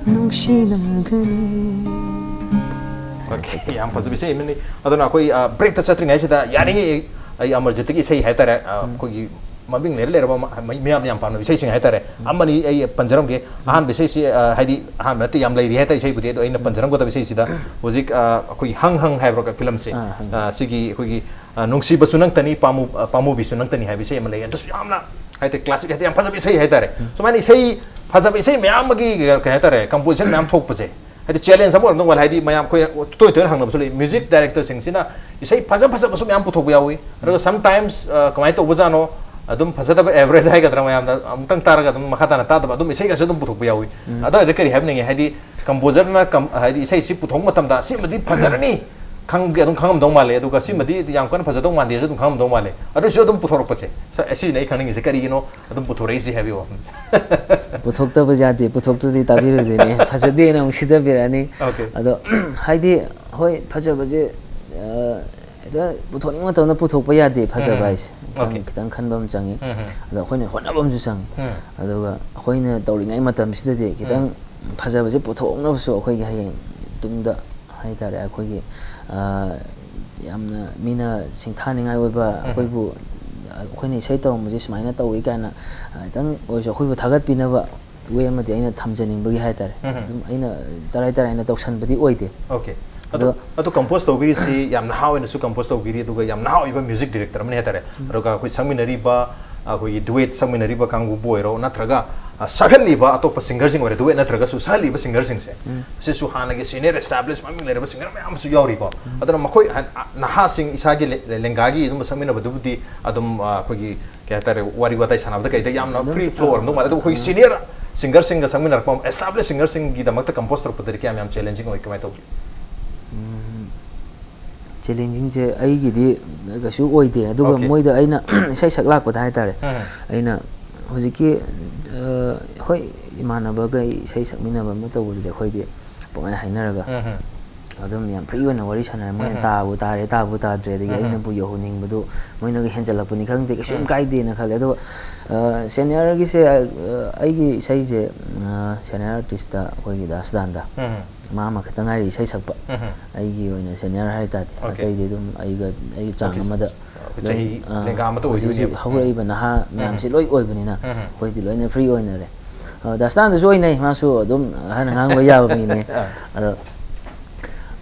ꯅꯨꯡꯁꯤꯅꯒꯅꯤ꯫ ꯑꯣꯀꯦ, ꯌꯥꯝ ꯐꯖꯕ ꯏꯁꯩ ꯑꯃꯅꯤ꯫ ꯑꯗꯨꯅ ꯑꯩꯈꯣꯏ ꯕ꯭ꯔꯦꯛꯇ ꯆꯠꯇ꯭ꯔꯤꯉꯩꯁꯤꯗ ꯌꯥꯔꯤꯉꯩ ꯑꯩ ꯑꯃꯔꯖꯤꯠꯇꯒꯤ ꯏꯁꯩ ꯍꯥꯏꯇꯥꯔꯦ, ꯑ, ꯑꯩꯈꯣꯏꯒꯤ ꯃꯃꯤꯡ ꯂꯩꯔ ꯂꯩꯔꯕ ꯃ- ꯃ- ꯃꯤꯌꯥꯝꯅ ꯌꯥꯝ ꯄꯥꯝꯅꯕ ꯏꯁꯩꯁꯤꯡ ꯍꯥꯏꯇꯥꯔꯦ, ꯑꯃꯅꯤ ꯑꯩ ꯄꯟꯖꯔꯝꯒꯦ꯫ ꯑꯍꯥꯟꯕ ꯏꯁꯩꯁꯤ, ꯑ, ꯍꯥꯏꯗꯤ ꯑꯍꯥꯟꯕ ꯅꯠꯇꯦ, ꯌꯥꯝ ꯂꯩꯔꯤ ꯍꯥꯏꯇꯥꯔꯦ ꯏꯁꯩꯕꯨꯗꯤ, ꯑꯗꯣ ꯑꯩꯅ ꯄꯟꯖꯔꯝꯒꯗꯕ ꯏꯁꯩꯁꯤꯗ ꯍꯧꯖꯤꯛ, ꯑ, ꯑꯩꯈꯣꯏꯒꯤ ꯍꯪ ꯍꯪ ꯍꯥꯏꯕ꯭ꯔꯣ ꯐꯤꯂꯝꯁꯦ, ꯑꯥ, ꯍꯪ꯫ ꯑ, ꯁꯤꯒꯤ ꯑꯩꯈꯣꯏꯒꯤ, ꯑ, ꯅꯨꯡꯁꯤꯕꯁꯨ ꯅꯪꯇꯅꯤ, ꯄꯥꯝꯃꯨ- ꯑ, ꯄꯥꯝꯃꯨꯕꯤꯁꯨ ꯅꯪꯇꯅꯤ ꯍꯥꯏꯕ ꯏꯁꯩ ꯑꯃ ꯂꯩ꯫ ꯑꯗꯨꯁꯨ ꯌꯥꯝꯅ ꯍꯥꯏꯗꯤ ꯀ꯭ꯂꯥꯁꯤꯛ ꯍꯥꯏꯗꯤ ꯌꯥꯝ ꯐꯖꯕ ꯏꯁꯩ ꯍꯥꯏꯇꯥꯔꯦ꯫ ꯁꯨꯃꯥꯏꯅ ꯏꯁꯩ ꯐꯖꯕ, ꯏꯁꯩ ꯃꯌꯥꯝ ꯑꯃꯒꯤ ꯀꯩ ꯍꯥꯏꯇꯥꯔꯦ, ꯀꯝꯄꯣꯖꯤꯁꯟ ꯃꯌꯥꯝ ꯊꯣꯛꯄꯁꯦ ꯍꯥꯏꯗꯤ ꯆꯦꯂꯦꯟꯖ ꯑꯃ ꯑꯣꯏꯔꯝꯗꯧ ꯃꯥꯜꯂꯦ꯫ ꯍꯥꯏꯗꯤ ꯃꯌꯥꯝ ꯑꯩꯈꯣꯏ ꯇꯣꯏ ꯇꯣꯏꯅ ꯍꯪꯅꯕꯁꯨ ꯂꯩ, ꯃ꯭ꯌꯨꯖꯤꯛ ꯗꯥꯏꯔꯦꯛꯇꯔꯁꯤꯡꯁꯤꯅ ꯏꯁꯩ ꯐꯖ ꯐꯖꯕꯁꯨ ꯃꯌꯥꯝ ꯄꯨꯊꯣꯛꯄ ꯌꯥꯎꯏ, ꯑꯗꯨꯒ ꯁꯝ ꯇꯥꯏꯝꯁ ꯀꯃꯥꯏꯅ ꯇꯧꯕꯖꯥꯠꯅꯣ, ꯑꯗꯨꯝ ꯐꯖꯗꯕ ꯑꯦꯚꯔꯦꯖ ꯍꯥꯏꯒꯗ꯭ꯔꯥ, ꯃꯌꯥꯝꯅ ꯑꯃꯨꯛꯇꯪ ꯇꯥꯔꯒ ꯑꯗꯨꯝ ꯃꯈꯥ ꯇꯥꯅ ꯇꯥꯗꯕ ꯑꯗꯨꯝ ꯏꯁꯩꯒꯁꯨ ꯑꯗꯨꯝ ꯄꯨꯊꯣꯛꯄ ꯌꯥꯎꯏ꯫ ꯑꯗꯨ ꯑꯣꯏꯔꯗꯤ ꯀꯔꯤ ꯍꯥꯏꯕꯅꯤꯡꯉꯤ? ꯍꯥꯏꯗꯤ ꯀꯝꯄꯣꯖꯔꯅ ꯀꯝ- ꯍꯥꯏꯗꯤ ꯏꯁꯩꯁꯤ ꯄꯨꯊꯣꯛꯄ ꯃꯇꯝꯗ ꯁꯤꯃꯗꯤ ꯐꯖꯔꯅꯤ ꯈꯪꯗꯤ ꯑꯗꯨꯝ ꯈꯪꯉꯝꯗꯧ ꯃꯥꯜꯂꯦ, ꯑꯗꯨꯒ ꯁꯤꯃꯗꯤ ꯌꯥꯝ ꯀꯟꯅ ꯐꯖꯗꯧ ꯃꯥꯟꯗꯦꯁꯨ ꯑꯗꯨꯝ ꯈꯪꯉꯝꯗꯧ ꯃꯥꯜꯂꯦ꯫ ꯑꯗꯨꯁꯨ ꯑꯗꯨꯝ ꯄꯨꯊꯣꯔꯛꯄꯁꯦ, ꯁ- ꯁꯤꯁꯤꯅ ꯑꯩ ꯈꯪꯅꯤꯡꯉꯤꯁꯦ ꯀꯔꯤꯒꯤꯅꯣ ꯑꯗꯨꯝ ꯄꯨꯊꯣꯔꯛꯏꯁꯦ ꯍꯥꯏꯕꯤꯌꯣ꯫ ꯄꯨꯊꯣꯛꯇꯕ ꯌꯥꯗꯦ, ꯄꯨꯊꯣꯛꯇ꯭ꯔꯗꯤ ꯇꯥꯕꯤꯔꯣꯏꯗꯣꯏꯅꯦ, ꯐꯖꯗꯦꯅ ꯑꯃꯨꯛ ꯁꯤꯊꯕꯤꯔꯛꯑꯅꯤ꯫ Okay. ꯑꯗꯣ ꯍꯥꯏꯗꯤ ꯍꯣꯏ, ꯐꯖꯕꯁꯦ, ꯑ, ꯍꯦꯛꯇ ꯄꯨꯊꯣꯛꯅꯤꯡꯕ ꯃꯇꯝꯗ ꯄꯨꯊꯣꯛꯄ ꯌꯥꯗꯦ꯫ ꯐꯖꯕ ꯎꯝ. ꯍꯥꯏꯁꯦ ꯈꯤꯇꯪ Okay. ꯈꯤꯇꯪ ꯈꯟꯕ ꯑꯃ ꯆꯪꯉꯤ꯫ ꯎꯝ. ꯑꯗꯣ ꯑꯩꯈꯣꯏꯅ ꯍꯣꯠꯅꯕ ꯑꯃꯁꯨ ꯆꯪꯉꯤ꯫ ꯎꯝ. ꯑꯗꯨꯒ ꯑꯩꯈꯣꯏꯅ ꯇꯧꯔꯤꯉꯩ ꯃꯇꯝꯁꯤꯗꯗꯤ ꯈꯤꯇꯪ ꯐꯖꯕꯁꯦ ꯄꯨꯊꯣꯛꯅꯕꯁꯨ ꯑꯩꯈꯣꯏꯒꯤ ꯍꯌꯦꯡ ꯇꯨꯡꯗ ꯍꯥꯏꯇꯥꯔꯦ, ꯑꯩꯈꯣꯏꯒꯤ, ꯑ, ꯌꯥꯝꯅ ꯃꯤꯅ ꯁꯤꯡꯊꯥꯅꯤꯡꯉꯥꯏ ꯑꯣꯏꯕ, ꯑꯩꯈꯣꯏꯕꯨ, ꯑ, ꯑꯩꯈꯣꯏꯅ ꯏꯁꯩ ꯇꯧꯔꯝꯕꯁꯦ ꯁꯨꯃꯥꯏꯅ ꯇꯧꯏ ꯀꯥꯏꯅ ꯈꯤꯇꯪ ꯑꯣꯏꯔꯁꯨ ꯑꯩꯈꯣꯏꯕꯨ ꯊꯥꯒꯠꯄꯤꯅꯕ ꯋꯦ ꯑꯃꯗꯤ ꯑꯩꯅ ꯊꯝꯖꯅꯤꯡꯕꯒꯤ ꯍꯥꯏꯇꯥꯔꯦ꯫ ꯑꯗꯨꯝ ꯑꯩꯅ ꯇꯔꯥꯏ ꯇꯔꯥꯏꯅ ꯇꯧꯁꯟꯕꯗꯤ ꯑꯣꯏꯗꯦ꯫ ꯑꯣꯀꯦ꯫ ꯑꯗꯣ ꯑꯗꯣ ꯀꯝꯄꯣꯖ ꯇꯧꯕꯤꯔꯤꯁꯤ ꯌꯥꯝ ꯅꯍꯥ ꯑꯣꯏꯅꯁꯨ ꯀꯝꯄꯣꯖ ꯇꯧꯕꯤꯔꯤ, ꯑꯗꯨꯒ ꯌꯥꯝ ꯅꯍꯥ ꯑꯣꯏꯕ ꯃ꯭ꯌꯨꯖꯤꯛ ꯗꯤꯔꯦꯛꯇꯔ ꯑꯃꯅꯤ ꯍꯥꯏꯇꯥꯔꯦ꯫ ꯑꯗꯨꯒ ꯑꯩꯈꯣꯏ ꯁꯛꯃꯤꯟꯅꯔꯤꯕ, ꯑꯩꯈꯣꯏꯒꯤ ꯗꯨꯋꯦꯠ ꯁꯛꯃꯤꯟꯅꯔꯤꯕ ꯀꯥꯡꯕꯨꯕꯨ ꯑꯣꯏꯔꯣ, ꯅꯠꯇ꯭ꯔꯒ ꯑ, ꯁꯛꯍꯜꯂꯤꯕ ꯑꯇꯣꯞꯄ ꯁꯤꯡꯒꯔꯁꯤꯡ ꯑꯣꯏꯔꯦ, ꯗꯨꯋꯦꯠ ꯅꯠꯇ꯭ꯔꯒꯁꯨ ꯁꯛꯍꯜꯂꯤꯕ ꯁꯤꯡꯒꯔꯁꯤꯡꯁꯦ, ꯁꯤꯁꯨ ꯍꯥꯟꯅꯒꯤ ꯁꯤꯅꯤꯌꯔ ꯑꯦꯁꯇꯥꯕ꯭ꯂꯤꯁ ꯃꯃꯤꯡ ꯂꯩꯔꯕ ꯁꯤꯡꯒꯔ ꯃꯌꯥꯝ ꯑꯃꯁꯨ ꯌꯥꯎꯔꯤꯀꯣ꯫ ꯑꯗꯨꯅ ꯃꯈꯣꯏ ꯍ-, ꯑ, ꯅꯍꯥꯁꯤꯡ ꯏꯁꯥꯒꯤ ꯂꯦ-, ꯂꯦ-, ꯂꯦꯡꯒꯥꯒꯤ ꯑꯗꯨꯝꯕ ꯁꯛꯃꯤꯟꯅꯕꯗꯨꯕꯨꯗꯤ ꯑꯗꯨꯝ, ꯑ, ꯑꯩꯈꯣꯏꯒꯤ ꯀꯩ ꯍꯥꯏꯇꯥꯔꯦ, ꯋꯥꯔꯤ ꯋꯥꯇꯥꯏ ꯁꯥꯟꯅꯕꯗ ꯀꯩꯗ ꯌꯥꯝꯅ ꯑꯗꯨꯝ, ꯐ꯭ꯔꯤ ꯐ꯭ꯂꯣ ꯑꯣꯏꯔꯝꯗꯧ ꯃꯥꯜꯂꯦ꯫ ꯑꯗꯨꯕꯨ ꯑꯩꯈꯣꯏꯒꯤ ꯁꯤꯅꯤꯌꯔ ꯁꯤꯡꯒꯔꯁꯤꯡꯒ ꯁꯛꯃꯤꯟꯅꯔꯛꯄ ꯑꯦꯁꯇꯥꯕ꯭ꯂꯤꯁ ꯁꯤꯡꯒꯔꯁꯤꯡꯒꯤꯗꯃꯛꯇ ꯀꯝꯄꯣꯖ ꯇꯧꯔꯛꯄꯗꯗꯤ ꯀꯌꯥꯝ ꯌꯥꯝ ꯆꯦꯂꯦꯟꯖꯤꯡ ꯑꯣꯏ, ꯀꯃꯥꯏꯅ ꯇꯧꯒꯦ? ꯎꯝ, ꯆꯦꯂꯦꯟꯖꯤꯡꯁꯦ ꯑꯩꯒꯤꯗꯤ ꯀꯩꯁꯨ ꯑꯣꯏꯗꯦ, ꯑꯗꯨꯒ ꯑꯣꯀꯦ꯫ ꯃꯣꯏꯗ ꯑꯩꯅ ꯏꯁꯩ ꯁꯛ ꯂꯥꯛꯄꯗ ꯍꯥꯏꯇꯥꯔꯦ, ꯎꯝ꯫ ꯑꯩꯅ ꯍꯧꯖꯤꯛꯀꯤ, ꯑ, ꯍꯣꯏ, ꯏꯃꯥꯟꯅꯕꯈꯩ ꯏꯁꯩ ꯁꯛꯃꯤꯟꯅꯕ ꯑꯃ ꯇꯧꯕꯗꯨꯗꯤ ꯑꯩꯈꯣꯏꯗꯤ ꯄꯪꯍꯥꯏ ꯍꯥꯏꯅꯔꯒ ꯎꯝ꯫ ꯑꯗꯨꯝ ꯌꯥꯝ ꯐ꯭ꯔꯤ ꯑꯣꯏꯅ ꯋꯥꯔꯤ ꯁꯥꯟꯅꯔꯦ꯫ ꯃꯣꯏꯅ ꯎꯝ꯫ ꯇꯥꯕꯨ ꯇꯥꯔꯦ, ꯇꯥꯕꯨ ꯇꯥꯗ꯭ꯔꯦ, ꯑꯗꯒꯤ ꯎꯝ꯫ ꯑꯩꯅꯕꯨ ꯌꯧꯍꯟꯅꯤꯡꯕꯗꯨ ꯃꯣꯏꯅꯒ ꯍꯦꯟꯖꯜꯂꯛꯄꯅꯤ ꯈꯪꯗꯦ, ꯀꯩꯁꯨꯝ ꯎꯝ꯫ ꯀꯥꯏꯗꯦꯅ ꯈꯜꯂꯦ꯫ ꯑꯗꯨꯒ, ꯑ, ꯁꯦꯅꯤꯌꯔꯒꯤꯁꯦ, ꯑ, ꯑꯩꯒꯤ ꯏꯁꯩꯁꯦ, ꯑ, ꯁꯦꯅꯤꯌꯔ ꯑꯥꯔꯇꯤꯁꯇ ꯑꯩꯈꯣꯏꯒꯤ ꯗꯥꯁ ꯗꯥꯟꯗ, ꯎꯝ꯫ ꯃꯥ ꯑꯃꯈꯛꯇ ꯉꯥꯏꯔꯤ ꯏꯁꯩ ꯁꯛꯄ꯫ ꯎꯝ꯫ ꯑꯩꯒꯤ ꯑꯣꯏꯅ ꯁꯦꯅꯤꯌꯔ ꯍꯥꯏ ꯇꯥꯔꯗꯤ, ꯑꯣꯀꯦ꯫ ꯑꯇꯩꯗꯤ ꯑꯗꯨꯝ ꯑꯩꯒ, ꯑꯩꯒꯤ ꯆꯥꯡ ꯑꯣꯀꯦ꯫ ꯑꯃꯗ ꯑꯩꯈꯣꯏ ꯂꯣꯏ, ꯆꯍꯤ ꯑ, ꯂꯦꯡꯒꯥ ꯑꯃꯠꯇ ꯍꯧꯖꯤꯛ ꯑꯣꯏꯗꯣꯏꯅꯦꯕ꯫ ꯍꯧꯖꯤꯛ ꯍꯧꯔꯛꯏꯕ ꯅꯍꯥ ꯎꯝ꯫ ꯃꯌꯥꯝꯁꯤ ꯂꯣꯏ ꯑꯣꯏꯕꯅꯤꯅ ꯑꯩꯈꯣꯏꯗꯤ ꯂꯣꯏꯅ ꯐ꯭ꯔꯤ ꯑꯣꯏꯅꯔꯦ꯫ ꯑ, ꯗꯥꯁ ꯗꯥꯟꯗꯁꯨ ꯑꯣꯏꯅꯩ, ꯃꯥꯁꯨ ꯑꯗꯨꯝ ꯑꯍꯟ ꯑꯉꯥꯡ ꯂꯣꯏ ꯌꯥꯕ ꯃꯤꯅꯦ꯫ ꯑꯥ꯫ ꯑꯗꯣ,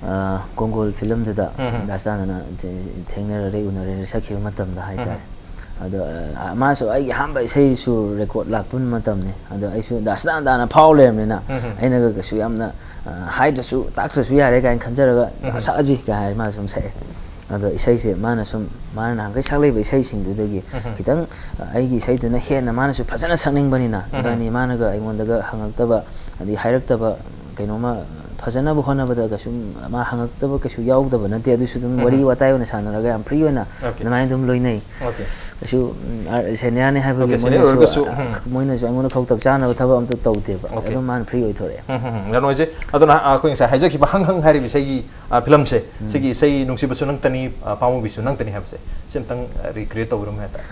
ꯑ, ꯀꯣꯡꯒꯣꯜ ꯐꯤꯂꯝꯗꯨꯗ ꯎꯝ꯫ ꯗꯥꯁ ꯗꯥꯟꯗꯅ ꯊꯦ-, ꯊꯦꯡꯅꯔꯔꯦ, ꯎꯅꯔꯦ ꯁꯛꯈꯤꯕ ꯃꯇꯝꯗ ꯍꯥꯏꯇꯥꯔꯦ꯫ ꯑꯗꯣ, ꯑ, ꯃꯥꯁꯨ ꯑꯩꯒꯤ ꯑꯍꯥꯟꯕ ꯏꯁꯩꯁꯨ ꯔꯦꯀꯣꯔꯠ ꯂꯥꯛꯄ ꯃꯇꯝꯅꯤ꯫ ꯑꯗꯣ ꯑꯩꯁꯨ ꯗꯥꯁ ꯗꯥꯟ ꯗꯥꯟꯅ ꯐꯥꯎ ꯂꯩꯔꯝꯅꯤꯅ ꯎꯝ꯫ ꯑꯩꯅꯒ ꯀꯩꯁꯨ ꯌꯥꯝꯅ, ꯑ, ꯍꯥꯏꯗ꯭ꯔꯁꯨ ꯇꯥꯛꯇ꯭ꯔꯁꯨ ꯌꯥꯔꯦ ꯀꯥꯏꯅ ꯈꯟꯖꯔꯒ, ꯎꯝ꯫ "ꯁꯛꯑꯁꯤ" ꯀꯥꯏ ꯍꯥꯏꯔ ꯃꯥ ꯁꯨꯝ ꯁꯛꯑꯦ꯫ ꯑꯗꯣ ꯏꯁꯩꯁꯦ ꯃꯥꯅ ꯁꯨꯝ, ꯃꯥꯅ ꯅꯍꯥꯟꯈꯩ ꯁꯛꯂꯛꯏꯕ ꯏꯁꯩꯁꯤꯡꯗꯨꯗꯒꯤ ꯎꯝ꯫ ꯈꯤꯇꯪ, ꯑ, ꯑꯩꯒꯤ ꯏꯁꯩꯗꯨꯅ ꯍꯦꯟꯅ ꯃꯥꯅꯁꯨ ꯐꯖꯅ ꯁꯛꯅꯤꯡꯕꯅꯤꯅ, ꯎꯝ꯫ ꯏꯕꯥꯅꯤ ꯃꯥꯅꯒ ꯑꯩꯉꯣꯟꯗꯒ ꯍꯪꯉꯛꯇꯕ, ꯑꯗꯩ ꯍꯥꯏꯔꯛꯇꯕ, ꯀꯩꯅꯣꯝꯃ ꯐꯖꯅꯕ ꯍꯣꯠꯅꯕꯗ ꯀꯩꯁꯨꯝ ꯃꯥ ꯍꯪꯉꯛꯇꯕ ꯀꯩꯁꯨ ꯌꯥꯎꯗꯕ ꯅꯠꯇꯦ꯫ ꯑꯗꯨꯁꯨ ꯑꯗꯨꯝ ꯎꯝ꯫ ꯋꯥꯔꯤ ꯋꯥꯇꯥꯏ ꯑꯣꯏꯅ ꯁꯥꯟꯅꯔꯒ ꯌꯥꯝ ꯐ꯭ꯔꯤ ꯑꯣꯏꯅ ꯑꯣꯀꯦ꯫ ꯑꯗꯨꯃꯥꯏꯅ ꯑꯗꯨꯝ ꯂꯣꯏꯅꯩ꯫ ꯑꯣꯀꯦ꯫ ꯀꯩꯁꯨ, ꯎꯝ, ꯑꯥ, ꯁꯦꯅꯤꯌꯔꯅꯤ ꯍꯥꯏꯕꯒꯤ ꯑꯣꯀꯦ, ꯁꯦꯅꯤꯌꯔ ꯃꯣꯏꯅꯁꯨ, ꯑꯣꯏꯔꯒꯁꯨ, ꯑ, ꯎꯝ꯫ ꯃꯣꯏꯅꯁꯨ ꯑꯩꯉꯣꯟꯗ ꯈꯧꯇꯛ ꯆꯥꯅꯕ ꯊꯕꯛ ꯑꯝꯇ ꯇꯧꯗꯦꯕ꯫ ꯑꯣꯀꯦ꯫ ꯑꯗꯨꯝ ꯃꯥꯅ ꯐ꯭ꯔꯤ ꯑꯣꯏꯊꯣꯔꯛꯑꯦ꯫ ꯎꯝ, ꯎꯝ, ꯎꯝ꯫ ꯌꯥꯝ ꯅꯨꯡꯉꯥꯏꯖꯩ꯫ ꯑꯗꯨꯅ ꯑꯩꯈꯣꯏ ꯉꯁꯥꯏ ꯍꯥꯏꯖꯈꯤꯕ ꯍꯪ ꯍꯪ ꯍꯥꯏꯔꯤꯕ ꯏꯁꯩꯒꯤ, ꯑ, ꯐꯤꯂꯝꯁꯦ, ꯁꯤꯒꯤ ꯏꯁꯩ ꯅꯨꯡꯁꯤꯕꯁꯨ ꯅꯪꯇꯅꯤ, ꯑ, ꯄꯥꯝꯃꯨꯕꯤꯁꯨ ꯅꯪꯇꯅꯤ ꯍꯥꯏꯕꯁꯦ, ꯁꯤ ꯑꯝꯇꯪ, ꯑ, ꯔꯤꯀ꯭ꯔꯤꯌꯦꯠ ꯇꯧꯕꯤꯔꯝꯃꯨ ꯍꯥꯏꯇꯥꯔꯦ꯫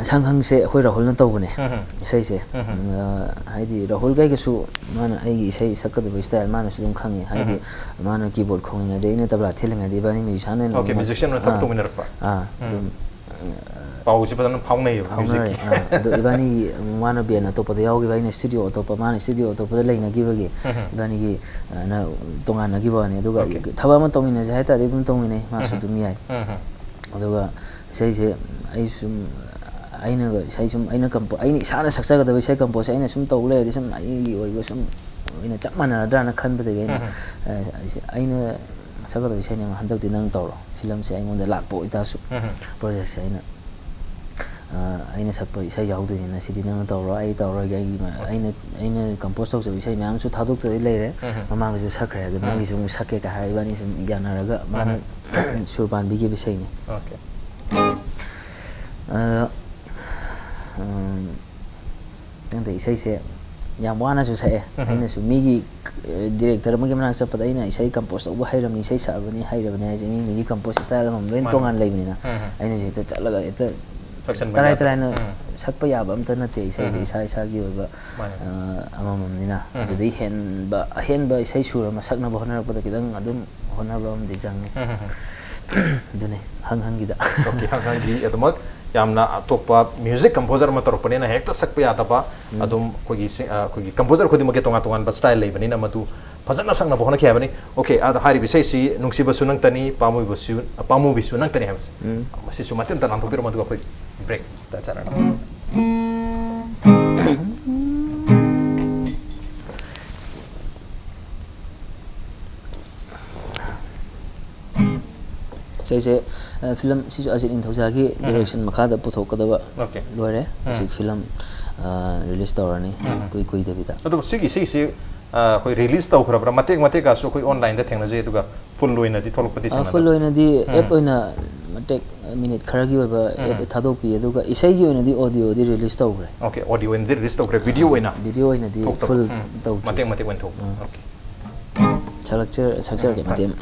ꯁꯪ ꯍꯪꯁꯦ ꯑꯩꯈꯣꯏ ꯔꯥꯍꯨꯜꯅ ꯇꯧꯕꯅꯦ, ꯎꯝ, ꯎꯝ꯫ ꯏꯁꯩꯁꯦ꯫ ꯎꯝ, ꯎꯝ꯫ ꯎꯝ, ꯑ, ꯍꯥꯏꯗꯤ ꯔꯥꯍꯨꯜꯒ ꯑꯩꯒꯁꯨ ꯃꯥꯅ ꯑꯩꯒꯤ ꯏꯁꯩ ꯁꯛꯀꯗꯕ ꯏꯁꯇꯥꯏꯜ ꯃꯥꯅꯁꯨ ꯑꯗꯨꯝ ꯈꯪꯉꯤ꯫ ꯍꯥꯏꯗꯤ ꯎꯝ, ꯃꯥꯅ ꯀꯤꯕꯣꯔꯗ ꯈꯣꯡꯉꯤꯉꯩꯗꯩ ꯑꯩꯅ ꯇꯕ꯭ꯂꯥ ꯊꯤꯜꯂꯤꯉꯩꯗꯩ ꯏꯕꯥꯅꯤ ꯃ꯭ꯌꯨꯖꯤꯁꯤꯌꯥꯟ ꯑꯣꯏꯅ ꯑꯣꯀꯦ, ꯑꯗꯨꯝ, ꯃ꯭ꯌꯨꯖꯤꯁꯤꯌꯥꯟ ꯑꯣꯏꯅ ꯊꯕꯛ ꯑꯥ, ꯇꯧꯃꯤꯟꯅꯔꯛꯄ꯫ ꯑꯥ, ꯎꯝ꯫ ꯑꯗꯨꯝ ꯄꯥꯎꯁꯦ ꯐꯖꯅ ꯐꯥꯎꯅꯩꯌꯦꯕ ꯐꯥꯎꯅꯔꯦ꯫ ꯃ꯭ꯌꯨꯖꯤꯛꯀꯤ꯫ ꯑꯥ, ꯑꯗꯣ ꯏꯕꯥꯅꯤꯒꯤ ꯃꯥꯅ ꯕꯦꯟ ꯑꯇꯣꯞꯄꯗ ꯌꯥꯎꯈꯤꯕ, ꯑꯩꯅ ꯁ꯭ꯇꯨꯗꯤꯑꯣ ꯑꯇꯣꯞꯄ, ꯃꯥꯅ ꯁ꯭ꯇꯨꯗꯤꯑꯣ ꯑꯇꯣꯞꯄꯗ ꯂꯩꯅꯈꯤꯕꯒꯤ ꯎꯝ꯫ ꯏꯕꯥꯅꯤꯒꯤ ꯑ, ꯅ ꯇꯣꯉꯥꯟꯅꯈꯤꯕ ꯋꯥꯅꯤ꯫ ꯑꯗꯨꯒ Okay. ꯊꯕꯛ ꯑꯃ ꯇꯧꯃꯤꯟꯅꯁꯦ ꯍꯥꯏ ꯇꯥꯔꯗꯤ ꯑꯗꯨꯝ ꯇꯧꯃꯤꯟꯅꯩ, ꯃꯥꯁꯨ ꯎꯝ꯫ ꯑꯗꯨꯝ ꯌꯥꯏ꯫ ꯎꯝ꯫ ꯑꯗꯨꯒ ꯏꯁꯩꯁꯦ ꯑꯩ ꯁꯨꯝ, ꯑꯩꯅꯒ ꯏꯁꯩ ꯁꯨꯝ, ꯑꯩꯅ ꯀꯝꯄꯣ-, ꯑꯩꯅ ꯏꯁꯥꯅ ꯁꯛꯆꯒꯗꯕ ꯏꯁꯩ ꯀꯝꯄꯣꯖꯁꯦ ꯑꯩꯅ ꯁꯨꯝ ꯇꯧ ꯂꯩꯔꯗꯤ ꯁꯨꯝ ꯑꯩꯒꯤ ꯑꯣꯏꯕ ꯁꯨꯝ ꯑꯩꯅ ꯆꯞ ꯃꯥꯟꯅꯔꯗ꯭ꯔꯥꯅ ꯈꯟꯕꯗꯒꯤ ꯑꯩꯅ, ꯎꯝ꯫ ꯑ, ꯑꯩꯁꯦ, ꯑꯩꯅ ꯁꯛꯀꯗꯕ ꯏꯁꯩꯅꯦ, ꯍꯟꯗꯛꯇꯤ ꯅꯪ ꯇꯧꯔꯣ, ꯐꯤꯂꯝꯁꯦ ꯑꯩꯉꯣꯟꯗ ꯂꯥꯛꯄ ꯑꯣꯏꯇꯥꯔꯁꯨ ꯎꯝ꯫ ꯄ꯭ꯔꯣꯖꯦꯛꯁꯦ ꯑꯩꯅ, ꯑ, ꯑꯩꯅ ꯁꯛꯄ ꯏꯁꯩ ꯌꯥꯎꯗꯣꯏꯅꯤꯅ ꯁꯤꯗꯤ ꯅꯪꯅ ꯇꯧꯔꯣ, ꯑꯩ ꯇꯧꯔꯒꯦ, ꯑꯩꯒꯤ ꯃ-, ꯑꯩꯅ, ꯑꯩꯅ ꯀꯝꯄꯣꯖ ꯇꯧꯖꯕ ꯏꯁꯩ ꯃꯌꯥꯝꯁꯨ ꯊꯥꯗꯣꯛꯇꯕꯗꯤ ꯂꯩꯔꯦ꯫ ꯎꯝ꯫ ꯃꯃꯥꯡꯗꯁꯨ ꯁꯛꯈ꯭ꯔꯦ, ꯑꯗꯣ ꯎꯝ꯫ ꯅꯪꯒꯤꯁꯨ ꯑꯃꯨꯛ ꯁꯛꯀꯦ ꯀꯥꯏ ꯍꯥꯏꯔ ꯏꯕꯥꯅꯤ ꯁꯨꯝ ꯌꯥꯅꯔꯒ ꯃꯥꯅ ꯁꯨꯔ ꯄꯥꯟꯕꯤꯈꯤꯕ ꯏꯁꯩꯅꯤ꯫ Okay. ꯑꯗ, ꯎꯝ, ꯈꯪꯗꯦ, ꯏꯁꯩꯁꯦ ꯌꯥꯝ ꯋꯥꯅꯁꯨ ꯁꯛꯑꯦ꯫ ꯎꯝ꯫ ꯑꯩꯅꯁꯨ ꯃꯤꯒꯤ, ꯑ, ꯗꯤꯔꯦꯛꯇꯔ ꯑꯃꯒꯤ ꯃꯅꯥꯛ ꯆꯠꯄꯗ ꯑꯩꯅ ꯏꯁꯩ ꯀꯝꯄꯣꯖ ꯇꯧꯕ ꯍꯩꯔꯕꯅꯤ, ꯏꯁꯩ ꯁꯛꯑꯕꯅꯤ, ꯍꯩꯔꯕꯅꯤ ꯍꯥꯏꯁꯦ ꯃꯤ ꯃꯤꯒꯤ ꯀꯝꯄꯣꯖ ꯏꯁꯇꯥꯏꯜ ꯑꯃꯃꯝ ꯂꯣꯏꯅ ꯃꯥꯅꯦ꯫ ꯇꯣꯉꯥꯟꯅ ꯂꯩꯕꯅꯤꯅ ꯎꯝ꯫ ꯑꯩꯅꯁꯨ ꯍꯦꯛꯇ ꯆꯠꯂꯒ ꯍꯦꯛꯇ ꯁꯛꯆꯟꯕ ꯇꯔꯥꯏ ꯌꯥꯗꯕ꯫ ꯇꯔꯥꯏꯅ ꯎꯝ꯫ ꯁꯛꯄ ꯌꯥꯕ ꯑꯝꯇ ꯅꯠꯇꯦ ꯏꯁꯩꯁꯦ, ꯎꯝ꯫ ꯏꯁꯥ ꯏꯁꯥꯒꯤ ꯑꯣꯏꯕ ꯃꯥꯅꯦ꯫ ꯑ, ꯑꯃꯃꯝꯅꯤꯅ꯫ ꯎꯝ꯫ ꯑꯗꯨꯗꯩ ꯍꯦꯟꯕ, ꯑꯍꯦꯟꯕ ꯏꯁꯩ ꯁꯨꯔ ꯑꯃ ꯁꯛꯅꯕ ꯍꯣꯠꯅꯔꯛꯄꯗ ꯈꯤꯇꯪ ꯑꯗꯨꯝ ꯍꯣꯠꯅꯕ ꯑꯃꯗꯤ ꯆꯪꯉꯤ꯫ ꯎꯝ, ꯎꯝ, ꯎꯝ꯫ ꯑꯗꯨꯅꯤ, ꯍꯪ ꯍꯪꯒꯤꯗ꯫ Okay, ꯍꯪ ꯍꯪꯒꯤ ꯑꯗꯨꯃꯛ ꯌꯥꯝꯅ ꯑꯇꯣꯞꯄ ꯃ꯭ꯌꯨꯖꯤꯛ ꯀꯝꯄꯣꯖꯔ ꯑꯃ ꯇꯧꯔꯛꯄꯅꯤꯅ ꯍꯦꯛꯇ ꯁꯛꯄ ꯌꯥꯗꯕ, ꯎꯝ꯫ ꯑꯗꯨꯝ ꯑꯩꯈꯣꯏꯒꯤ ꯁꯤ-, ꯑ, ꯑꯩꯈꯣꯏꯒꯤ ꯀꯝꯄꯣꯖꯔ ꯈꯨꯗꯤꯡꯃꯛꯀꯤ ꯇꯣꯉꯥꯟ ꯇꯣꯉꯥꯟꯕ ꯏꯁꯇꯥꯏꯜ ꯂꯩꯕꯅꯤꯅ ꯃꯗꯨ ꯐꯖꯅ ꯁꯛꯅꯕ ꯍꯣꯠꯅꯈꯤ ꯍꯥꯏꯕꯅꯤ꯫ Okay, ꯑꯗ ꯍꯥꯏꯔꯤꯕ ꯏꯁꯩꯁꯤ ꯅꯨꯡꯁꯤꯕꯁꯨ ꯅꯪꯇꯅꯤ, ꯄꯥꯝꯃꯨꯕꯁꯨ, ꯄꯥꯝꯃꯨꯕꯤꯁꯨ ꯅꯪꯇꯅꯤ ꯍꯥꯏꯕꯁꯦ꯫ ꯎꯝ꯫ ꯃꯁꯤꯁꯨ ꯃꯇꯦꯛ ꯑꯃꯇ ꯂꯥꯟꯊꯣꯛꯄꯤꯔꯝꯃꯣ, ꯑꯗꯨꯒ ꯑꯩꯈꯣꯏ ꯕ꯭ꯔꯦꯛꯇ ꯆꯠꯂꯒ꯫ ꯏꯁꯩꯁꯦ, ꯑ, ꯐꯤꯂꯝ ꯁꯤꯁꯨ ꯑꯖꯤꯠ ꯅꯤꯡꯊꯧꯖꯥꯒꯤ ꯎꯝ꯫ ꯗꯤꯔꯦꯛꯁꯟ ꯃꯈꯥꯗ ꯄꯨꯊꯣꯛꯀꯗꯕ Okay. ꯂꯣꯏꯔꯦ꯫ ꯎꯝ꯫ ꯍꯧꯖꯤꯛ ꯐꯤꯂꯝ, ꯑ, ꯔꯤꯂꯤꯁ ꯇꯧꯔꯅꯤ ꯎꯝ꯫ ꯀꯨꯏ ꯀꯨꯏꯗꯕꯤꯗ꯫ ꯑꯗꯣ ꯁꯤꯒꯤ, ꯁꯤꯒꯤꯁꯤ, ꯑ, ꯑꯩꯈꯣꯏ ꯔꯤꯂꯤꯁ ꯇꯧꯈ꯭ꯔꯕ꯭ꯔꯥ? ꯃꯇꯦꯛ ꯃꯇꯦꯛꯀꯁꯨ ꯑꯩꯈꯣꯏ ꯑꯣꯟꯂꯥꯏꯟꯗ ꯊꯦꯡꯅꯖꯩ, ꯑꯗꯨꯒ ꯐꯨꯜ ꯑꯣꯏꯅꯗꯤ ꯊꯣꯛꯂꯛꯄꯗꯤ ꯑ, ꯊꯦꯡꯅꯗꯕ꯭ꯔꯥ? ꯐꯨꯜ ꯑꯣꯏꯅꯗꯤ ꯎꯝ꯫ ꯑꯦꯞ ꯑꯣꯏꯅ ꯃꯇꯦꯛ ꯃꯤꯅꯤꯠ ꯈꯔꯒꯤ ꯑꯣꯏꯕ ꯎꯝ꯫ ꯑꯦꯞ ꯊꯥꯗꯣꯛꯄꯤ, ꯑꯗꯨꯒ ꯏꯁꯩꯒꯤ ꯑꯣꯏꯅꯗꯤ ꯑꯣꯗꯤꯑꯣꯗꯤ ꯔꯤꯂꯤꯁ ꯇꯧꯈ꯭ꯔꯦ꯫ Okay, ꯑꯣꯗꯤꯑꯣ ꯑꯣꯏꯅꯗꯤ ꯔꯤꯂꯤꯁ ꯇꯧꯈ꯭ꯔꯦ, ꯚꯤꯗꯤꯑꯣ ꯑꯣꯏꯅ ꯚꯤꯗꯤꯑꯣ ꯑꯣꯏꯅꯗꯤ ꯊꯣꯛꯇꯕ꯫ ꯐꯨꯜ ꯎꯝ꯫ ꯇꯧꯗ꯭ꯔꯤ꯫ ꯃꯇꯦꯛ ꯃꯇꯦꯛ ꯑꯣꯏꯅ ꯊꯣꯛꯄ꯫ ꯎꯝ꯫ Okay. ꯁꯛꯂꯛꯆ-, ꯁꯛꯆꯔꯛꯀꯦ ꯃꯇꯦꯛ ꯑꯃ꯫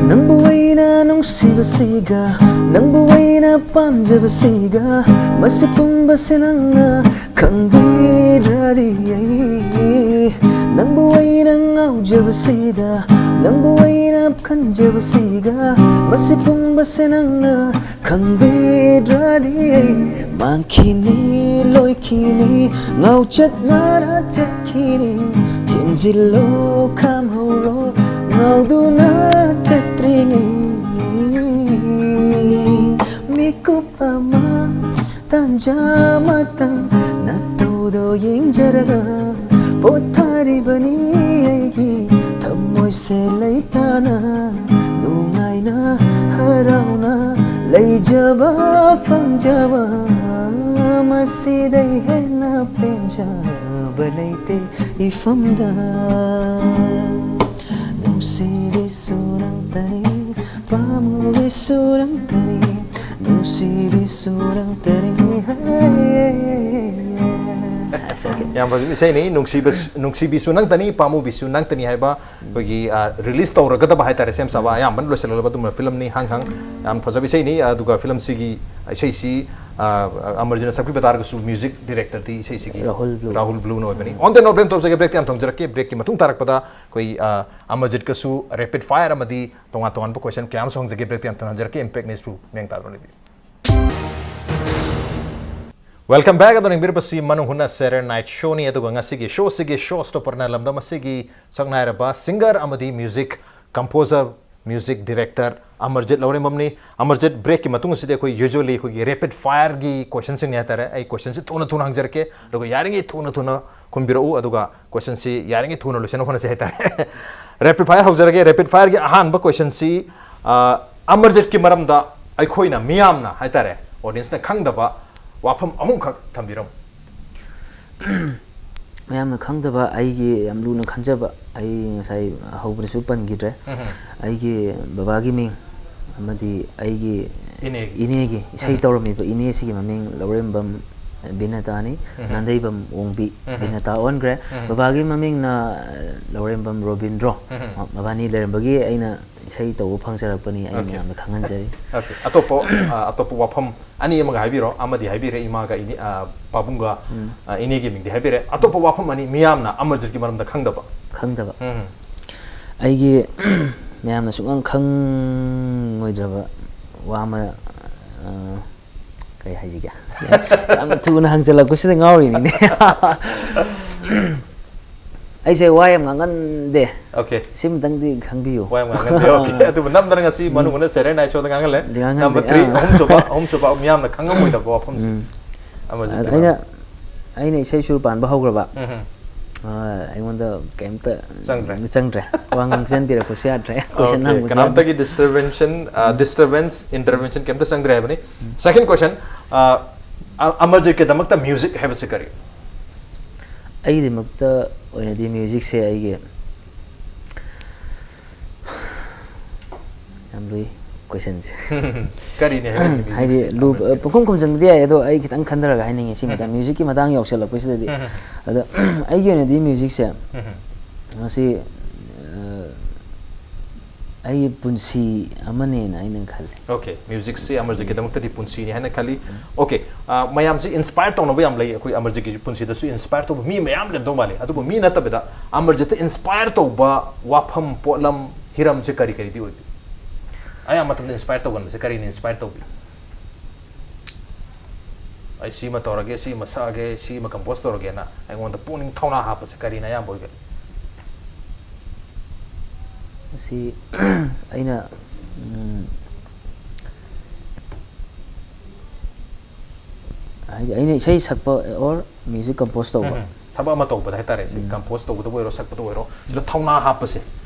ꯅꯪꯕꯨ ꯑꯩꯅ ꯅꯨꯡꯁꯤꯕꯁꯤꯒ, ꯅꯪꯕꯨ ꯑꯩꯅ ꯄꯥꯝꯖꯕꯁꯤꯒ, ꯃꯁꯤ ꯄꯨꯝꯕꯁꯦ ꯅꯪꯅ ꯈꯪꯕꯤ꯫ ꯈꯪꯕꯤꯗ꯭ꯔꯗꯤ ꯑꯩ ꯅꯪꯕꯨ ꯑꯩꯅ ꯉꯥꯎꯖꯕꯁꯤꯗ, ꯅꯪꯕꯨ ꯑꯩꯅ ꯈꯟꯖꯕꯁꯤꯒ, ꯃꯁꯤ ꯄꯨꯝꯕꯁꯦ ꯅꯪꯅ ꯈꯪꯕꯤꯗ꯭ꯔꯗꯤ ꯑꯩ ꯃꯥꯡꯈꯤꯅꯤ, ꯂꯣꯏꯈꯤꯅꯤ, ꯉꯥꯎꯆꯠꯅꯔ ꯆꯠꯈꯤꯅꯤ꯫ ꯊꯦꯝꯖꯤꯜꯂꯣ, ꯈꯥꯝꯍꯧꯔꯣ, ꯉꯥꯎꯗꯨꯅ ꯆꯠꯇ꯭ꯔꯤꯉꯩ ꯃꯤꯀꯨꯞ ꯑꯃ, ꯇꯥꯟꯖꯥ ꯑꯃꯇꯪ ꯅꯠꯇꯧꯗꯣ ꯌꯦꯡꯖꯔꯒ ꯄꯣꯊꯥꯔꯤꯕꯅꯤ ꯑꯩꯒꯤ ꯊꯃꯣꯏꯁꯦ ꯂꯩꯇꯥꯅ꯫ ꯅꯨꯡꯉꯥꯏꯅ ꯍꯔꯥꯎꯅ ꯂꯩꯖꯕ ꯐꯪꯖꯕ, ꯃꯁꯤꯗꯩ ꯍꯦꯟꯅ ꯄꯦꯟꯖꯕ ꯂꯩꯇꯦ ꯏꯐꯝꯗ꯫ ꯅꯨꯡꯁꯤꯕꯤꯁꯨ ꯅꯪꯇꯅꯤ, ꯄꯥꯝꯃꯨꯕꯤꯁꯨ ꯅꯪꯇꯅꯤ, ꯅꯨꯡꯁꯤꯕꯤꯁꯨ ꯅꯪꯇꯅꯤ꯫ ꯌꯥꯝ ꯐꯖꯕ ꯏꯁꯩꯅꯤ꯫ ꯅꯨꯡꯁꯤꯕ ꯅꯨꯡꯁꯤꯕꯤꯁꯨ ꯅꯪꯇꯅꯤ, ꯄꯥꯝꯃꯨꯕꯤꯁꯨ ꯅꯪꯇꯅꯤ ꯍꯥꯏꯕ ꯑꯩꯈꯣꯏꯒꯤ ꯔꯤꯂꯤꯁ ꯇꯧꯔꯒꯗꯕ ꯍꯥꯏꯇꯥꯔꯦ, ꯁꯦꯝ ꯁꯥꯕ ꯑꯌꯥꯝꯕꯅ ꯂꯣꯏꯁꯤꯜꯂꯕ ꯑꯗꯨꯝꯕ ꯐꯤꯂꯝꯅꯤ꯫ ꯍꯥꯡ ꯍꯥꯡ ꯌꯥꯝ ꯐꯖꯕ ꯏꯁꯩꯅꯤ꯫ ꯑꯗꯨꯒ ꯐꯤꯂꯝꯁꯤꯒꯤ ꯏꯁꯩꯁꯤ ꯑꯃꯔꯖꯤꯠꯅ ꯁꯛꯄꯤꯕ ꯇꯥꯔꯒꯁꯨ ꯃ꯭ꯌꯨꯖꯤꯛ ꯗꯤꯔꯦꯛꯇꯔꯗꯤ ꯏꯁꯩꯁꯤꯒꯤ ꯔꯥꯍꯨꯜ ꯕ꯭ꯂꯨ꯫ ꯔꯥꯍꯨꯜ ꯕ꯭ꯂꯨꯅ ꯑꯣꯏꯕꯅꯤ꯫ On that note, ꯕ꯭ꯔꯦꯛ ꯇꯧꯖꯔꯛꯀꯦ꯫ ꯕ꯭ꯔꯦꯛꯀꯤ ꯃꯇꯨꯡ ꯇꯥꯔꯛꯄꯗ ꯑꯩꯈꯣꯏ ꯑꯃꯔꯖꯤꯠꯀꯁꯨ ꯔꯦꯄꯤꯗ ꯐꯥꯌꯔ ꯑꯃꯗꯤ ꯇꯣꯉꯥꯟ ꯇꯣꯉꯥꯟꯕ ꯀꯣꯏꯁꯟ ꯀꯌꯥ ꯑꯃꯁꯨ ꯍꯪꯖꯒꯦ꯫ ꯕ꯭ꯔꯦꯛꯇꯤ ꯌꯥꯝ ꯊꯨꯅ ꯍꯟꯖꯔꯛꯀꯦ꯫ ꯏꯝꯄꯦꯛ ꯅ꯭ꯌꯨꯁꯄꯨ ꯃꯤꯠꯌꯦꯡ ꯇꯥꯗꯨꯅ ꯂꯩꯕꯤꯌꯨ꯫ Welcome back꯫ ꯑꯗꯣ ꯌꯦꯡꯕꯤꯔꯤꯕꯁꯤ ꯃꯅꯨꯡ ꯍꯨꯠꯅ ꯁꯦꯔꯦ ꯅꯥꯏꯠ ꯁꯣꯅꯤ꯫ ꯑꯗꯨꯒ ꯉꯁꯤꯒꯤ ꯁꯣꯁꯤꯒꯤ ꯁꯣ ꯁ꯭ꯇꯣꯄꯔꯅ ꯂꯝꯗꯝ ꯑꯁꯤꯒꯤ ꯁꯛꯅꯥꯏꯔꯕ ꯁꯤꯡꯒꯔ ꯑꯃꯗꯤ music composer, music director Amarjeet ꯂꯧꯔꯦꯝꯕꯝꯅꯤ꯫ Amarjeet, ꯕ꯭ꯔꯦꯛꯀꯤ ꯃꯇꯨꯡ ꯑꯁꯤꯗꯤ ꯑꯩꯈꯣꯏ ꯌꯨꯖ꯭ꯋꯦꯜꯂꯤ ꯑꯩꯈꯣꯏꯒꯤ ꯔꯦꯄꯤꯗ ꯐꯥꯌꯔꯒꯤ ꯀꯣꯏꯁꯟꯁꯤꯡꯅꯤ ꯍꯥꯏꯇꯥꯔꯦ꯫ ꯑꯩ ꯀꯣꯏꯁꯟꯁꯤ ꯊꯨꯅ ꯊꯨꯅ ꯍꯪꯖꯔꯛꯀꯦ, ꯑꯗꯨꯒ ꯌꯥꯔꯤꯉꯩ ꯊꯨꯅ ꯊꯨꯅ ꯈꯨꯝꯕꯤꯔꯛꯎ, ꯑꯗꯨꯒ ꯀꯣꯏꯁꯟꯁꯤ ꯌꯥꯔꯤꯉꯩ ꯊꯨꯅ ꯂꯣꯏꯁꯤꯟꯅꯕ ꯍꯣꯠꯅꯁꯤ ꯍꯥꯏꯇꯥꯔꯦ꯫ ꯔꯦꯄꯤꯗ ꯐꯥꯌꯔ ꯍꯧꯖꯔꯒꯦ꯫ ꯔꯦꯄꯤꯗ ꯐꯥꯌꯔꯒꯤ ꯑꯍꯥꯟꯕ ꯀꯣꯏꯁꯟꯁꯤ ꯑꯃꯔꯖꯤꯠꯀꯤ ꯃꯔꯝꯗ ꯑꯩꯈꯣꯏꯅ, ꯃꯤꯌꯥꯝꯅ ꯍꯥꯏꯇꯥꯔꯦ, ꯑꯣꯗꯤꯌꯟꯁꯅ ꯈꯪꯗꯕ ꯋꯥꯐꯝ ꯑꯍꯨꯝꯈꯛ ꯊꯝꯕꯤꯔꯝꯃꯨ꯫ ꯃꯌꯥꯝꯅ ꯈꯪꯗꯕ ꯑꯩꯒꯤ ꯌꯥꯝ ꯂꯨꯅ ꯈꯟꯖꯕ, ꯑꯩ ꯉꯁꯥꯏ ꯍꯧꯕꯗꯁꯨ ꯄꯟꯈꯤꯗ꯭ꯔꯦ, ꯑꯩꯒꯤ ꯕꯕꯥꯒꯤ ꯃꯤꯡ ꯑꯃꯗꯤ ꯑꯩꯒꯤ ꯏꯅꯦꯒꯤ꯫ ꯏꯅꯦꯒꯤ ꯏꯁꯩ ꯇꯧꯔꯝꯃꯤꯕ ꯏꯅꯦꯁꯤꯒꯤ ꯃꯃꯤꯡ ꯂꯧꯔꯦꯝꯕꯝ ꯕꯤꯅꯇꯥꯅꯤ꯫ ꯅꯥꯟꯗꯩꯕꯝ ꯑꯣꯡꯕꯤ ꯕꯤꯅꯇꯥ ꯑꯣꯟꯈ꯭ꯔꯦ꯫ ꯕꯕꯥꯒꯤ ꯃꯃꯤꯡꯅ ꯂꯧꯔꯦꯝꯕꯝ ꯔꯣꯕꯤꯟꯗ꯭ꯔꯣ꯫ ꯃꯕꯥꯅꯤ ꯂꯩꯔꯝꯕꯒꯤ ꯑꯩꯅ ꯏꯁꯩ ꯇꯧꯕ ꯐꯪꯖꯔꯛꯄꯅꯤ ꯑꯩ Okay. ꯃꯌꯥꯝꯗ ꯈꯪꯍꯟꯖꯔꯤ꯫ Okay. ꯑꯇꯣꯞꯄ ꯑ, ꯑꯇꯣꯞꯄ ꯋꯥꯐꯝ ꯑꯅꯤ ꯑꯃꯒ ꯍꯥꯏꯕꯤꯔꯣ꯫ ꯑꯃꯗꯤ ꯍꯥꯏꯕꯤꯔꯦ, ꯏꯃꯥꯒ ꯏꯅꯦ, ꯑ, ꯄꯥꯕꯨꯡꯒ, ꯎꯝ. ꯑ, ꯏꯅꯦꯒꯤ ꯃꯤꯡꯗꯤ ꯍꯥꯏꯕꯤꯔꯦ꯫ ꯑꯇꯣꯞꯄ ꯋꯥꯐꯝ ꯑꯅꯤ, ꯃꯤꯌꯥꯝꯅ ꯑꯃꯔꯖꯤꯠꯀꯤ ꯃꯔꯝꯗ ꯈꯪꯗꯕ꯫ ꯈꯪꯗꯕ꯫ ꯎꯝ. ꯑꯩꯒꯤ ꯃꯌꯥꯝꯅ ꯁꯨꯡꯈꯪ ꯈꯪꯉꯣꯏꯗ꯭ꯔꯕ ꯋꯥ ꯑꯃ, ꯑ, ꯀꯩ ꯍꯥꯏꯁꯤꯒꯦ? ꯌꯥꯝꯅ ꯊꯨꯅ ꯍꯪꯖꯜꯂꯛꯄꯁꯤꯗ ꯉꯥꯎꯔꯤꯅꯤꯅꯦ꯫ ꯑꯩꯁꯦ ꯋꯥ ꯌꯥꯝ ꯉꯥꯡꯒꯟꯗꯦ꯫ Okay. ꯁꯤꯃꯇꯪꯗꯤ ꯈꯪꯕꯤꯌꯨ꯫ ꯋꯥ ꯌꯥꯝ ꯉꯥꯡꯒꯟꯗꯦ꯫ Okay. ꯑꯗꯨꯕꯨ ꯅꯝꯗꯅ ꯉꯁꯤ ꯃꯅꯨꯡ ꯍꯨꯠꯅ Saturday Night Show ꯗ ꯉꯥꯡꯍꯜꯂꯦ꯫ ꯉꯥꯡꯍꯜꯂꯦ, Number three, ꯑꯥ. ꯑꯍꯨꯝꯁꯨꯕ, ꯑꯍꯨꯝꯁꯨꯕ ꯃꯤꯌꯥꯝꯅ ꯈꯪꯉꯝꯃꯣꯏꯗꯕ ꯋꯥꯐꯝꯁꯦ꯫ ꯎꯝ. ꯑꯃꯔꯖꯤꯠ ꯑꯗ ꯀꯤꯔꯣ꯫ ꯑꯩꯅ, ꯑꯩꯅ ꯏꯁꯩ ꯁꯨꯔ ꯄꯥꯟꯕ ꯍꯧꯈ꯭ꯔꯕ, ꯎꯝ. ꯑ, ꯑꯩꯉꯣꯟꯗ ꯀꯩꯝꯇ ꯆꯪꯗ꯭ꯔꯦ꯫ ꯆꯪꯗ꯭ꯔꯦ꯫ ꯋꯥ ꯉꯥꯡꯖꯟꯕꯤꯔꯛꯄꯁꯨ ꯌꯥꯗ꯭ꯔꯦ꯫ Question Okay. ꯍꯪꯕꯁꯨ ꯀꯅꯥꯝꯇꯒꯤ ꯌꯥꯗ꯭ꯔꯦ꯫ disturbance, ꯑ, disturbance, intervention ꯀꯩꯝꯇ ꯆꯪꯗ꯭ꯔꯦ ꯍꯥꯏꯕꯅꯤ꯫ Second question, ꯑ, ꯑ, ꯑꯃꯔꯖꯤꯠꯀꯤꯗꯃꯛꯇ music ꯍꯥꯏꯕꯁꯤ ꯀꯔꯤ? ꯑꯩꯒꯤꯗꯃꯛꯇ ꯑꯣꯏꯅꯗꯤ music ꯁꯦ ꯑꯩꯒꯤ ꯌꯥꯝ ꯂꯨꯏ question ꯁꯦ꯫ ꯀꯔꯤꯅꯦ ꯍꯥꯏꯕꯅꯤ music ꯍꯥꯏꯗꯤ ꯁꯦ? ꯂꯨ-, ꯑꯃꯔꯖꯤꯠ꯫ ꯄꯨꯡꯈꯨꯝ ꯈꯨꯝꯖꯤꯟꯕꯗꯤ ꯌꯥꯏ, ꯑꯗꯣ ꯑꯩ ꯈꯤꯇꯪ ꯈꯟꯊꯔꯒ ꯍꯥꯏꯅꯤꯡꯉꯦ ꯁꯤ ꯃꯇꯥꯡ, ꯎꯝ. music ꯀꯤ ꯃꯇꯥꯡ ꯌꯧꯁꯜꯂꯛꯄꯁꯤꯗꯗꯤ꯫ ꯎꯝ. ꯑꯗꯣ ꯑꯩꯒꯤ ꯑꯣꯏꯅꯗꯤ music ꯁꯦ ꯎꯝ. ꯃꯁꯤ, ꯑ, ꯑꯩꯒꯤ ꯄꯨꯟꯁꯤ ꯑꯃꯅꯦꯅ ꯑꯩꯅ ꯈꯜꯂꯦ꯫ Okay. Music ꯁꯤ ꯑꯃꯔꯖꯤꯠꯀꯤꯗꯃꯛꯇꯗꯤ ꯄꯨꯟꯁꯤꯅꯤ ꯍꯥꯏꯅ ꯈꯜꯂꯤ꯫ Okay. ꯑ, ꯃꯌꯥꯝꯁꯤ inspire ꯇꯧꯅꯕ ꯌꯥꯝ ꯂꯩ꯫ ꯑꯩꯈꯣꯏ ꯑꯃꯔꯖꯤꯠꯀꯤ ꯄꯨꯟꯁꯤꯗꯁꯨ inspire ꯇꯧꯕ ꯃꯤ ꯃꯌꯥꯝ ꯂꯩꯔꯝꯗꯧ ꯃꯥꯜꯂꯤ꯫ ꯑꯗꯨꯕꯨ ꯃꯤ ꯅꯠꯇꯕꯗ ꯑꯃꯔꯖꯤꯠꯇ inspire ꯇꯧꯕ ꯋꯥꯐꯝ, ꯄꯣꯠꯂꯝ, ꯍꯤꯔꯝꯁꯦ ꯀꯔꯤ ꯀꯔꯤꯗꯤ ꯑꯣꯏꯕꯤ? ꯑꯌꯥꯝꯕ ꯃꯇꯝꯗ inspire ꯇꯧꯒꯟꯕꯁꯦ ꯀꯔꯤꯅ inspire ꯇꯧꯕꯤ? ꯑꯩ ꯁꯤꯃ ꯇꯧꯔꯒꯦ, ꯁꯤꯃ ꯁꯛꯑꯒꯦ, ꯁꯤꯃ compose ꯇꯧꯔꯒꯦꯅ ꯑꯩꯉꯣꯟꯗ ꯄꯨꯛꯅꯤꯡ ꯊꯧꯅꯥ ꯍꯥꯞꯄꯁꯦ ꯀꯔꯤꯅ ꯑꯌꯥꯝꯕ ꯑꯣꯏꯒꯦ? ꯃꯁꯤ ꯑꯩꯅ, ꯎꯝ, ꯍꯥꯏꯗꯤ ꯑꯩꯅ ꯏꯁꯩ ꯁꯛꯄ or music compose ꯇꯧꯕ꯫ ꯎꯝ. ꯊꯕꯛ ꯑꯃ ꯇꯧꯕꯗ ꯍꯥꯏꯇꯥꯔꯦ, ꯁꯤ ꯎꯝ. compose ꯇꯧꯕꯗꯕꯨ ꯑꯣꯏꯔꯣ, ꯁꯛꯄꯗꯕꯨ ꯑꯣꯏꯔꯣ, ꯁꯤꯗ ꯊꯧꯅꯥ ꯍꯥꯞꯄꯁꯦ,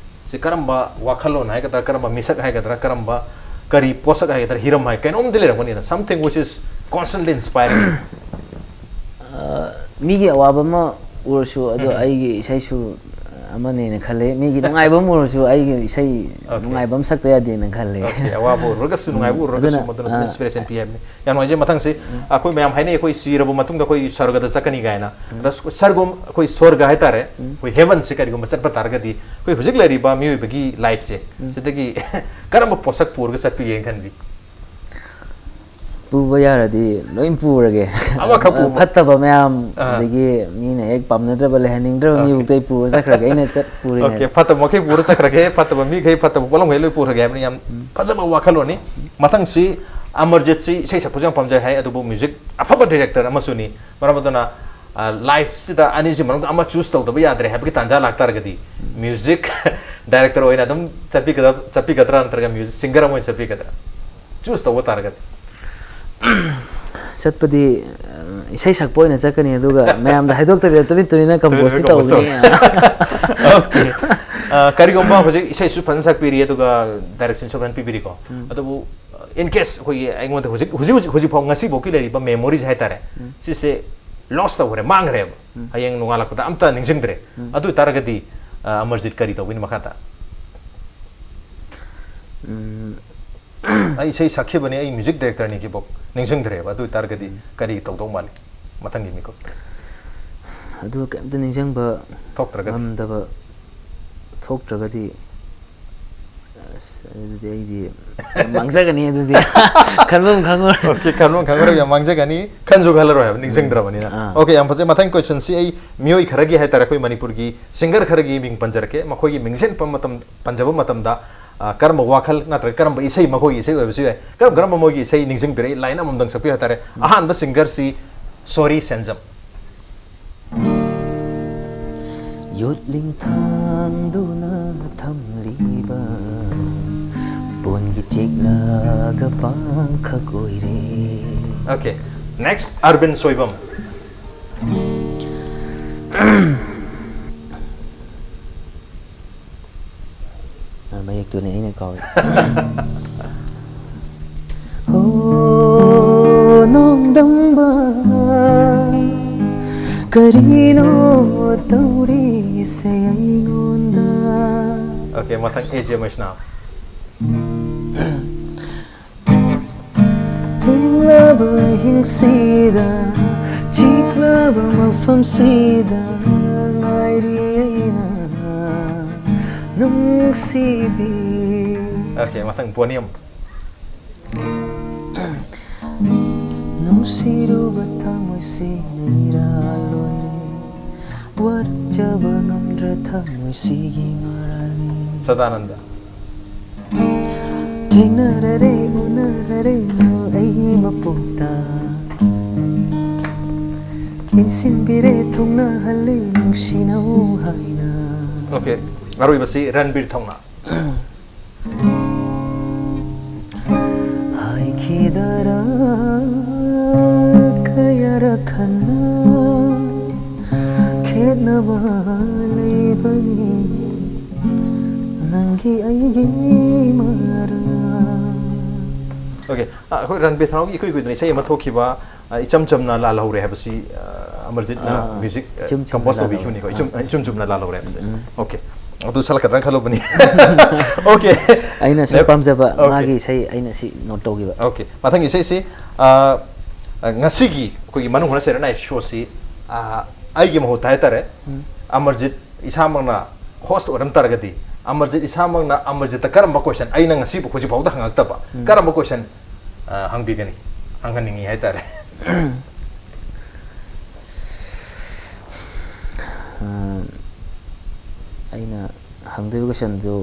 ꯁꯤ ꯀꯔꯝꯕ ꯋꯥꯈꯜꯂꯣꯟ ꯍꯥꯏꯒꯗ꯭ꯔꯥ, ꯀꯔꯝꯕ ꯃꯤꯁꯛ ꯍꯥꯏꯒꯗ꯭ꯔꯥ, ꯀꯔꯝꯕ, ꯀꯔꯤ ꯄꯣꯠꯁꯛ ꯍꯥꯏꯒꯗ꯭ꯔꯥ, ꯍꯤꯔꯝ ꯍꯥꯏ, ꯀꯩꯅꯣꯝꯗꯤ ꯂꯩꯔꯝꯒꯅꯤꯅ, something which is constantly inspiring. ꯑ, ꯃꯤꯒꯤ ꯑꯋꯥꯕ ꯑꯃ ꯎꯔꯁꯨ, ꯑꯗꯣ ꯎꯝ. ꯑꯩꯒꯤ ꯏꯁꯩꯁꯨ, ꯑ, ꯑꯃꯅꯦꯅ ꯈꯜꯂꯦ꯫ ꯃꯤꯒꯤ ꯅꯨꯡꯉꯥꯏꯕ ꯑꯃ ꯎꯔꯁꯨ ꯑꯩꯒꯤ ꯏꯁꯩ Okay. ꯅꯨꯡꯉꯥꯏꯕ ꯑꯃ ꯁꯛꯇ ꯌꯥꯗꯦꯅ ꯈꯜꯂꯦ꯫ Okay, ꯑꯋꯥꯕ ꯎꯔꯒꯁꯨ ꯅꯨꯡꯉꯥꯏꯕ ꯎꯔꯒꯁꯨ ꯑꯗꯨꯅ, ꯃꯗꯨꯅ ꯑꯥ, ꯏꯟꯁꯄꯤꯔꯦꯁꯟ ꯄꯤ ꯍꯥꯏꯕꯅꯤ꯫ ꯌꯥꯝ ꯅꯨꯡꯉꯥꯏꯖꯩ꯫ ꯃꯊꯪꯁꯤ ꯑꯩꯈꯣꯏ ꯃꯌꯥꯝ ꯍꯥꯏꯅꯩ, ꯑꯩꯈꯣꯏ ꯁꯤꯔꯕ ꯃꯇꯨꯡꯗ ꯑꯩꯈꯣꯏ ꯁꯔꯒꯗ ꯆꯠꯀꯅꯤ ꯀꯥꯏꯅ꯫ ꯑꯗ ꯁ- ꯁꯔꯒꯣꯝ ꯑꯩꯈꯣꯏ ꯁ꯭ꯋꯔꯒ ꯍꯥꯏꯇꯥꯔꯦ, ꯑꯩꯈꯣꯏ ꯍꯦꯕꯟꯁꯦ ꯀꯔꯤꯒꯨꯝꯕ ꯆꯠꯄ ꯇꯥꯔꯒꯗꯤ ꯑꯩꯈꯣꯏ ꯍꯧꯖꯤꯛ ꯂꯩꯔꯤꯕ ꯃꯤꯑꯣꯏꯕꯒꯤ ꯂꯥꯏꯐꯁꯦ ꯁꯤꯗꯒꯤ ꯀꯔꯝꯕ ꯄꯣꯠꯁꯛ ꯄꯨꯔꯒ ꯆꯠꯄꯤꯒꯦꯅ ꯈꯟꯕꯤ? ꯄꯨꯕ ꯌꯥꯔꯗꯤ ꯂꯣꯏ ꯄꯨꯔꯒꯦ꯫ ꯑꯃꯈꯛ ꯄꯨꯕ? ꯐꯠꯇꯕ ꯃꯌꯥꯝ, ꯑꯥ꯫ ꯑꯗꯒꯤ ꯃꯤꯅ ꯍꯦꯛ ꯄꯥꯝꯅꯗ꯭ꯔꯕ, ꯂꯩꯍꯟꯅꯤꯡꯗ꯭ꯔꯕ Okay. ꯃꯤꯕꯨꯛꯇ ꯑꯩ ꯄꯨꯔ ꯆꯠꯈ꯭ꯔꯒꯦ, ꯑꯩꯅ ꯆꯠ ꯄꯨꯔꯤꯉꯩꯗ꯫ Okay, ꯐꯠꯇꯕ ꯃꯈꯩ ꯄꯨꯔ ꯆꯠꯈ꯭ꯔꯒꯦ, ꯐꯠꯇꯕ ꯃꯤꯈꯩ, ꯐꯠꯇꯕ ꯄꯣꯠꯂꯝꯈꯩ ꯂꯣꯏ ꯄꯨꯔꯒꯦ ꯍꯥꯏꯕꯅꯤ꯫ ꯌꯥꯝ ꯐꯖꯕ ꯋꯥꯈꯜꯂꯣꯟꯅꯤ꯫ ꯃꯊꯪꯁꯤ ꯑꯃꯔꯖꯤꯠꯁꯤ ꯏꯁꯩ ꯁꯛꯄꯁꯨ ꯌꯥꯝ ꯄꯥꯝꯖꯩ ꯍꯥꯏ, ꯑꯗꯨꯕꯨ ꯃ꯭ꯌꯨꯖꯤꯛ ꯑꯐꯕ ꯗꯥꯏꯔꯦꯛꯇꯔ ꯑꯃꯁꯨꯅꯤ꯫ ꯃꯔꯝ ꯑꯗꯨꯅ ꯂꯥꯏꯐꯁꯤꯗ ꯑꯅꯤꯁꯤ ꯃꯅꯨꯡꯗ ꯑꯃ ꯆꯨꯁ ꯇꯧꯗꯕ ꯌꯥꯗ꯭ꯔꯦ ꯍꯥꯏꯕꯒꯤ ꯇꯥꯟꯖꯥ ꯂꯥꯛꯇꯥꯔꯒꯗꯤ ꯃ꯭ꯌꯨꯖꯤꯛ ꯗꯥꯏꯔꯦꯛꯇꯔ ꯑꯣꯏꯅ ꯑꯗꯨꯝ ꯆꯠꯄꯤꯒꯗ ꯆꯠꯄꯤꯒꯗ꯭ꯔꯥ, ꯅꯠꯇ꯭ꯔꯒ ꯃ꯭ꯌꯨꯖꯤꯛ ꯁꯤꯡꯒꯔ ꯑꯃ ꯑꯣꯏꯅ ꯆꯠꯄꯤꯒꯗ꯭ꯔꯥ, ꯆꯨꯁ ꯇꯧꯕ ꯇꯥꯔꯒꯗꯤ? ꯆꯠꯄꯗꯤ ꯑ, ꯏꯁꯩ ꯁꯛꯄ ꯑꯣꯏꯅ ꯆꯠꯀꯅꯤ, ꯑꯗꯨꯒ ꯃꯌꯥꯝꯗ ꯍꯥꯏꯗꯣꯛꯇꯕꯤꯗ ꯇꯨꯃꯤꯟ ꯇꯨꯃꯤꯟꯅ ꯀꯝꯄꯣꯖꯁꯤ ꯇꯨꯃꯤꯟ ꯇꯨꯃꯤꯟ ꯇꯧꯒꯅꯤ꯫ Okay. ꯑ, ꯀꯔꯤꯒꯨꯝꯕ ꯍꯧꯖꯤꯛ ꯏꯁꯩꯁꯨ ꯐꯖꯅ ꯁꯛꯄꯤꯔꯤ, ꯑꯗꯨꯒ ꯗꯥꯏꯔꯦꯛꯁꯟꯁꯨ ꯐꯖꯅ ꯄꯤꯕꯤꯔꯤꯀꯣ꯫ ꯑꯗꯨꯕꯨ ꯏꯟ ꯀꯦꯁ ꯑꯩꯈꯣꯏꯒꯤ ꯑꯩꯉꯣꯟꯗ ꯍꯧꯖꯤꯛ ꯍꯧꯖꯤꯛ ꯍꯧꯖꯤꯛ ꯍꯧꯖꯤꯛ ꯐꯥꯎ ꯉꯁꯤꯐꯥꯎꯒꯤ ꯂꯩꯔꯤꯕ ꯃꯦꯃꯣꯔꯤꯁ ꯍꯥꯏꯇꯥꯔꯦ, ꯁꯤꯁꯦ ꯂꯣꯁ ꯇꯧꯈ꯭ꯔꯦ, ꯃꯥꯡꯈ꯭ꯔꯦꯕ꯫ ꯍꯌꯦꯡ ꯅꯣꯡꯉꯥꯜꯂꯛꯄꯗ ꯑꯝꯇ ꯅꯤꯡꯁꯤꯡꯗ꯭ꯔꯦ꯫ ꯑꯗꯨ ꯑꯣꯏꯇꯥꯔꯒꯗꯤ ꯑ, ꯑꯃꯔꯖꯤꯠ ꯀꯔꯤ ꯇꯧꯒꯅꯤ ꯃꯈꯥ ꯇꯥ? ꯎꯝ, ꯑꯩ ꯏꯁꯩ ꯁꯛꯈꯤꯕꯅꯤ, ꯑꯩ ꯃ꯭ꯌꯨꯖꯤꯛ ꯗꯥꯏꯔꯦꯛꯇꯔꯅꯤ ꯁꯤꯐꯥꯎ ꯅꯤꯡꯁꯤꯡꯗ꯭ꯔꯦꯕ꯫ ꯑꯗꯨ ꯑꯣꯏꯇꯥꯔꯒꯗꯤ ꯀꯔꯤ ꯇꯧꯗꯧ ꯃꯥꯜꯂꯤ ꯃꯊꯪꯒꯤ ꯃꯤꯀꯨꯞ? ꯑꯗꯨ ꯀꯩꯝꯇ ꯅꯤꯡꯁꯤꯡꯕ ꯊꯣꯛꯇ꯭ꯔꯒꯗꯤ? ꯉꯝꯗꯕ ꯊꯣꯛꯇ꯭ꯔꯒꯗꯤ, ꯑꯁ, ꯑꯗꯨꯗꯤ ꯑꯩꯗꯤ ꯌꯥꯝ ꯃꯥꯡꯖꯒꯅꯤ꯫ ꯑꯗꯨꯗꯤ ꯈꯟꯐꯝ ꯈꯪꯉꯣꯏ꯫ Okay, ꯈꯟꯐꯝ ꯈꯪꯉꯔꯣꯏ, ꯌꯥꯝ ꯃꯥꯡꯖꯒꯅꯤ, ꯈꯟꯁꯨ ꯈꯜꯂꯔꯣꯏ ꯍꯥꯏꯕ, ꯅꯤꯡꯁꯤꯡꯗ꯭ꯔꯕꯅꯤꯅ꯫ ꯑꯥ. Okay, ꯌꯥꯝ ꯐꯖꯩ꯫ ꯃꯊꯪ ꯀꯣꯏꯁꯟꯁꯤ ꯑꯩ ꯃꯤꯑꯣꯏ ꯈꯔꯒꯤ ꯍꯥꯏꯇꯥꯔꯦ, ꯑꯩꯈꯣꯏ ꯃꯅꯤꯄꯨꯔꯒꯤ ꯁꯤꯡꯒꯔ ꯈꯔꯒꯤ ꯃꯤꯡ ꯄꯟꯖꯔꯛꯀꯦ꯫ ꯃꯈꯣꯏꯒꯤ ꯃꯤꯡꯁꯦꯟ ꯄꯟꯕ ꯃꯇꯝ ꯄꯟꯖꯕ ꯃꯇꯝꯗ ꯑ, ꯀꯔꯝꯕ ꯋꯥꯈꯜ ꯅꯠꯇ꯭ꯔꯒ ꯀꯔꯝꯕ ꯏꯁꯩ, ꯃꯈꯣꯏꯒꯤ ꯏꯁꯩ ꯑꯣꯏꯕꯁꯨ ꯌꯥꯏ, ꯀꯔꯝ ꯀꯔꯝꯕ ꯃꯣꯏꯒꯤ ꯏꯁꯩ ꯅꯤꯡꯁꯤꯡꯕꯤꯔꯛꯏ? ꯂꯥꯏꯟ ꯑꯃꯃꯝꯗꯪ ꯁꯛꯄꯤꯌꯨ ꯍꯥꯏꯇꯥꯔꯦ꯫ ꯑꯍꯥꯟꯕ ꯁꯤꯡꯒꯔꯁꯤ ꯁꯣꯔꯤ ꯁꯦꯟꯖꯝ꯫ ꯌꯣꯠꯂꯤꯡ ꯊꯥꯡꯗꯨꯅ ꯊꯝꯂꯤꯕ ꯄꯣꯟꯒꯤ ꯆꯦꯛꯂꯒ ꯄꯥꯡꯈꯛ ꯑꯣꯏꯔꯦ꯫ Okay, next, ꯑꯔꯕꯤꯟ Soibam. ꯑ, ꯃꯌꯦꯛꯇꯨꯅꯦ ꯑꯩꯅ ꯀꯥꯎꯔꯤ꯫ ꯍꯣ, ꯅꯣꯡꯗꯝꯕ, ꯀꯔꯤꯅꯣ ꯇꯧꯔꯤ? ꯏꯁꯩ ꯑꯩꯉꯣꯟꯗ Okay, ꯃꯊꯪ A J Vaishnav. ꯊꯦꯡꯂꯕ ꯑꯍꯤꯡꯁꯤꯗ ꯆꯤꯛꯂꯕ ꯃꯐꯝꯁꯤꯗ ꯉꯥꯏꯔꯤ ꯑꯩꯅ ꯅꯨꯡꯁꯤꯕꯤ Okay, ꯃꯊꯪ Boney M. ꯅꯨꯡꯁꯤꯔꯨꯕ ꯊꯃꯣꯏꯁꯤꯅ ꯏꯔꯥꯜ ꯂꯣꯏꯔꯦ ꯋꯥꯔꯛꯆꯕ ꯉꯝꯗ꯭ꯔ ꯊꯃꯣꯏꯁꯤꯒꯤ ꯃꯔꯥꯜꯅꯤ Sadananda. ꯊꯦꯡꯅꯔꯔꯦ ꯎꯅꯔꯔꯦ ꯅꯪ ꯑꯩꯒꯤ ꯃꯄꯣꯛꯇ ꯏꯟꯁꯤꯟꯕꯤꯔꯦ ꯊꯨꯡꯅꯍꯜꯂꯦ ꯅꯨꯡꯁꯤꯅꯧ ꯍꯥꯏꯅ Okay, ꯑꯔꯣꯏꯕꯁꯤ Ranbir Thawna. ꯍꯥꯏꯈꯤꯗꯔ ꯀꯌꯥꯔꯛ ꯍꯟꯅ ꯈꯦꯠꯅꯕ ꯂꯩꯕꯅꯤ ꯅꯪꯒꯤ ꯑꯩꯒꯤ ꯃꯔꯛ Okay, ꯑ, ꯑꯩꯈꯣꯏ ꯔꯟꯕꯤꯔ ꯊꯥꯎꯒꯤ ꯏꯀꯨꯏ ꯀꯨꯏꯗꯅ ꯏꯁꯩ ꯑꯃ ꯊꯣꯛꯈꯤꯕ, ꯑ, ꯏꯆꯝ ꯆꯝꯅ ꯂꯥꯜꯍꯧꯔꯦ ꯍꯥꯏꯕꯁꯤ, ꯑ, ꯑꯃꯔꯖꯤꯠꯅ ꯑꯥ, music, ꯑ, ꯏꯆꯝ ꯆꯝꯅ compose ꯂꯥꯜꯍꯧꯔꯦ. ꯇꯧꯕꯤꯈꯤꯕꯅꯤꯀꯣ. ꯏꯆꯝ, ꯏꯆꯝ ꯆꯝꯅ ꯂꯥꯜꯍꯧꯔꯦ ꯍꯥꯏꯕꯁꯦ. ꯎꯝ. Okay. ꯑꯗꯨ ꯁꯜꯂꯛꯀꯗ꯭ꯔꯥ ꯈꯜꯂꯨꯕꯅꯤ. Okay. ꯑꯩꯅ ꯁꯨꯝ ꯅꯦ- ꯄꯥꯝꯖꯕ Okay. ꯃꯥꯒꯤ ꯏꯁꯩ ꯑꯩꯅ ꯁꯤ note ꯇꯧꯈꯤꯕ. Okay. ꯃꯊꯪꯒꯤ ꯏꯁꯩꯁꯤ, ꯑ, ꯑ, ꯉꯁꯤꯒꯤ ꯑꯩꯈꯣꯏꯒꯤ ꯃꯅꯨꯡ ꯍꯨꯠꯅ ꯁꯦꯔꯦꯅꯥꯏ ꯁꯣꯁꯤ, ꯑ, ꯑꯩꯒꯤ ꯃꯍꯨꯠꯇ ꯍꯥꯏꯇꯥꯔꯦ, ꯎꯝ. ꯑꯃꯔꯖꯤꯠ ꯏꯁꯥꯃꯛꯅ host ꯑꯣꯏꯔꯝ ꯇꯥꯔꯒꯗꯤ, ꯑꯃꯔꯖꯤꯠ ꯏꯁꯥꯃꯛꯅ ꯑꯃꯔꯖꯤꯠꯇ ꯀꯔꯝꯕ question, ꯑꯩꯅ ꯉꯁꯤꯕꯨ ꯍꯧꯖꯤꯛ ꯐꯥꯎꯗ ꯍꯪꯉꯛꯇꯕ, ꯎꯝ. ꯀꯔꯝꯕ question, ꯑ, ꯍꯪꯕꯤꯒꯅꯤ, ꯍꯪꯍꯟꯅꯤꯡꯉꯤ ꯍꯥꯏꯇꯥꯔꯦ? ꯑ, ꯑꯩꯅ ꯍꯪꯗꯣꯏꯕ questionꯗꯨ,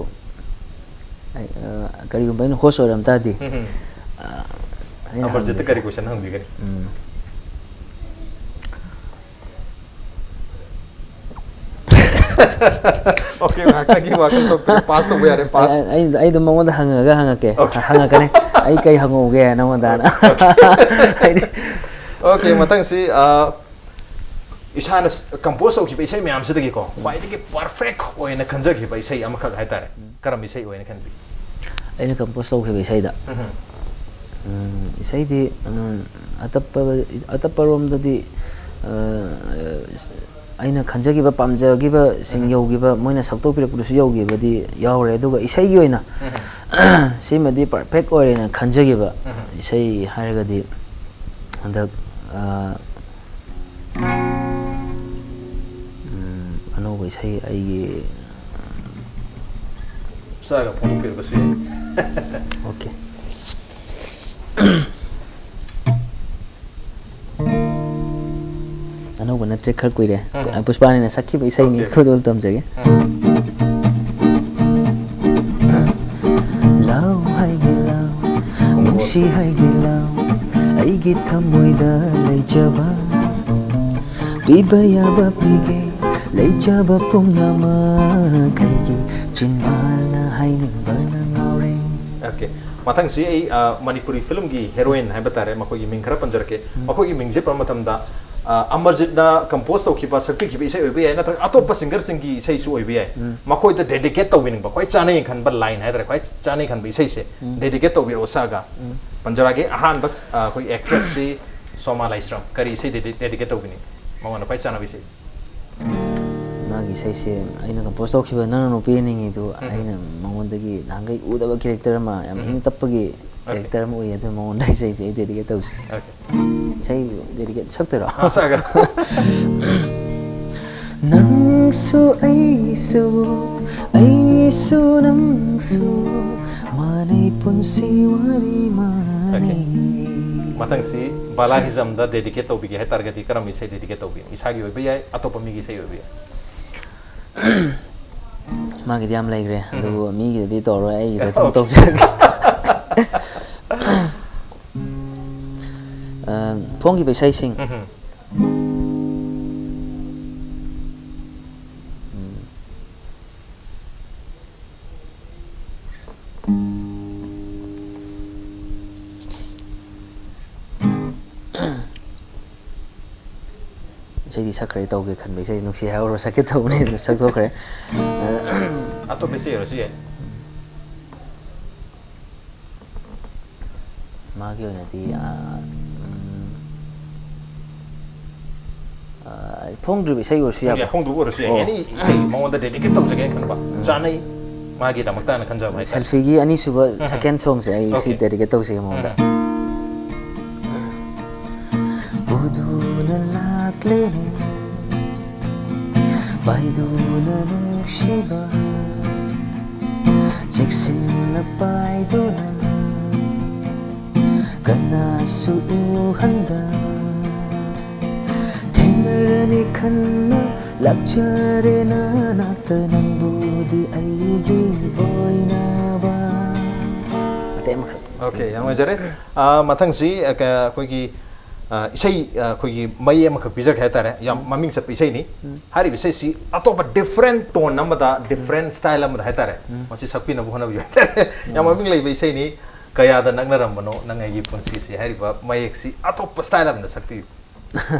ꯑꯩ, ꯑ, ꯀꯔꯤꯒꯨꯝꯕ ꯑꯩꯅ host ꯑꯣꯏꯔꯝ ꯇꯥꯔꯗꯤ, ꯎꯝ. ꯑ, ꯑꯩꯅ ꯑꯃꯔꯖꯤꯠꯇ ꯍꯪꯗꯣꯏꯁꯦ, ꯀꯔꯤ question ꯍꯪꯕꯤꯒꯅꯤ? ꯎꯝ. Okay, ꯉꯥꯏꯍꯥꯛꯇꯪꯒꯤ ꯋꯥꯈꯜ ꯊꯣꯛꯇ꯭ꯔꯦ. Pass ꯇꯧꯕ ꯌꯥꯔꯦ, pass. ꯑꯩ, ꯑꯩ, ꯑꯩ ꯑꯗꯨꯝ ꯃꯉꯣꯟꯗ ꯍꯪꯉꯒ ꯍꯪꯉꯛꯀꯦ. Okay. ꯍꯪꯉꯛꯀꯅꯤ꯫ ꯑꯩ ꯀꯩ ꯍꯪꯉꯛꯎꯒꯦ ꯅꯉꯣꯟꯗꯅ? ꯍꯥꯏꯗꯤ, Okay, ꯃꯊꯪꯁꯤ, ꯑ, ꯏꯁꯥꯅ ꯁ-, compose ꯇꯧꯈꯤꯕ ꯏꯁꯩ ꯃꯌꯥꯝꯁꯤꯗꯒꯤꯀꯣ, ꯈ꯭ꯋꯥꯏꯗꯒꯤ perfect ꯑꯣꯏꯅ ꯈꯟꯖꯈꯤꯕ ꯏꯁꯩ ꯑꯃꯈꯛ ꯍꯥꯏꯇꯥꯔꯦ, ꯀꯔꯝꯕ ꯏꯁꯩ ꯑꯣꯏꯅ ꯈꯟꯕꯤ? ꯑꯩꯅ compose ꯇꯧꯈꯤꯕ ꯏꯁꯩꯗ, ꯎꯝꯍꯨꯝ. ꯎꯝ, ꯏꯁꯩꯗꯤ, ꯎꯝ, ꯑꯇꯞꯄ, ꯑꯇꯞꯄꯔꯣꯝꯗꯗꯤ, ꯑ, ꯑꯩꯅ ꯈꯟꯖꯈꯤꯕ, ꯄꯥꯝꯖꯈꯤꯕꯁꯤꯡ ꯎꯝ꯫ ꯌꯧꯈꯤꯕ, ꯃꯣꯏꯅ ꯁꯛꯇꯣꯛꯄꯤꯔꯛꯄꯗꯨꯁꯨ ꯌꯧꯈꯤꯕꯗꯤ ꯌꯥꯎꯔꯦ꯫ ꯑꯗꯨꯒ ꯏꯁꯩꯒꯤ ꯑꯣꯏꯅ ꯎꯝ꯫ ꯁꯤꯃꯗꯤ perfect ꯑꯣꯏꯔꯦꯅ ꯈꯟꯖꯈꯤꯕ ꯎꯝ꯫ ꯏꯁꯩ ꯍꯥꯏꯔꯒꯗꯤ ꯍꯟꯗꯛ, ꯑ, ꯎꯝ, ꯑꯅꯧꯕ ꯏꯁꯩ ꯑꯩꯒꯤ ꯁꯥꯒ ꯐꯣꯡꯗꯣꯛꯄꯤꯔꯛꯄꯁꯨ ꯌꯥꯏ꯫ OK꯫ ꯑꯅꯧꯕ ꯅꯠꯇ꯭ꯔꯦ, ꯈꯔ ꯀꯨꯏꯔꯦ꯫ ꯎꯝ꯫ ꯄꯨꯁꯄꯥꯅꯤꯅ ꯁꯛꯈꯤꯕ ꯏꯁꯩꯅꯤ꯫ OK꯫ ꯈꯨꯗꯣꯜ ꯇꯝꯖꯒꯦ꯫ ꯎꯝ꯫ ꯂꯥꯎ ꯍꯥꯏꯒꯦ ꯂꯥꯎ, ꯅꯨꯡꯁꯤ ꯍꯥꯏꯒꯦ ꯂꯥꯎ, ꯑꯩꯒꯤ ꯊꯃꯣꯏꯗ ꯂꯩꯖꯕ, ꯄꯤꯕ ꯌꯥꯕ ꯄꯤꯒꯦ, ꯂꯩꯖꯕ ꯄꯨꯝꯅꯃꯛ ꯑꯩꯒꯤ ꯆꯤꯟꯕꯥꯜꯅ ꯍꯥꯏꯅꯤꯡꯕꯅ ꯉꯥꯎꯔꯦ꯫ OK꯫ ꯃꯊꯪꯁꯤ ꯑꯩ, ꯑ, ꯃꯅꯤꯄꯨꯔꯤ ꯐꯤꯂꯝꯒꯤ heroine ꯍꯥꯏꯕ ꯇꯥꯔꯦ, ꯃꯈꯣꯏꯒꯤ ꯃꯤꯡ ꯈꯔ ꯄꯟꯖꯔꯛꯀꯦ꯫ ꯎꯝ꯫ ꯃꯈꯣꯏꯒꯤ ꯃꯤꯡꯁꯦ ꯄꯟꯕ ꯃꯇꯝꯗ, ꯑ, ꯑꯃꯔꯖꯤꯠꯅ compose ꯇꯧꯈꯤꯕ, ꯁꯛꯄꯤꯈꯤꯕ ꯏꯁꯩ ꯑꯣꯏꯕ ꯌꯥꯏ, ꯅꯠꯇ꯭ꯔꯒ ꯑꯇꯣꯞꯄ singerꯁꯤꯡꯒꯤ ꯏꯁꯩꯁꯨ ꯑꯣꯏꯕ ꯌꯥꯏ꯫ ꯎꯝ꯫ ꯃꯈꯣꯏꯗ dedicate ꯇꯧꯕꯤꯅꯤꯡꯕ, ꯈ꯭ꯋꯥꯏ ꯆꯥꯅꯩ ꯈꯟꯕ line ꯍꯥꯏꯇꯥꯔꯦ, ꯈ꯭ꯋꯥꯏ ꯆꯥꯅꯩ ꯈꯟꯕ ꯏꯁꯩꯁꯦ ꯎꯝ꯫ Dedicate ꯇꯧꯕꯤꯔꯛꯑꯣ ꯁꯛꯑꯒ꯫ ꯎꯝ꯫ ꯄꯟꯖꯔꯛꯑꯒꯦ꯫ ꯑꯍꯥꯟꯕ, ꯑ, ꯑꯩꯈꯣꯏ actressꯁꯤ ꯁꯣꯃꯥ ꯂꯥꯏꯁ꯭ꯔꯝ꯫ ꯀꯔꯤ ꯏꯁꯩ dedi-, dedicate ꯇꯧꯕꯤꯅꯤ? ꯃꯉꯣꯟꯗ ꯈ꯭ꯋꯥꯏ ꯆꯥꯅꯕ ꯏꯁꯩꯁꯦ꯫ ꯃꯥꯒꯤ ꯏꯁꯩꯁꯦ ꯑꯩꯅ compose ꯇꯧꯈꯤꯕ ꯅꯪꯅ ꯅꯨꯄꯤ ꯑꯣꯏꯅꯤꯡꯉꯤꯗꯨ ꯎꯝ꯫ ꯑꯩꯅ ꯃꯉꯣꯟꯗꯒꯤ ꯅꯍꯥꯟꯈꯩ ꯎꯗꯕ character ꯑꯃ, ꯌꯥꯝ ꯎꯝ꯫ ꯏꯪ ꯇꯞꯄꯒꯤ OK꯫ Character ꯑꯃ ꯎꯏ, ꯑꯗꯨꯅ ꯃꯉꯣꯟꯗ ꯏꯁꯩꯁꯦ ꯑꯩ dedicate ꯇꯧꯁꯤ꯫ OK꯫ ꯏꯁꯩ dedicate ꯁꯛꯇꯣꯏꯔꯣ? ꯑ, ꯁꯛꯑꯒ꯫ ꯅꯪꯁꯨ ꯑꯩꯁꯨ, ꯑꯩꯁꯨ ꯅꯪꯁꯨ, ꯃꯥꯟꯅꯩ ꯄꯨꯟꯁꯤ ꯋꯥꯔꯤ ꯃꯥꯟꯅꯩ꯫ OK꯫ ꯃꯊꯪꯁꯤ ꯕꯂꯥ ꯍꯤꯖꯝꯗ dedicate ꯇꯧꯕꯤꯒꯦ ꯍꯥꯏꯇꯥꯔꯒꯗꯤ ꯀꯔꯝꯕ ꯏꯁꯩ dedicate ꯇꯧꯕꯤꯅꯤ? ꯏꯁꯥꯒꯤ ꯑꯣꯏꯕ ꯌꯥꯏ, ꯑꯇꯣꯞꯄ ꯃꯤꯒꯤ ꯏꯁꯩ ꯑꯣꯏꯕ ꯌꯥꯏ꯫ ꯃꯥꯒꯤꯗꯤ ꯌꯥꯝ ꯂꯩꯈ꯭ꯔꯦ, ꯎꯝ꯫ ꯑꯗꯨꯕꯨ ꯃꯤꯒꯤꯗꯗꯤ ꯇꯧꯔꯣꯏ, ꯑꯩꯒꯤꯗ ꯑꯗꯨꯝ OK꯫ ꯇꯧꯖꯔꯒꯦ꯫ ꯑ, ꯐꯣꯡꯈꯤꯕ ꯏꯁꯩꯁꯤꯡ꯫ ꯎꯝ꯫ ꯎꯝ꯫ ꯏꯁꯩꯗꯤ ꯁꯛꯈ꯭ꯔꯦ, ꯇꯧꯒꯦ ꯈꯟꯕ ꯏꯁꯩ ꯅꯨꯡꯁꯤ ꯍꯥꯏꯍꯧꯔꯣ ꯁꯛꯀꯦ ꯇꯧꯕꯅꯦ, ꯑꯗꯨ ꯁꯛꯊꯣꯛꯈ꯭ꯔꯦ꯫ ꯑꯇꯣꯞꯄ ꯏꯁꯩ ꯑꯣꯏꯔꯁꯨ ꯌꯥꯏ꯫ ꯃꯥꯒꯤ ꯑꯣꯏꯅꯗꯤ, ꯑ, ꯎꯝ, ꯑ, ꯐꯣꯡꯗ꯭ꯔꯤꯕ ꯏꯁꯩ ꯑꯣꯏꯔꯁꯨ ꯌꯥꯕ? ꯐꯣꯡꯗꯣꯛꯄ ꯑꯣꯏꯔꯁꯨ ꯌꯥꯏ꯫ ꯑꯦꯅꯤ ꯏꯁꯩ ꯃꯉꯣꯟꯗ ꯗꯦꯗꯤꯀꯦꯠ ꯇꯧꯖꯒꯦꯅ ꯈꯟꯕ, ꯆꯥꯅꯩ, ꯃꯥꯒꯤꯗꯃꯛꯇꯅ ꯈꯟꯖꯕ ꯍꯥꯏꯇꯥꯔꯦ꯫ ꯁꯦꯜꯐꯤꯒꯤ ꯑꯅꯤꯁꯨꯕ ꯁꯦꯀꯦꯟ ꯁꯣꯡꯁꯦ ꯑꯩ ꯁꯤ ꯗꯦꯗꯤꯀꯦꯠ ꯇꯧꯖꯒꯦ ꯃꯉꯣꯟꯗ꯫ ꯎꯗꯨꯅ ꯂꯥꯛꯂꯦꯅꯦ ꯄꯥꯏꯗꯨꯅ ꯅꯨꯡꯁꯤꯕ, ꯆꯦꯛꯁꯤꯟꯅ ꯄꯥꯏꯗꯨꯅ ꯀꯅꯥꯁꯨ ꯎꯍꯟꯗ, ꯊꯦꯡꯅꯔꯅꯤ ꯈꯟꯅ ꯂꯥꯛꯆꯔꯦ ꯅꯅꯥꯛꯇ ꯅꯪꯕꯨꯗꯤ ꯑꯩꯒꯤ ꯑꯣꯏꯅꯕ꯫ ꯑꯇꯩ ꯑꯃꯈꯛ꯫ ꯑꯣꯀꯦ, ꯌꯥꯝ ꯅꯨꯡꯉꯥꯏꯖꯔꯦ꯫ ꯑꯥ, ꯃꯊꯪꯁꯤ, ꯑ, ꯀ-, ꯑꯩꯈꯣꯏꯒꯤ, ꯑ, ꯏꯁꯩ, ꯑ, ꯑꯩꯈꯣꯏꯒꯤ ꯃꯌꯦꯛ ꯑꯃꯈꯛ ꯄꯤꯖꯔꯛꯀꯦ ꯍꯥꯏꯇꯥꯔꯦ꯫ ꯌꯥꯝ ꯃꯃꯤꯡ ꯆꯠꯄ ꯏꯁꯩꯅꯤ꯫ ꯍꯥꯏꯔꯤꯕ ꯏꯁꯩꯁꯤ ꯑꯇꯣꯞꯄ ꯗꯤꯐ꯭ꯔꯦꯟ ꯇꯣꯟ ꯑꯃꯗ, ꯗꯤꯐ꯭ꯔꯦꯟ ꯁ꯭ꯇꯥꯏꯜ ꯑꯃꯗ ꯍꯥꯏꯇꯥꯔꯦ, ꯃꯁꯤ ꯁꯛꯄꯤꯅꯕ ꯍꯣꯠꯅꯕꯤꯌꯨ ꯍꯥꯏꯇꯥꯔꯦ꯫ ꯌꯥꯝ ꯃꯃꯤꯡ ꯂꯩꯕ ꯏꯁꯩꯅꯤ꯫ ꯀꯌꯥꯗ ꯅꯛꯅꯔꯝꯕꯅꯣ ꯅꯪ ꯑꯩꯒꯤ ꯄꯨꯟꯁꯤꯁꯤ ꯍꯥꯏꯔꯤꯕ ꯃꯌꯦꯛꯁꯤ ꯑꯇꯣꯞꯄ ꯁ꯭ꯇꯥꯏꯜ ꯑꯃꯗ ꯁꯛꯄꯤꯌꯨ꯫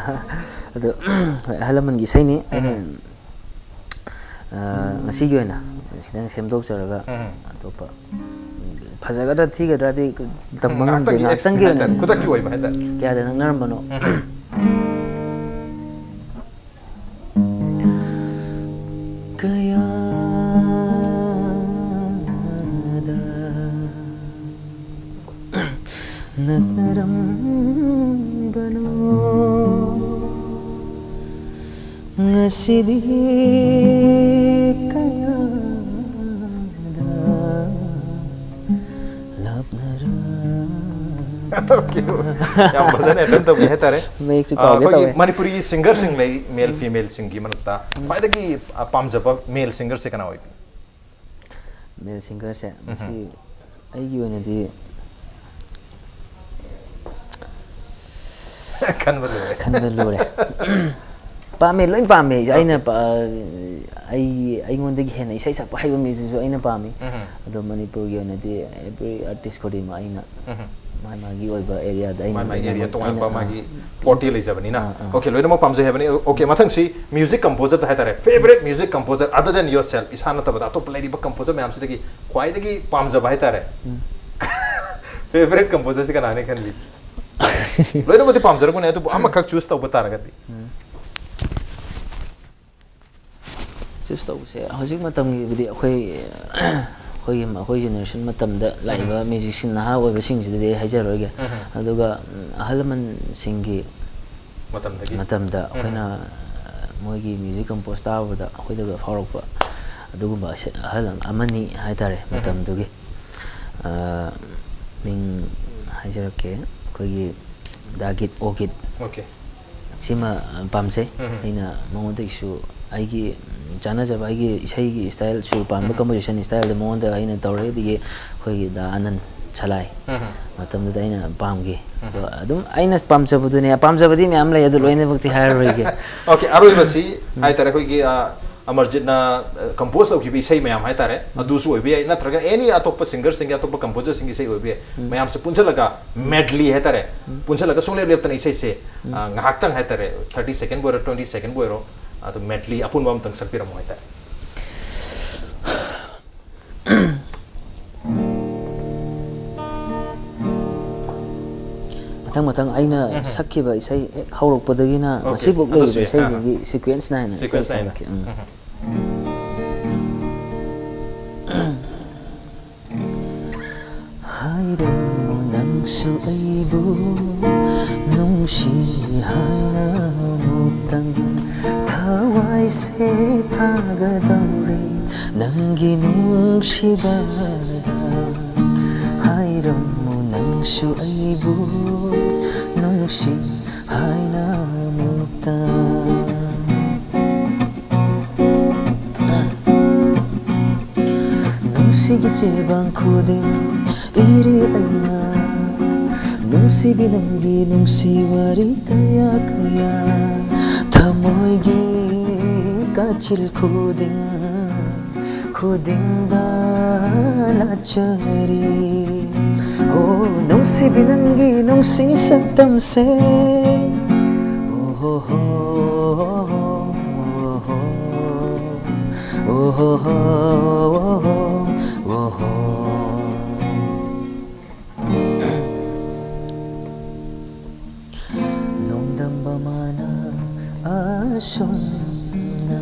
ꯑꯗꯣ, ꯍꯣꯏ, ꯑꯍꯜ ꯂꯃꯟꯒꯤ ꯏꯁꯩꯅꯤ꯫ ꯑꯩꯅ, ꯑ, ꯉꯁꯤꯒꯤ ꯑꯣꯏꯅ ꯈꯤꯇꯪ ꯁꯦꯝꯗꯣꯛꯆꯔꯒ ꯑꯇꯣꯞꯄ, ꯐꯖꯒꯗ꯭ꯔꯥ ꯊꯤꯒꯗ꯭ꯔꯥꯗꯤ ꯇꯝꯕ ꯉꯝꯗꯦ꯫ ꯉꯥꯏꯍꯥꯛꯇꯪꯒꯤ ꯑꯣꯏꯅ ꯈꯨꯗꯛꯀꯤ ꯑꯣꯏꯕ ꯍꯥꯏꯇꯥꯔꯦ꯫ ꯀꯌꯥꯗ ꯅꯛꯅꯔꯝꯕꯅꯣ? ꯀꯌꯥꯗ ꯅꯛꯅꯔꯝꯕꯅꯣ ꯉꯁꯤꯗꯤ ꯀꯌꯥꯗ ꯂꯥꯞꯅꯔꯝ꯫ Okay, ꯌꯥꯝ ꯐꯖꯅ ꯑꯦꯇꯦꯝ ꯇꯧꯕꯤ ꯍꯥꯏꯇꯥꯔꯦ꯫ ꯃꯌꯦꯛꯁꯨ ꯑ, ꯀꯥꯎꯒꯦ ꯑꯩꯈꯣꯏꯒꯤ ꯇꯧꯋꯦ꯫ ꯃꯅꯤꯄꯨꯔꯤ ꯁꯤꯡꯒꯔꯁꯤꯡ ꯂꯩ, ꯃꯦꯜ ꯐꯤꯃꯦꯜꯁꯤꯡꯒꯤ ꯃꯔꯛꯇ ꯈ꯭ꯋꯥꯏꯗꯒꯤ, ꯑ, ꯄꯥꯝꯖꯕ ꯃꯦꯜ ꯁꯤꯡꯒꯔꯁꯦ ꯀꯅꯥ ꯑꯣꯏꯕꯤꯒꯦ? ꯃꯦꯜ ꯁꯤꯡꯒꯔꯁꯦ ꯃꯁꯤ ꯑꯩꯒꯤ ꯑꯣꯏꯅꯗꯤ ꯈꯟꯕ ꯂꯣꯏꯔꯦ꯫ ꯈꯟꯕ ꯂꯣꯏꯔꯦ꯫ ꯄꯥꯝꯃꯦ, ꯂꯣꯏ ꯄꯥꯝꯃꯦ꯫ ꯑꯩꯅ ꯄꯥ-, ꯑꯩ, ꯑꯩꯉꯣꯟꯗꯒꯤ ꯍꯦꯟꯅ ꯏꯁꯩ ꯁꯛꯄ ꯍꯩꯕ ꯃꯤꯗꯨꯁꯨ ꯑꯩꯅ ꯄꯥꯝꯃꯤ꯫ ꯑꯗꯣ ꯃꯅꯤꯄꯨꯔꯒꯤ ꯑꯣꯏꯅꯗꯤ every artist ꯈꯨꯗꯤꯡꯃꯛ ꯑꯩꯅ ꯃꯥ ꯃꯥꯒꯤ ꯑꯣꯏꯕ ꯑꯦꯔꯤꯌꯥꯗ ꯑꯩꯅ ꯃꯥꯏ ꯃꯥꯏ ꯂꯣꯏꯅꯃꯛ ꯑꯦꯔꯤꯌꯥ ꯇꯣꯉꯥꯟꯕ ꯑꯩꯅ, ꯃꯥꯒꯤ ꯐꯣꯔꯇꯦ ꯂꯩꯖꯕꯅꯤꯅ꯫ ꯑꯥ, ꯑꯥ꯫ Okay, ꯂꯣꯏꯅꯃꯛ ꯄꯥꯝꯖꯩ ꯍꯥꯏꯕꯅꯤ꯫ Okay, ꯃꯊꯪꯁꯤ ꯃ꯭ꯌꯨꯖꯤꯛ ꯀꯝꯄꯣꯖꯔꯗ ꯍꯥꯏꯇꯥꯔꯦ, favourite music composer other than yourself, ꯏꯁꯥ ꯅꯠꯇꯕꯗ ꯑꯇꯣꯞꯄ ꯂꯩꯔꯤꯕ ꯀꯝꯄꯣꯖꯔ ꯃꯌꯥꯝꯁꯤꯗꯒꯤ ꯈ꯭ꯋꯥꯏꯗꯒꯤ ꯄꯥꯝꯖꯕ ꯍꯥꯏꯇꯥꯔꯦ꯫ ꯐꯦꯕꯔꯦꯠ ꯀꯝꯄꯣꯖꯔꯁꯤ ꯀꯅꯥꯅꯦ ꯈꯜꯂꯤ? ꯂꯣꯏꯅꯃꯛꯇꯤ ꯄꯥꯝꯖꯔꯛꯄꯅꯦ, ꯑꯗꯨꯕꯨ ꯑꯃꯈꯛ ꯆꯨꯁ ꯇꯧꯕ ꯇꯥꯔꯒꯗꯤ꯫ ꯆꯨꯁ ꯇꯧꯕꯁꯦ ꯍꯧꯖꯤꯛ ꯃꯇꯝꯒꯤꯕꯨꯗꯤ ꯑꯩꯈꯣꯏ ꯑꯩꯈꯣꯏꯒꯤ ꯑꯩꯈꯣꯏ ꯖꯦꯅꯦꯔꯦꯁꯟ ꯃꯇꯝꯗ ꯂꯥꯛꯏꯕ ꯃ꯭ꯌꯨꯖꯤꯛꯁꯤꯌꯟ ꯅꯍꯥ ꯑꯣꯏꯕꯁꯤꯡꯁꯤꯗꯗꯤ ꯑꯩ ꯍꯥꯏꯖꯔꯣꯏꯒꯦ꯫ ꯑꯗꯨꯒ ꯎꯝ, ꯑꯍꯜ ꯂꯃꯟꯁꯤꯡꯒꯤ ꯃꯇꯝꯗꯒꯤ ꯃꯇꯝꯗ ꯑꯩꯈꯣꯏꯅ ꯃꯣꯏꯒꯤ ꯃ꯭ꯌꯨꯖꯤꯛ ꯀꯝꯄꯣꯁ ꯇꯥꯕꯗ ꯑꯩꯈꯣꯏꯗꯒ ꯐꯥꯎꯔꯛꯄ ꯑꯗꯨꯒꯨꯝꯕ ꯑꯁꯦ- ꯑꯍꯜ ꯑꯃꯅꯤ ꯍꯥꯏꯇꯥꯔꯦ ꯃꯇꯝꯗꯨꯒꯤ꯫ ꯑ, ꯃꯤꯡ ꯍꯥꯏꯖꯔꯛꯀꯦ, ꯑꯩꯈꯣꯏꯒꯤ ꯗꯥꯒꯤꯠ ꯑꯣꯒꯤꯠ꯫ ꯑꯣꯀꯦ꯫ ꯁꯤꯃ ꯄꯥꯝꯖꯩ꯫ ꯑꯩꯅ ꯃꯉꯣꯟꯗꯒꯤꯁꯨ ꯑꯩꯒꯤ ꯆꯥꯟꯅꯖꯕ, ꯑꯩꯒꯤ ꯏꯁꯩꯒꯤ ꯁ꯭ꯇꯥꯏꯜ, ꯁꯨꯔ ꯄꯥꯟꯕ ꯀꯝꯄꯣꯖꯤꯁꯟ ꯁ꯭ꯇꯥꯏꯜꯗ ꯃꯉꯣꯟꯗ ꯑꯩꯅ ꯇꯧꯔꯦ꯫ ꯑꯗꯒꯤ ꯑꯩꯈꯣꯏꯒꯤ ꯗꯥ ꯑꯅꯟ ꯁꯂꯥꯏ ꯃꯇꯝꯗꯨꯗ ꯑꯩꯅ ꯄꯥꯝꯈꯤ꯫ ꯑꯗꯣ ꯑꯗꯨꯝ ꯑꯩꯅ ꯄꯥꯝꯖꯕꯗꯨꯅꯦ, ꯄꯥꯝꯖꯕꯗꯤ ꯃꯌꯥꯝ ꯂꯩ, ꯑꯗꯨ ꯂꯣꯏꯅꯃꯛꯇꯤ ꯍꯥꯏꯔꯔꯣꯏꯒꯦ꯫ ꯑꯣꯀꯦ, ꯑꯔꯣꯏꯕꯁꯤ ꯍꯥꯏꯇꯥꯔꯦ, ꯑꯩꯈꯣꯏꯒꯤ, ꯑ, ꯑꯃꯔꯖꯤꯠꯅ, ꯑ, ꯀꯝꯄꯣꯖ ꯇꯧꯈꯤꯕ ꯏꯁꯩ ꯃꯌꯥꯝ ꯍꯥꯏꯇꯥꯔꯦ, ꯑꯗꯨꯁꯨ ꯑꯣꯏꯕ ꯌꯥꯏ, ꯅꯠꯇ꯭ꯔꯒ ꯑꯦꯅꯤ ꯑꯇꯣꯞꯄ ꯁꯤꯡꯒꯔꯁꯤꯡꯒꯤ, ꯑꯇꯣꯞꯄ ꯀꯝꯄꯣꯖꯔꯁꯤꯡꯒꯤ ꯏꯁꯩ ꯑꯣꯏꯕ ꯌꯥꯏ, ꯃꯌꯥꯝꯁꯦ ꯄꯨꯟꯁꯤꯜꯂꯒ ꯃꯦꯗꯂꯤ ꯍꯥꯏꯇꯥꯔꯦ, ꯄꯨꯟꯁꯤꯜꯂꯒ ꯁꯨꯡꯂꯦꯞ ꯂꯦꯞꯇꯅ ꯏꯁꯩꯁꯦ, ꯑ, ꯉꯥꯏꯍꯥꯛꯇꯪ ꯍꯥꯏꯇꯥꯔꯦ, ꯊꯥꯔꯇꯤ ꯁꯦꯀꯦꯟꯕꯨ ꯑꯣꯏꯔꯣ, ꯇ꯭ꯋꯦꯟꯇꯤ ꯁꯦꯀꯦꯟꯕꯨ ꯑꯣꯏꯔꯣ, ꯑꯗꯨ ꯃꯦꯗꯂꯤ ꯑꯄꯨꯟꯕ ꯑꯃꯇꯪ ꯁꯛꯄꯤꯔꯝꯃꯣ ꯍꯥꯏꯇꯥꯔꯦ꯫ ꯃꯊꯪ ꯃꯊꯪ ꯑꯩꯅ ꯁꯛꯈꯤꯕ ꯏꯁꯩ ꯍꯦꯛ ꯍꯧꯔꯛꯄꯗꯒꯤꯅ ꯑꯣꯀꯦ, ꯉꯁꯤꯐꯥꯎ ꯑꯗꯨꯁꯨ ꯂꯩꯔꯤꯕ ꯌꯥꯏ꯫ ꯏꯁꯩꯁꯤꯡꯒꯤ ꯁꯤꯀ꯭ꯋꯦꯟꯁ ꯅꯥꯏꯅ ꯏꯁꯩ ꯁꯤꯀ꯭ꯋꯦꯟꯁ ꯅꯥꯏꯅ꯫ ꯁꯛꯂꯛꯀꯦ꯫ ꯎꯝ꯫ ꯍꯥꯏꯔꯝꯃꯣ ꯅꯪꯁꯨ ꯑꯩꯕꯨ ꯅꯨꯡꯁꯤ ꯍꯥꯏꯅ ꯑꯃꯨꯛꯇꯪ, ꯊꯋꯥꯏꯁꯦ ꯊꯥꯒꯗꯧꯔꯦ ꯅꯪꯒꯤ ꯅꯨꯡꯁꯤꯕꯗ꯫ ꯍꯥꯏꯔꯝꯃꯣ ꯅꯪꯁꯨ ꯑꯩꯕꯨ ꯅꯨꯡꯁꯤ ꯍꯥꯏꯅ ꯑꯃꯨꯛꯇꯪ꯫ ꯅꯨꯡꯁꯤꯒꯤ ꯆꯦꯕꯥꯡ ꯈꯨꯗꯤꯡ ꯏꯔꯤ ꯑꯩꯅ, ꯅꯨꯡꯁꯤꯕꯤ ꯅꯪꯒꯤ ꯅꯨꯡꯁꯤ ꯋꯥꯔꯤ ꯀꯌꯥ ꯀꯌꯥ, ꯊꯃꯣꯏꯒꯤ ꯀꯥꯆꯤꯜ ꯈꯨꯗꯤꯡ ꯈꯨꯗꯤꯡꯗ ꯂꯥꯠꯆꯔꯤ꯫ ꯑꯣ, ꯅꯨꯡꯁꯤꯕꯤ ꯅꯪꯒꯤ ꯅꯨꯡꯁꯤ ꯁꯛꯇꯝꯁꯦ꯫ ꯑꯣ ꯍꯣ ꯍꯣ, ꯑꯣ ꯍꯣ ꯍꯣ, ꯑꯣ ꯍꯣ ꯍꯣ, ꯑꯣ ꯍꯣ꯫ ꯅꯣꯡꯗꯝꯕ ꯃꯥꯅ ꯑꯁꯨꯝꯅ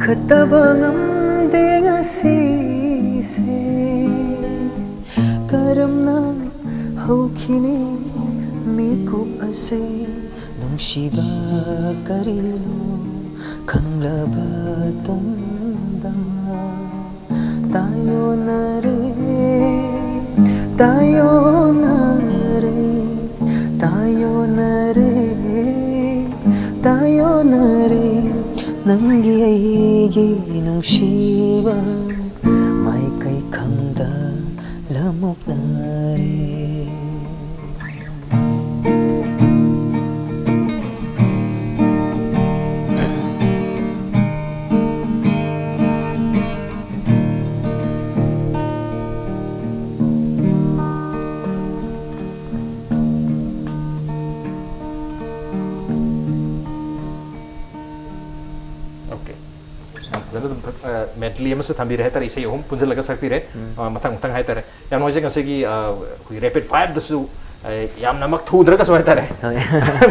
ꯀꯠꯇꯕ ꯉꯝꯗꯦ ꯉꯁꯤꯁꯦ꯫ ꯀꯔꯝꯅ ꯍꯧꯈꯤꯅꯤ ꯃꯤꯀꯨꯞ ꯑꯁꯦ? ꯅꯨꯡꯁꯤꯕ ꯀꯔꯤꯅꯣ ꯈꯪꯂꯕ ꯇꯨꯡꯗ? ꯇꯥꯏꯌꯣꯟꯅꯔꯦ, ꯇꯥꯏꯌꯣꯟꯅꯔꯦ, ꯇꯥꯏꯌꯣꯟꯅꯔꯦ, ꯇꯥꯏꯌꯣꯟꯅꯔꯦ꯫ ꯅꯪꯒꯤ ꯑꯩꯒꯤ ꯅꯨꯡꯁꯤꯕ ꯃꯥꯏꯀꯩ ꯈꯪꯗ ꯂꯃꯨꯛꯅꯔꯦ꯫ Okay. ꯐꯖꯅ ꯑꯗꯨꯝ ꯊꯛ-, ꯑ, medley ꯑꯃꯁꯨ ꯊꯝꯕꯤꯔꯦ ꯍꯥꯏꯇꯥꯔꯦ, ꯏꯁꯩ ꯑꯍꯨꯝ ꯄꯨꯟꯁꯤꯜꯂꯒ ꯁꯛꯄꯤꯔꯦ꯫ ꯎꯝ꯫ ꯑ, ꯃꯊꯪ ꯃꯊꯪ ꯍꯥꯏꯇꯥꯔꯦ꯫ ꯌꯥꯝ ꯅꯨꯡꯉꯥꯏꯖꯩ ꯉꯁꯤꯒꯤ, ꯑ, ꯑꯩꯈꯣꯏꯒꯤ rapid fireꯗꯁꯨ, ꯑ, ꯌꯥꯝꯅꯃꯛ ꯊꯨꯗ꯭ꯔꯒꯁꯨ ꯍꯥꯏꯇꯥꯔꯦ꯫ ꯍꯣꯏ꯫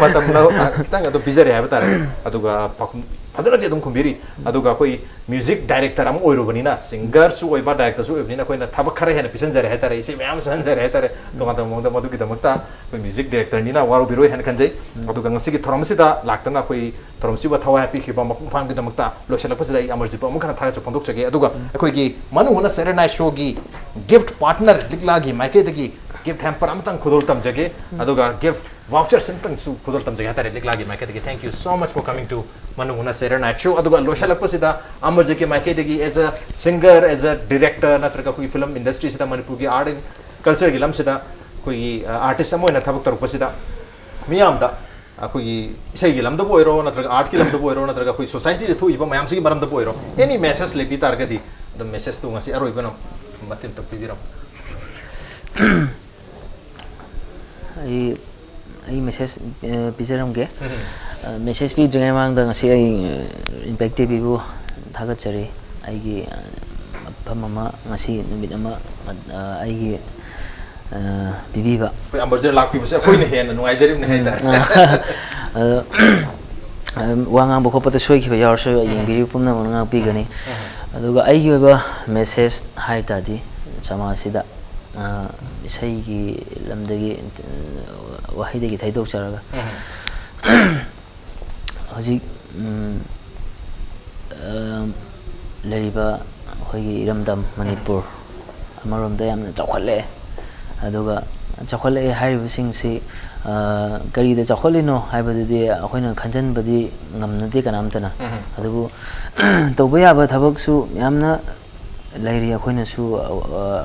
ꯃꯇꯝ ꯂꯧ-, ꯑ, ꯈꯤꯇꯪ ꯑꯗꯨꯝ ꯄꯤꯖꯔꯦ ꯍꯥꯏꯕ ꯇꯥꯔꯦ꯫ ꯑꯗꯨꯒ ꯄꯥꯎꯈꯨꯝ ꯐꯖꯅꯗꯤ ꯑꯗꯨꯝ ꯈꯨꯝꯕꯤꯔꯤ꯫ ꯑꯗꯨꯒ ꯑꯩꯈꯣꯏ music director ꯑꯃ ꯑꯣꯏꯔꯨꯕꯅꯤꯅ, singerꯁꯨ ꯑꯣꯏꯕ, directorꯁꯨ ꯑꯣꯏꯕꯅꯤꯅ ꯑꯩꯈꯣꯏꯅ ꯊꯕꯛ ꯈꯔ ꯍꯦꯟꯅ ꯄꯤꯁꯟꯖꯔꯦ ꯍꯥꯏꯇꯥꯔꯦ, ꯏꯁꯩ ꯃꯌꯥꯝ ꯑꯃ ꯁꯛꯍꯟꯖꯔꯦ ꯍꯥꯏꯇꯥꯔꯦ꯫ ꯇꯣꯉꯥꯟ ꯇꯣꯉꯥꯟꯕ ꯃꯑꯣꯡꯗ ꯃꯗꯨꯒꯤꯗꯃꯛꯇ ꯑꯩꯈꯣꯏ music directorꯅꯤꯅ ꯋꯥꯔꯧꯕꯤꯔꯣꯏ ꯍꯥꯏꯅ ꯈꯟꯖꯩ꯫ ꯎꯝ꯫ ꯑꯗꯨꯒ ꯉꯁꯤꯒꯤ ꯊꯧꯔꯝꯁꯤꯗ ꯂꯥꯛꯇꯅ ꯑꯩꯈꯣꯏ ꯊꯧꯔꯝꯁꯤꯕꯨ ꯊꯋꯥꯏ ꯍꯥꯞꯄꯤꯈꯤꯕ ꯃꯄꯨꯡ ꯐꯥꯍꯟꯕꯒꯤꯗꯃꯛꯇ ꯂꯣꯏꯁꯤꯜꯂꯛꯄꯁꯤꯗ ꯑꯩ ꯑꯃꯔꯖꯤꯠꯄꯨ ꯑꯃꯨꯛ ꯍꯟꯅ ꯊꯥꯒꯠꯆꯕ ꯐꯣꯡꯗꯣꯛꯆꯒꯦ꯫ ꯑꯗꯨꯒ ꯎꯝ꯫ ꯑꯩꯈꯣꯏꯒꯤ ꯃꯅꯨꯡ ꯍꯨꯠꯅ Saturday Night Showꯒꯤ gift partner ꯂꯤꯛꯂꯥꯒꯤ ꯃꯥꯏꯀꯩꯗꯒꯤ gift hamper ꯑꯃꯇꯪ ꯈꯨꯗꯣꯜ ꯇꯝꯖꯒꯦ꯫ ꯎꯝ꯫ ꯑꯗꯨꯒ gift vouchers ꯑꯃꯇꯪꯁꯨ ꯈꯨꯗꯣꯜ ꯇꯝꯖꯒꯦ ꯍꯥꯏꯇꯥꯔꯦ ꯂꯤꯛꯂꯥꯒꯤ ꯃꯥꯏꯀꯩꯗꯒꯤ꯫ Thank you so much for coming to ꯃꯅꯨꯡ ꯍꯨꯠꯅ Saturday Night Show꯫ ꯑꯗꯨꯒ ꯂꯣꯏꯁꯤꯜꯂꯛꯄꯁꯤꯗ ꯑꯃꯔꯖꯤꯠꯀꯤ ꯃꯥꯏꯀꯩꯗꯒꯤ as a singer, as a director, ꯅꯠꯇ꯭ꯔꯒ ꯑꯩꯈꯣꯏꯒꯤ film industryꯁꯤꯗ ꯃꯅꯤꯄꯨꯔꯒꯤ art and cultureꯒꯤ ꯂꯝꯁꯤꯗ ꯑꯩꯈꯣꯏꯒꯤ, ꯑ, artist ꯑꯃ ꯑꯣꯏꯅ ꯊꯕꯛ ꯇꯧꯔꯛꯄꯁꯤꯗ ꯃꯤꯌꯥꯝꯗ ꯑꯩꯈꯣꯏꯒꯤ ꯏꯁꯩꯒꯤ ꯂꯝꯗꯕꯨ ꯑꯣꯏꯔꯣ, ꯅꯠꯇ꯭ꯔꯒ artꯀꯤ ꯂꯝꯗꯕꯨ ꯑꯣꯏꯔꯣ, ꯅꯠꯇ꯭ꯔꯒ ꯑꯩꯈꯣꯏ societyꯗ ꯊꯣꯛꯏꯕ ꯃꯌꯥꯝꯁꯤꯒꯤ ꯃꯔꯝꯗꯕꯨ ꯑꯣꯏꯔꯣ, any message ꯂꯩꯕꯤ ꯇꯥꯔꯒꯗꯤ ꯑꯗꯨꯝ messageꯇꯨ ꯉꯁꯤ ꯑꯔꯣꯏꯕ ꯑꯣꯏꯅ ꯃꯇꯦꯛ ꯑꯝꯇ ꯄꯤꯕꯤꯔꯝꯃꯨ꯫ ꯑꯩ, ꯑꯩ message, ꯑ, ꯄꯤꯖꯔꯝꯒꯦ꯫ ꯎꯝ꯫ ꯑ, message ꯄꯤꯗ꯭ꯔꯤꯉꯩ ꯃꯃꯥꯡꯗ ꯉꯁꯤ ꯑꯩ, ꯑ, Impact TVꯕꯨ ꯊꯥꯒꯠꯆꯔꯤ꯫ ꯑꯩꯒꯤ, ꯑ, ꯃꯐꯝ ꯑꯃ, ꯉꯁꯤ ꯅꯨꯃꯤꯠ ꯑꯃ, ꯑ, ꯑꯩꯒꯤ, ꯑ, ꯄꯤꯕꯤꯕ꯫ ꯑꯩꯈꯣꯏ ꯑꯃꯔꯖꯤꯠ ꯂꯥꯛꯄꯤꯕꯁꯦ ꯑꯩꯈꯣꯏꯅ ꯍꯦꯟꯅ ꯅꯨꯡꯉꯥꯏꯖꯔꯤꯕꯅꯤ ꯍꯥꯏꯇꯥꯔꯦ꯫ ꯎꯝ, ꯑ, ꯑꯗꯣ, ꯋꯥ ꯉꯥꯡꯕ ꯈꯣꯠꯄꯗ ꯁꯣꯏꯈꯤꯕ ꯌꯥꯎꯔꯁꯨ ꯌꯦꯡꯕꯤꯔꯤꯕ ꯄꯨꯝꯅꯃꯛꯅ ꯉꯥꯛꯄꯤꯒꯅꯤ꯫ ꯑꯗꯨꯒ ꯑꯩꯒꯤ ꯑꯣꯏꯕ ꯃꯦꯁꯦꯖ ꯍꯥꯏ ꯇꯥꯔꯗꯤ, ꯁꯃꯥꯖꯁꯤꯗ, ꯑ, ꯏꯁꯩꯒꯤ ꯂꯝꯗꯒꯤ, ꯑ, ꯋꯥꯍꯩꯗꯒꯤ ꯊꯩꯗꯣꯛꯆꯔꯒ, ꯍꯧꯖꯤꯛ, ꯎꯝ, ꯑ, ꯂꯩꯔꯤꯕ ꯑꯩꯈꯣꯏꯒꯤ ꯏꯔꯝꯗꯝ ꯃꯅꯤꯄꯨꯔ ꯑꯃꯔꯣꯝꯗ ꯌꯥꯝꯅ ꯆꯥꯎꯈꯠꯂꯛꯑꯦ꯫ ꯑꯗꯨꯒ ꯆꯥꯎꯈꯠꯂꯛꯑꯦ ꯍꯥꯏꯔꯤꯕꯁꯤꯡꯁꯤ, ꯑ, ꯀꯔꯤꯗ ꯆꯥꯎꯈꯠꯂꯤꯅꯣ ꯍꯥꯏꯕꯗꯨꯗꯤ ꯑꯩꯈꯣꯏꯅ ꯈꯟꯖꯟꯕꯗꯤ ꯉꯝꯅꯗꯦ ꯀꯅꯥꯝꯇꯅ꯫ ꯑꯗꯨꯕꯨ ꯇꯧꯕ ꯌꯥꯕ ꯊꯕꯛꯁꯨ ꯌꯥꯝꯅ ꯂꯩꯔꯤ꯫ ꯑꯩꯈꯣꯏꯅꯁꯨ, ꯑ,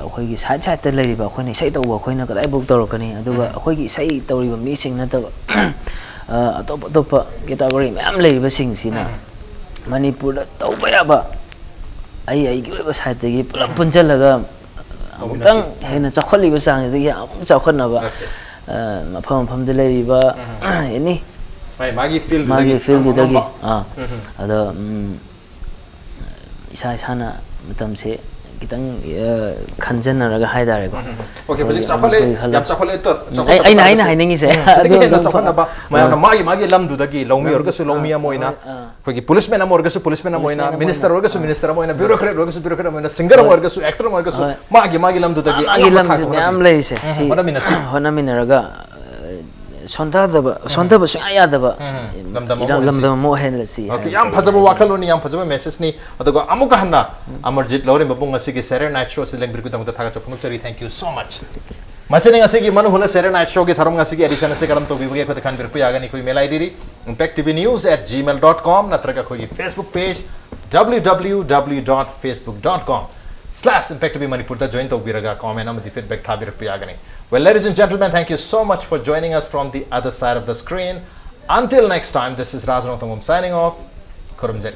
ꯑꯩꯈꯣꯏꯒꯤ ꯁꯥꯏꯠ ꯁꯥꯏꯠꯇ ꯂꯩꯔꯤꯕ ꯑꯩꯈꯣꯏꯅ ꯏꯁꯩ ꯇꯧꯕ ꯑꯩꯈꯣꯏꯅ ꯀꯗꯥꯏꯐꯥꯎ ꯇꯧꯔꯛꯀꯅꯤ? ꯑꯗꯨꯒ ꯑꯩꯈꯣꯏꯒꯤ ꯏꯁꯩ ꯇꯧꯔꯤꯕ ꯃꯤꯁꯤꯡ ꯅꯠꯇꯕ, ꯑ, ꯑꯇꯣꯞ ꯑꯇꯣꯞꯄ ꯀꯦꯇꯥꯒꯣꯔꯤ ꯃꯌꯥꯝ ꯂꯩꯔꯤꯕꯁꯤꯡꯁꯤꯅ ꯃꯅꯤꯄꯨꯔꯗ ꯇꯧꯕ ꯌꯥꯕ, ꯑꯩ ꯑꯩꯒꯤ ꯑꯣꯏꯕ ꯁꯥꯏꯠꯇꯒꯤ ꯄꯨꯂꯞ ꯄꯨꯟꯁꯤꯜꯂꯒ ꯑꯃꯨꯛꯇꯪ ꯍꯦꯟꯅ ꯆꯥꯎꯈꯠꯂꯤꯕ ꯆꯥꯡꯁꯤꯗꯒꯤ ꯑꯃꯨꯛ ꯆꯥꯎꯈꯠꯅꯕ, ꯑ, ꯃꯐꯝ ꯃꯐꯝꯗ ꯂꯩꯔꯤꯕ ꯑꯦꯅꯤ ꯃꯥꯒꯤ ꯃꯥꯒꯤ ꯐꯤꯜꯗꯨꯗꯒꯤ ꯐꯤꯜꯗꯨꯗꯒꯤ, ꯑꯥ, ꯑꯗꯣ, ꯎꯝ, ꯏꯁꯥ ꯏꯁꯥꯅ ꯃꯇꯝꯁꯦ ꯈꯤꯇꯪ, ꯑ, ꯈꯟꯖꯟꯅꯔꯒ ꯍꯥꯏꯇꯥꯔꯦꯀꯣ꯫ ꯑꯣꯀꯦ, ꯍꯧꯖꯤꯛ ꯑꯩꯈꯣꯏꯒꯤ ꯆꯥꯎꯈꯠꯂꯦ, ꯑꯃꯨꯛ ꯑꯩꯈꯣꯏꯒꯤ ꯈꯜꯂ- ꯌꯥꯝ ꯆꯥꯎꯈꯠꯂꯦ, ꯇꯣ-, ꯎꯝ, ꯆꯥꯎꯈꯠꯄ ꯑꯩ-, ꯑꯩꯅ, ꯑꯩꯅ ꯇꯥꯔꯒꯁꯨ, ꯍꯥꯏꯅꯤꯡꯉꯤꯁꯦ ꯎꯝ, ꯁꯤꯗꯒꯤ ꯑꯗꯨ ꯍꯦꯟꯅ ꯑꯗꯨꯝ ꯆꯥꯎꯈꯠꯅꯕ ꯃꯌꯥꯝꯅ ꯑꯥ꯫ ꯃꯥꯒꯤ, ꯃꯥꯒꯤ ꯂꯝꯗꯨꯗꯒꯤ ꯂꯧꯃꯤ ꯑꯣꯏꯔꯒꯁꯨ ꯂꯧꯃꯤ ꯑꯃ ꯑꯣꯏꯅ, ꯑꯥ꯫ ꯑꯩꯈꯣꯏꯒꯤ ꯄꯨꯂꯤꯁꯃꯦꯟ ꯑꯃ ꯑꯣꯏꯔꯒꯁꯨ ꯄꯨꯂꯤꯁꯃꯦꯟ ꯑꯃ ꯑꯣꯏꯅ, ꯄꯨꯂꯤꯁꯃꯦꯟ ꯑꯃ ꯃꯤꯅꯤꯁꯇꯔ ꯑꯣꯏꯅ꯫ ꯑꯣꯏꯔꯒꯁꯨ ꯃꯤꯅꯤꯁꯇꯔ ꯑꯃ ꯑꯣꯏꯅ, ꯕ꯭ꯌꯨꯔꯣꯀ꯭ꯔꯦꯠ ꯑꯣꯏꯔꯒꯁꯨ ꯕ꯭ꯌꯨꯔꯣꯀ꯭ꯔꯦꯠ ꯑꯃ ꯑꯣꯏꯅ, ꯁꯤꯡꯒꯔ ꯑꯃ ꯍꯣꯏ꯫ ꯑꯣꯏꯔꯒꯁꯨ ꯑꯦꯛꯇꯔ ꯑꯃ ꯑꯣꯏꯔꯒꯁꯨ ꯍꯣꯏ꯫ ꯃꯥꯒꯤ, ꯃꯥꯒꯤ ꯂꯝꯗꯨꯗꯒꯤ ꯃꯥꯒꯤ ꯑꯉꯝꯕ ꯂꯝꯁꯦ ꯊꯥꯛꯇ ꯃꯌꯥꯝ ꯍꯣꯠꯅꯕꯤ-, ꯂꯩꯔꯤꯁꯦ꯫ ꯎꯝ, ꯁꯤ ꯍꯣꯠꯅꯃꯤꯟꯅꯁꯤ꯫ ꯍꯣꯠꯅꯃꯤꯟꯅꯔꯒ, ꯑ, ꯁꯣꯟꯊꯗꯕ, ꯁꯣꯟꯊꯕ ꯁꯨꯡꯌꯥ ꯌꯥꯗꯕ ꯎꯝ, ꯂꯝꯗꯝ ꯑꯃ ꯏꯔꯝ-, ꯑꯣꯏꯍꯟꯁꯤ꯫ ꯂꯝꯗꯝ ꯑꯃ ꯑꯣꯏꯍꯜꯂꯁꯤ ꯑꯣꯀꯦ, ꯍꯥꯏꯕꯁꯦ ꯌꯥꯝ ꯐꯖꯕ ꯑꯩꯒꯤ ꯋꯥꯈꯜꯂꯣꯟꯅꯤ, ꯌꯥꯝ ꯐꯖꯕ ꯃꯦꯁꯦꯖꯅꯤ꯫ ꯑꯗꯨꯒ ꯑꯃꯨꯛꯀ ꯍꯟꯅ ꯑꯃꯔꯖꯤꯠ ꯂꯧꯔꯦꯝꯕꯕꯨ ꯉꯁꯤꯒꯤ Saturday Night Show ꯑꯁꯤ ꯂꯦꯡꯕꯤꯔꯛꯄꯒꯤꯗꯃꯛꯇ ꯊꯥꯒꯠꯆꯕ ꯐꯣꯡꯗꯣꯛꯆꯔꯤ꯫ Thank you so much꯫ ꯃꯁꯤꯅꯤ ꯉꯁꯤꯒꯤ ꯃꯅꯨ ꯍꯨꯅ Saturday Night Show ꯒꯤ ꯊꯧꯔꯝ ꯉꯁꯤꯒꯤ edition ꯑꯁꯤ ꯀꯔꯝ ꯇꯧꯕꯤꯕꯒꯦ? ꯑꯩꯈꯣꯏꯗ ꯈꯟꯕꯤꯔꯛꯄ ꯌꯥꯒꯅꯤ꯫ ꯑꯩꯈꯣꯏ email ID D impact T V news at gmail dot com ꯅꯠꯇ꯭ꯔꯒ ꯑꯩꯈꯣꯏꯒꯤ Facebook page W W W dot facebook dot com slash impact T V Manipur ꯗ join ꯇꯧꯕꯤꯔꯒ comment ꯑꯃꯗꯤ feedback ꯊꯥꯕꯤꯔꯛꯄ ꯌꯥꯒꯅꯤ꯫ Well, ladies and gentlemen, thank you so much for joining us from the other side of the screen. Until next time, this is Raj Rongthangam signing off. ꯈꯨꯔꯨꯝꯖꯔꯤ꯫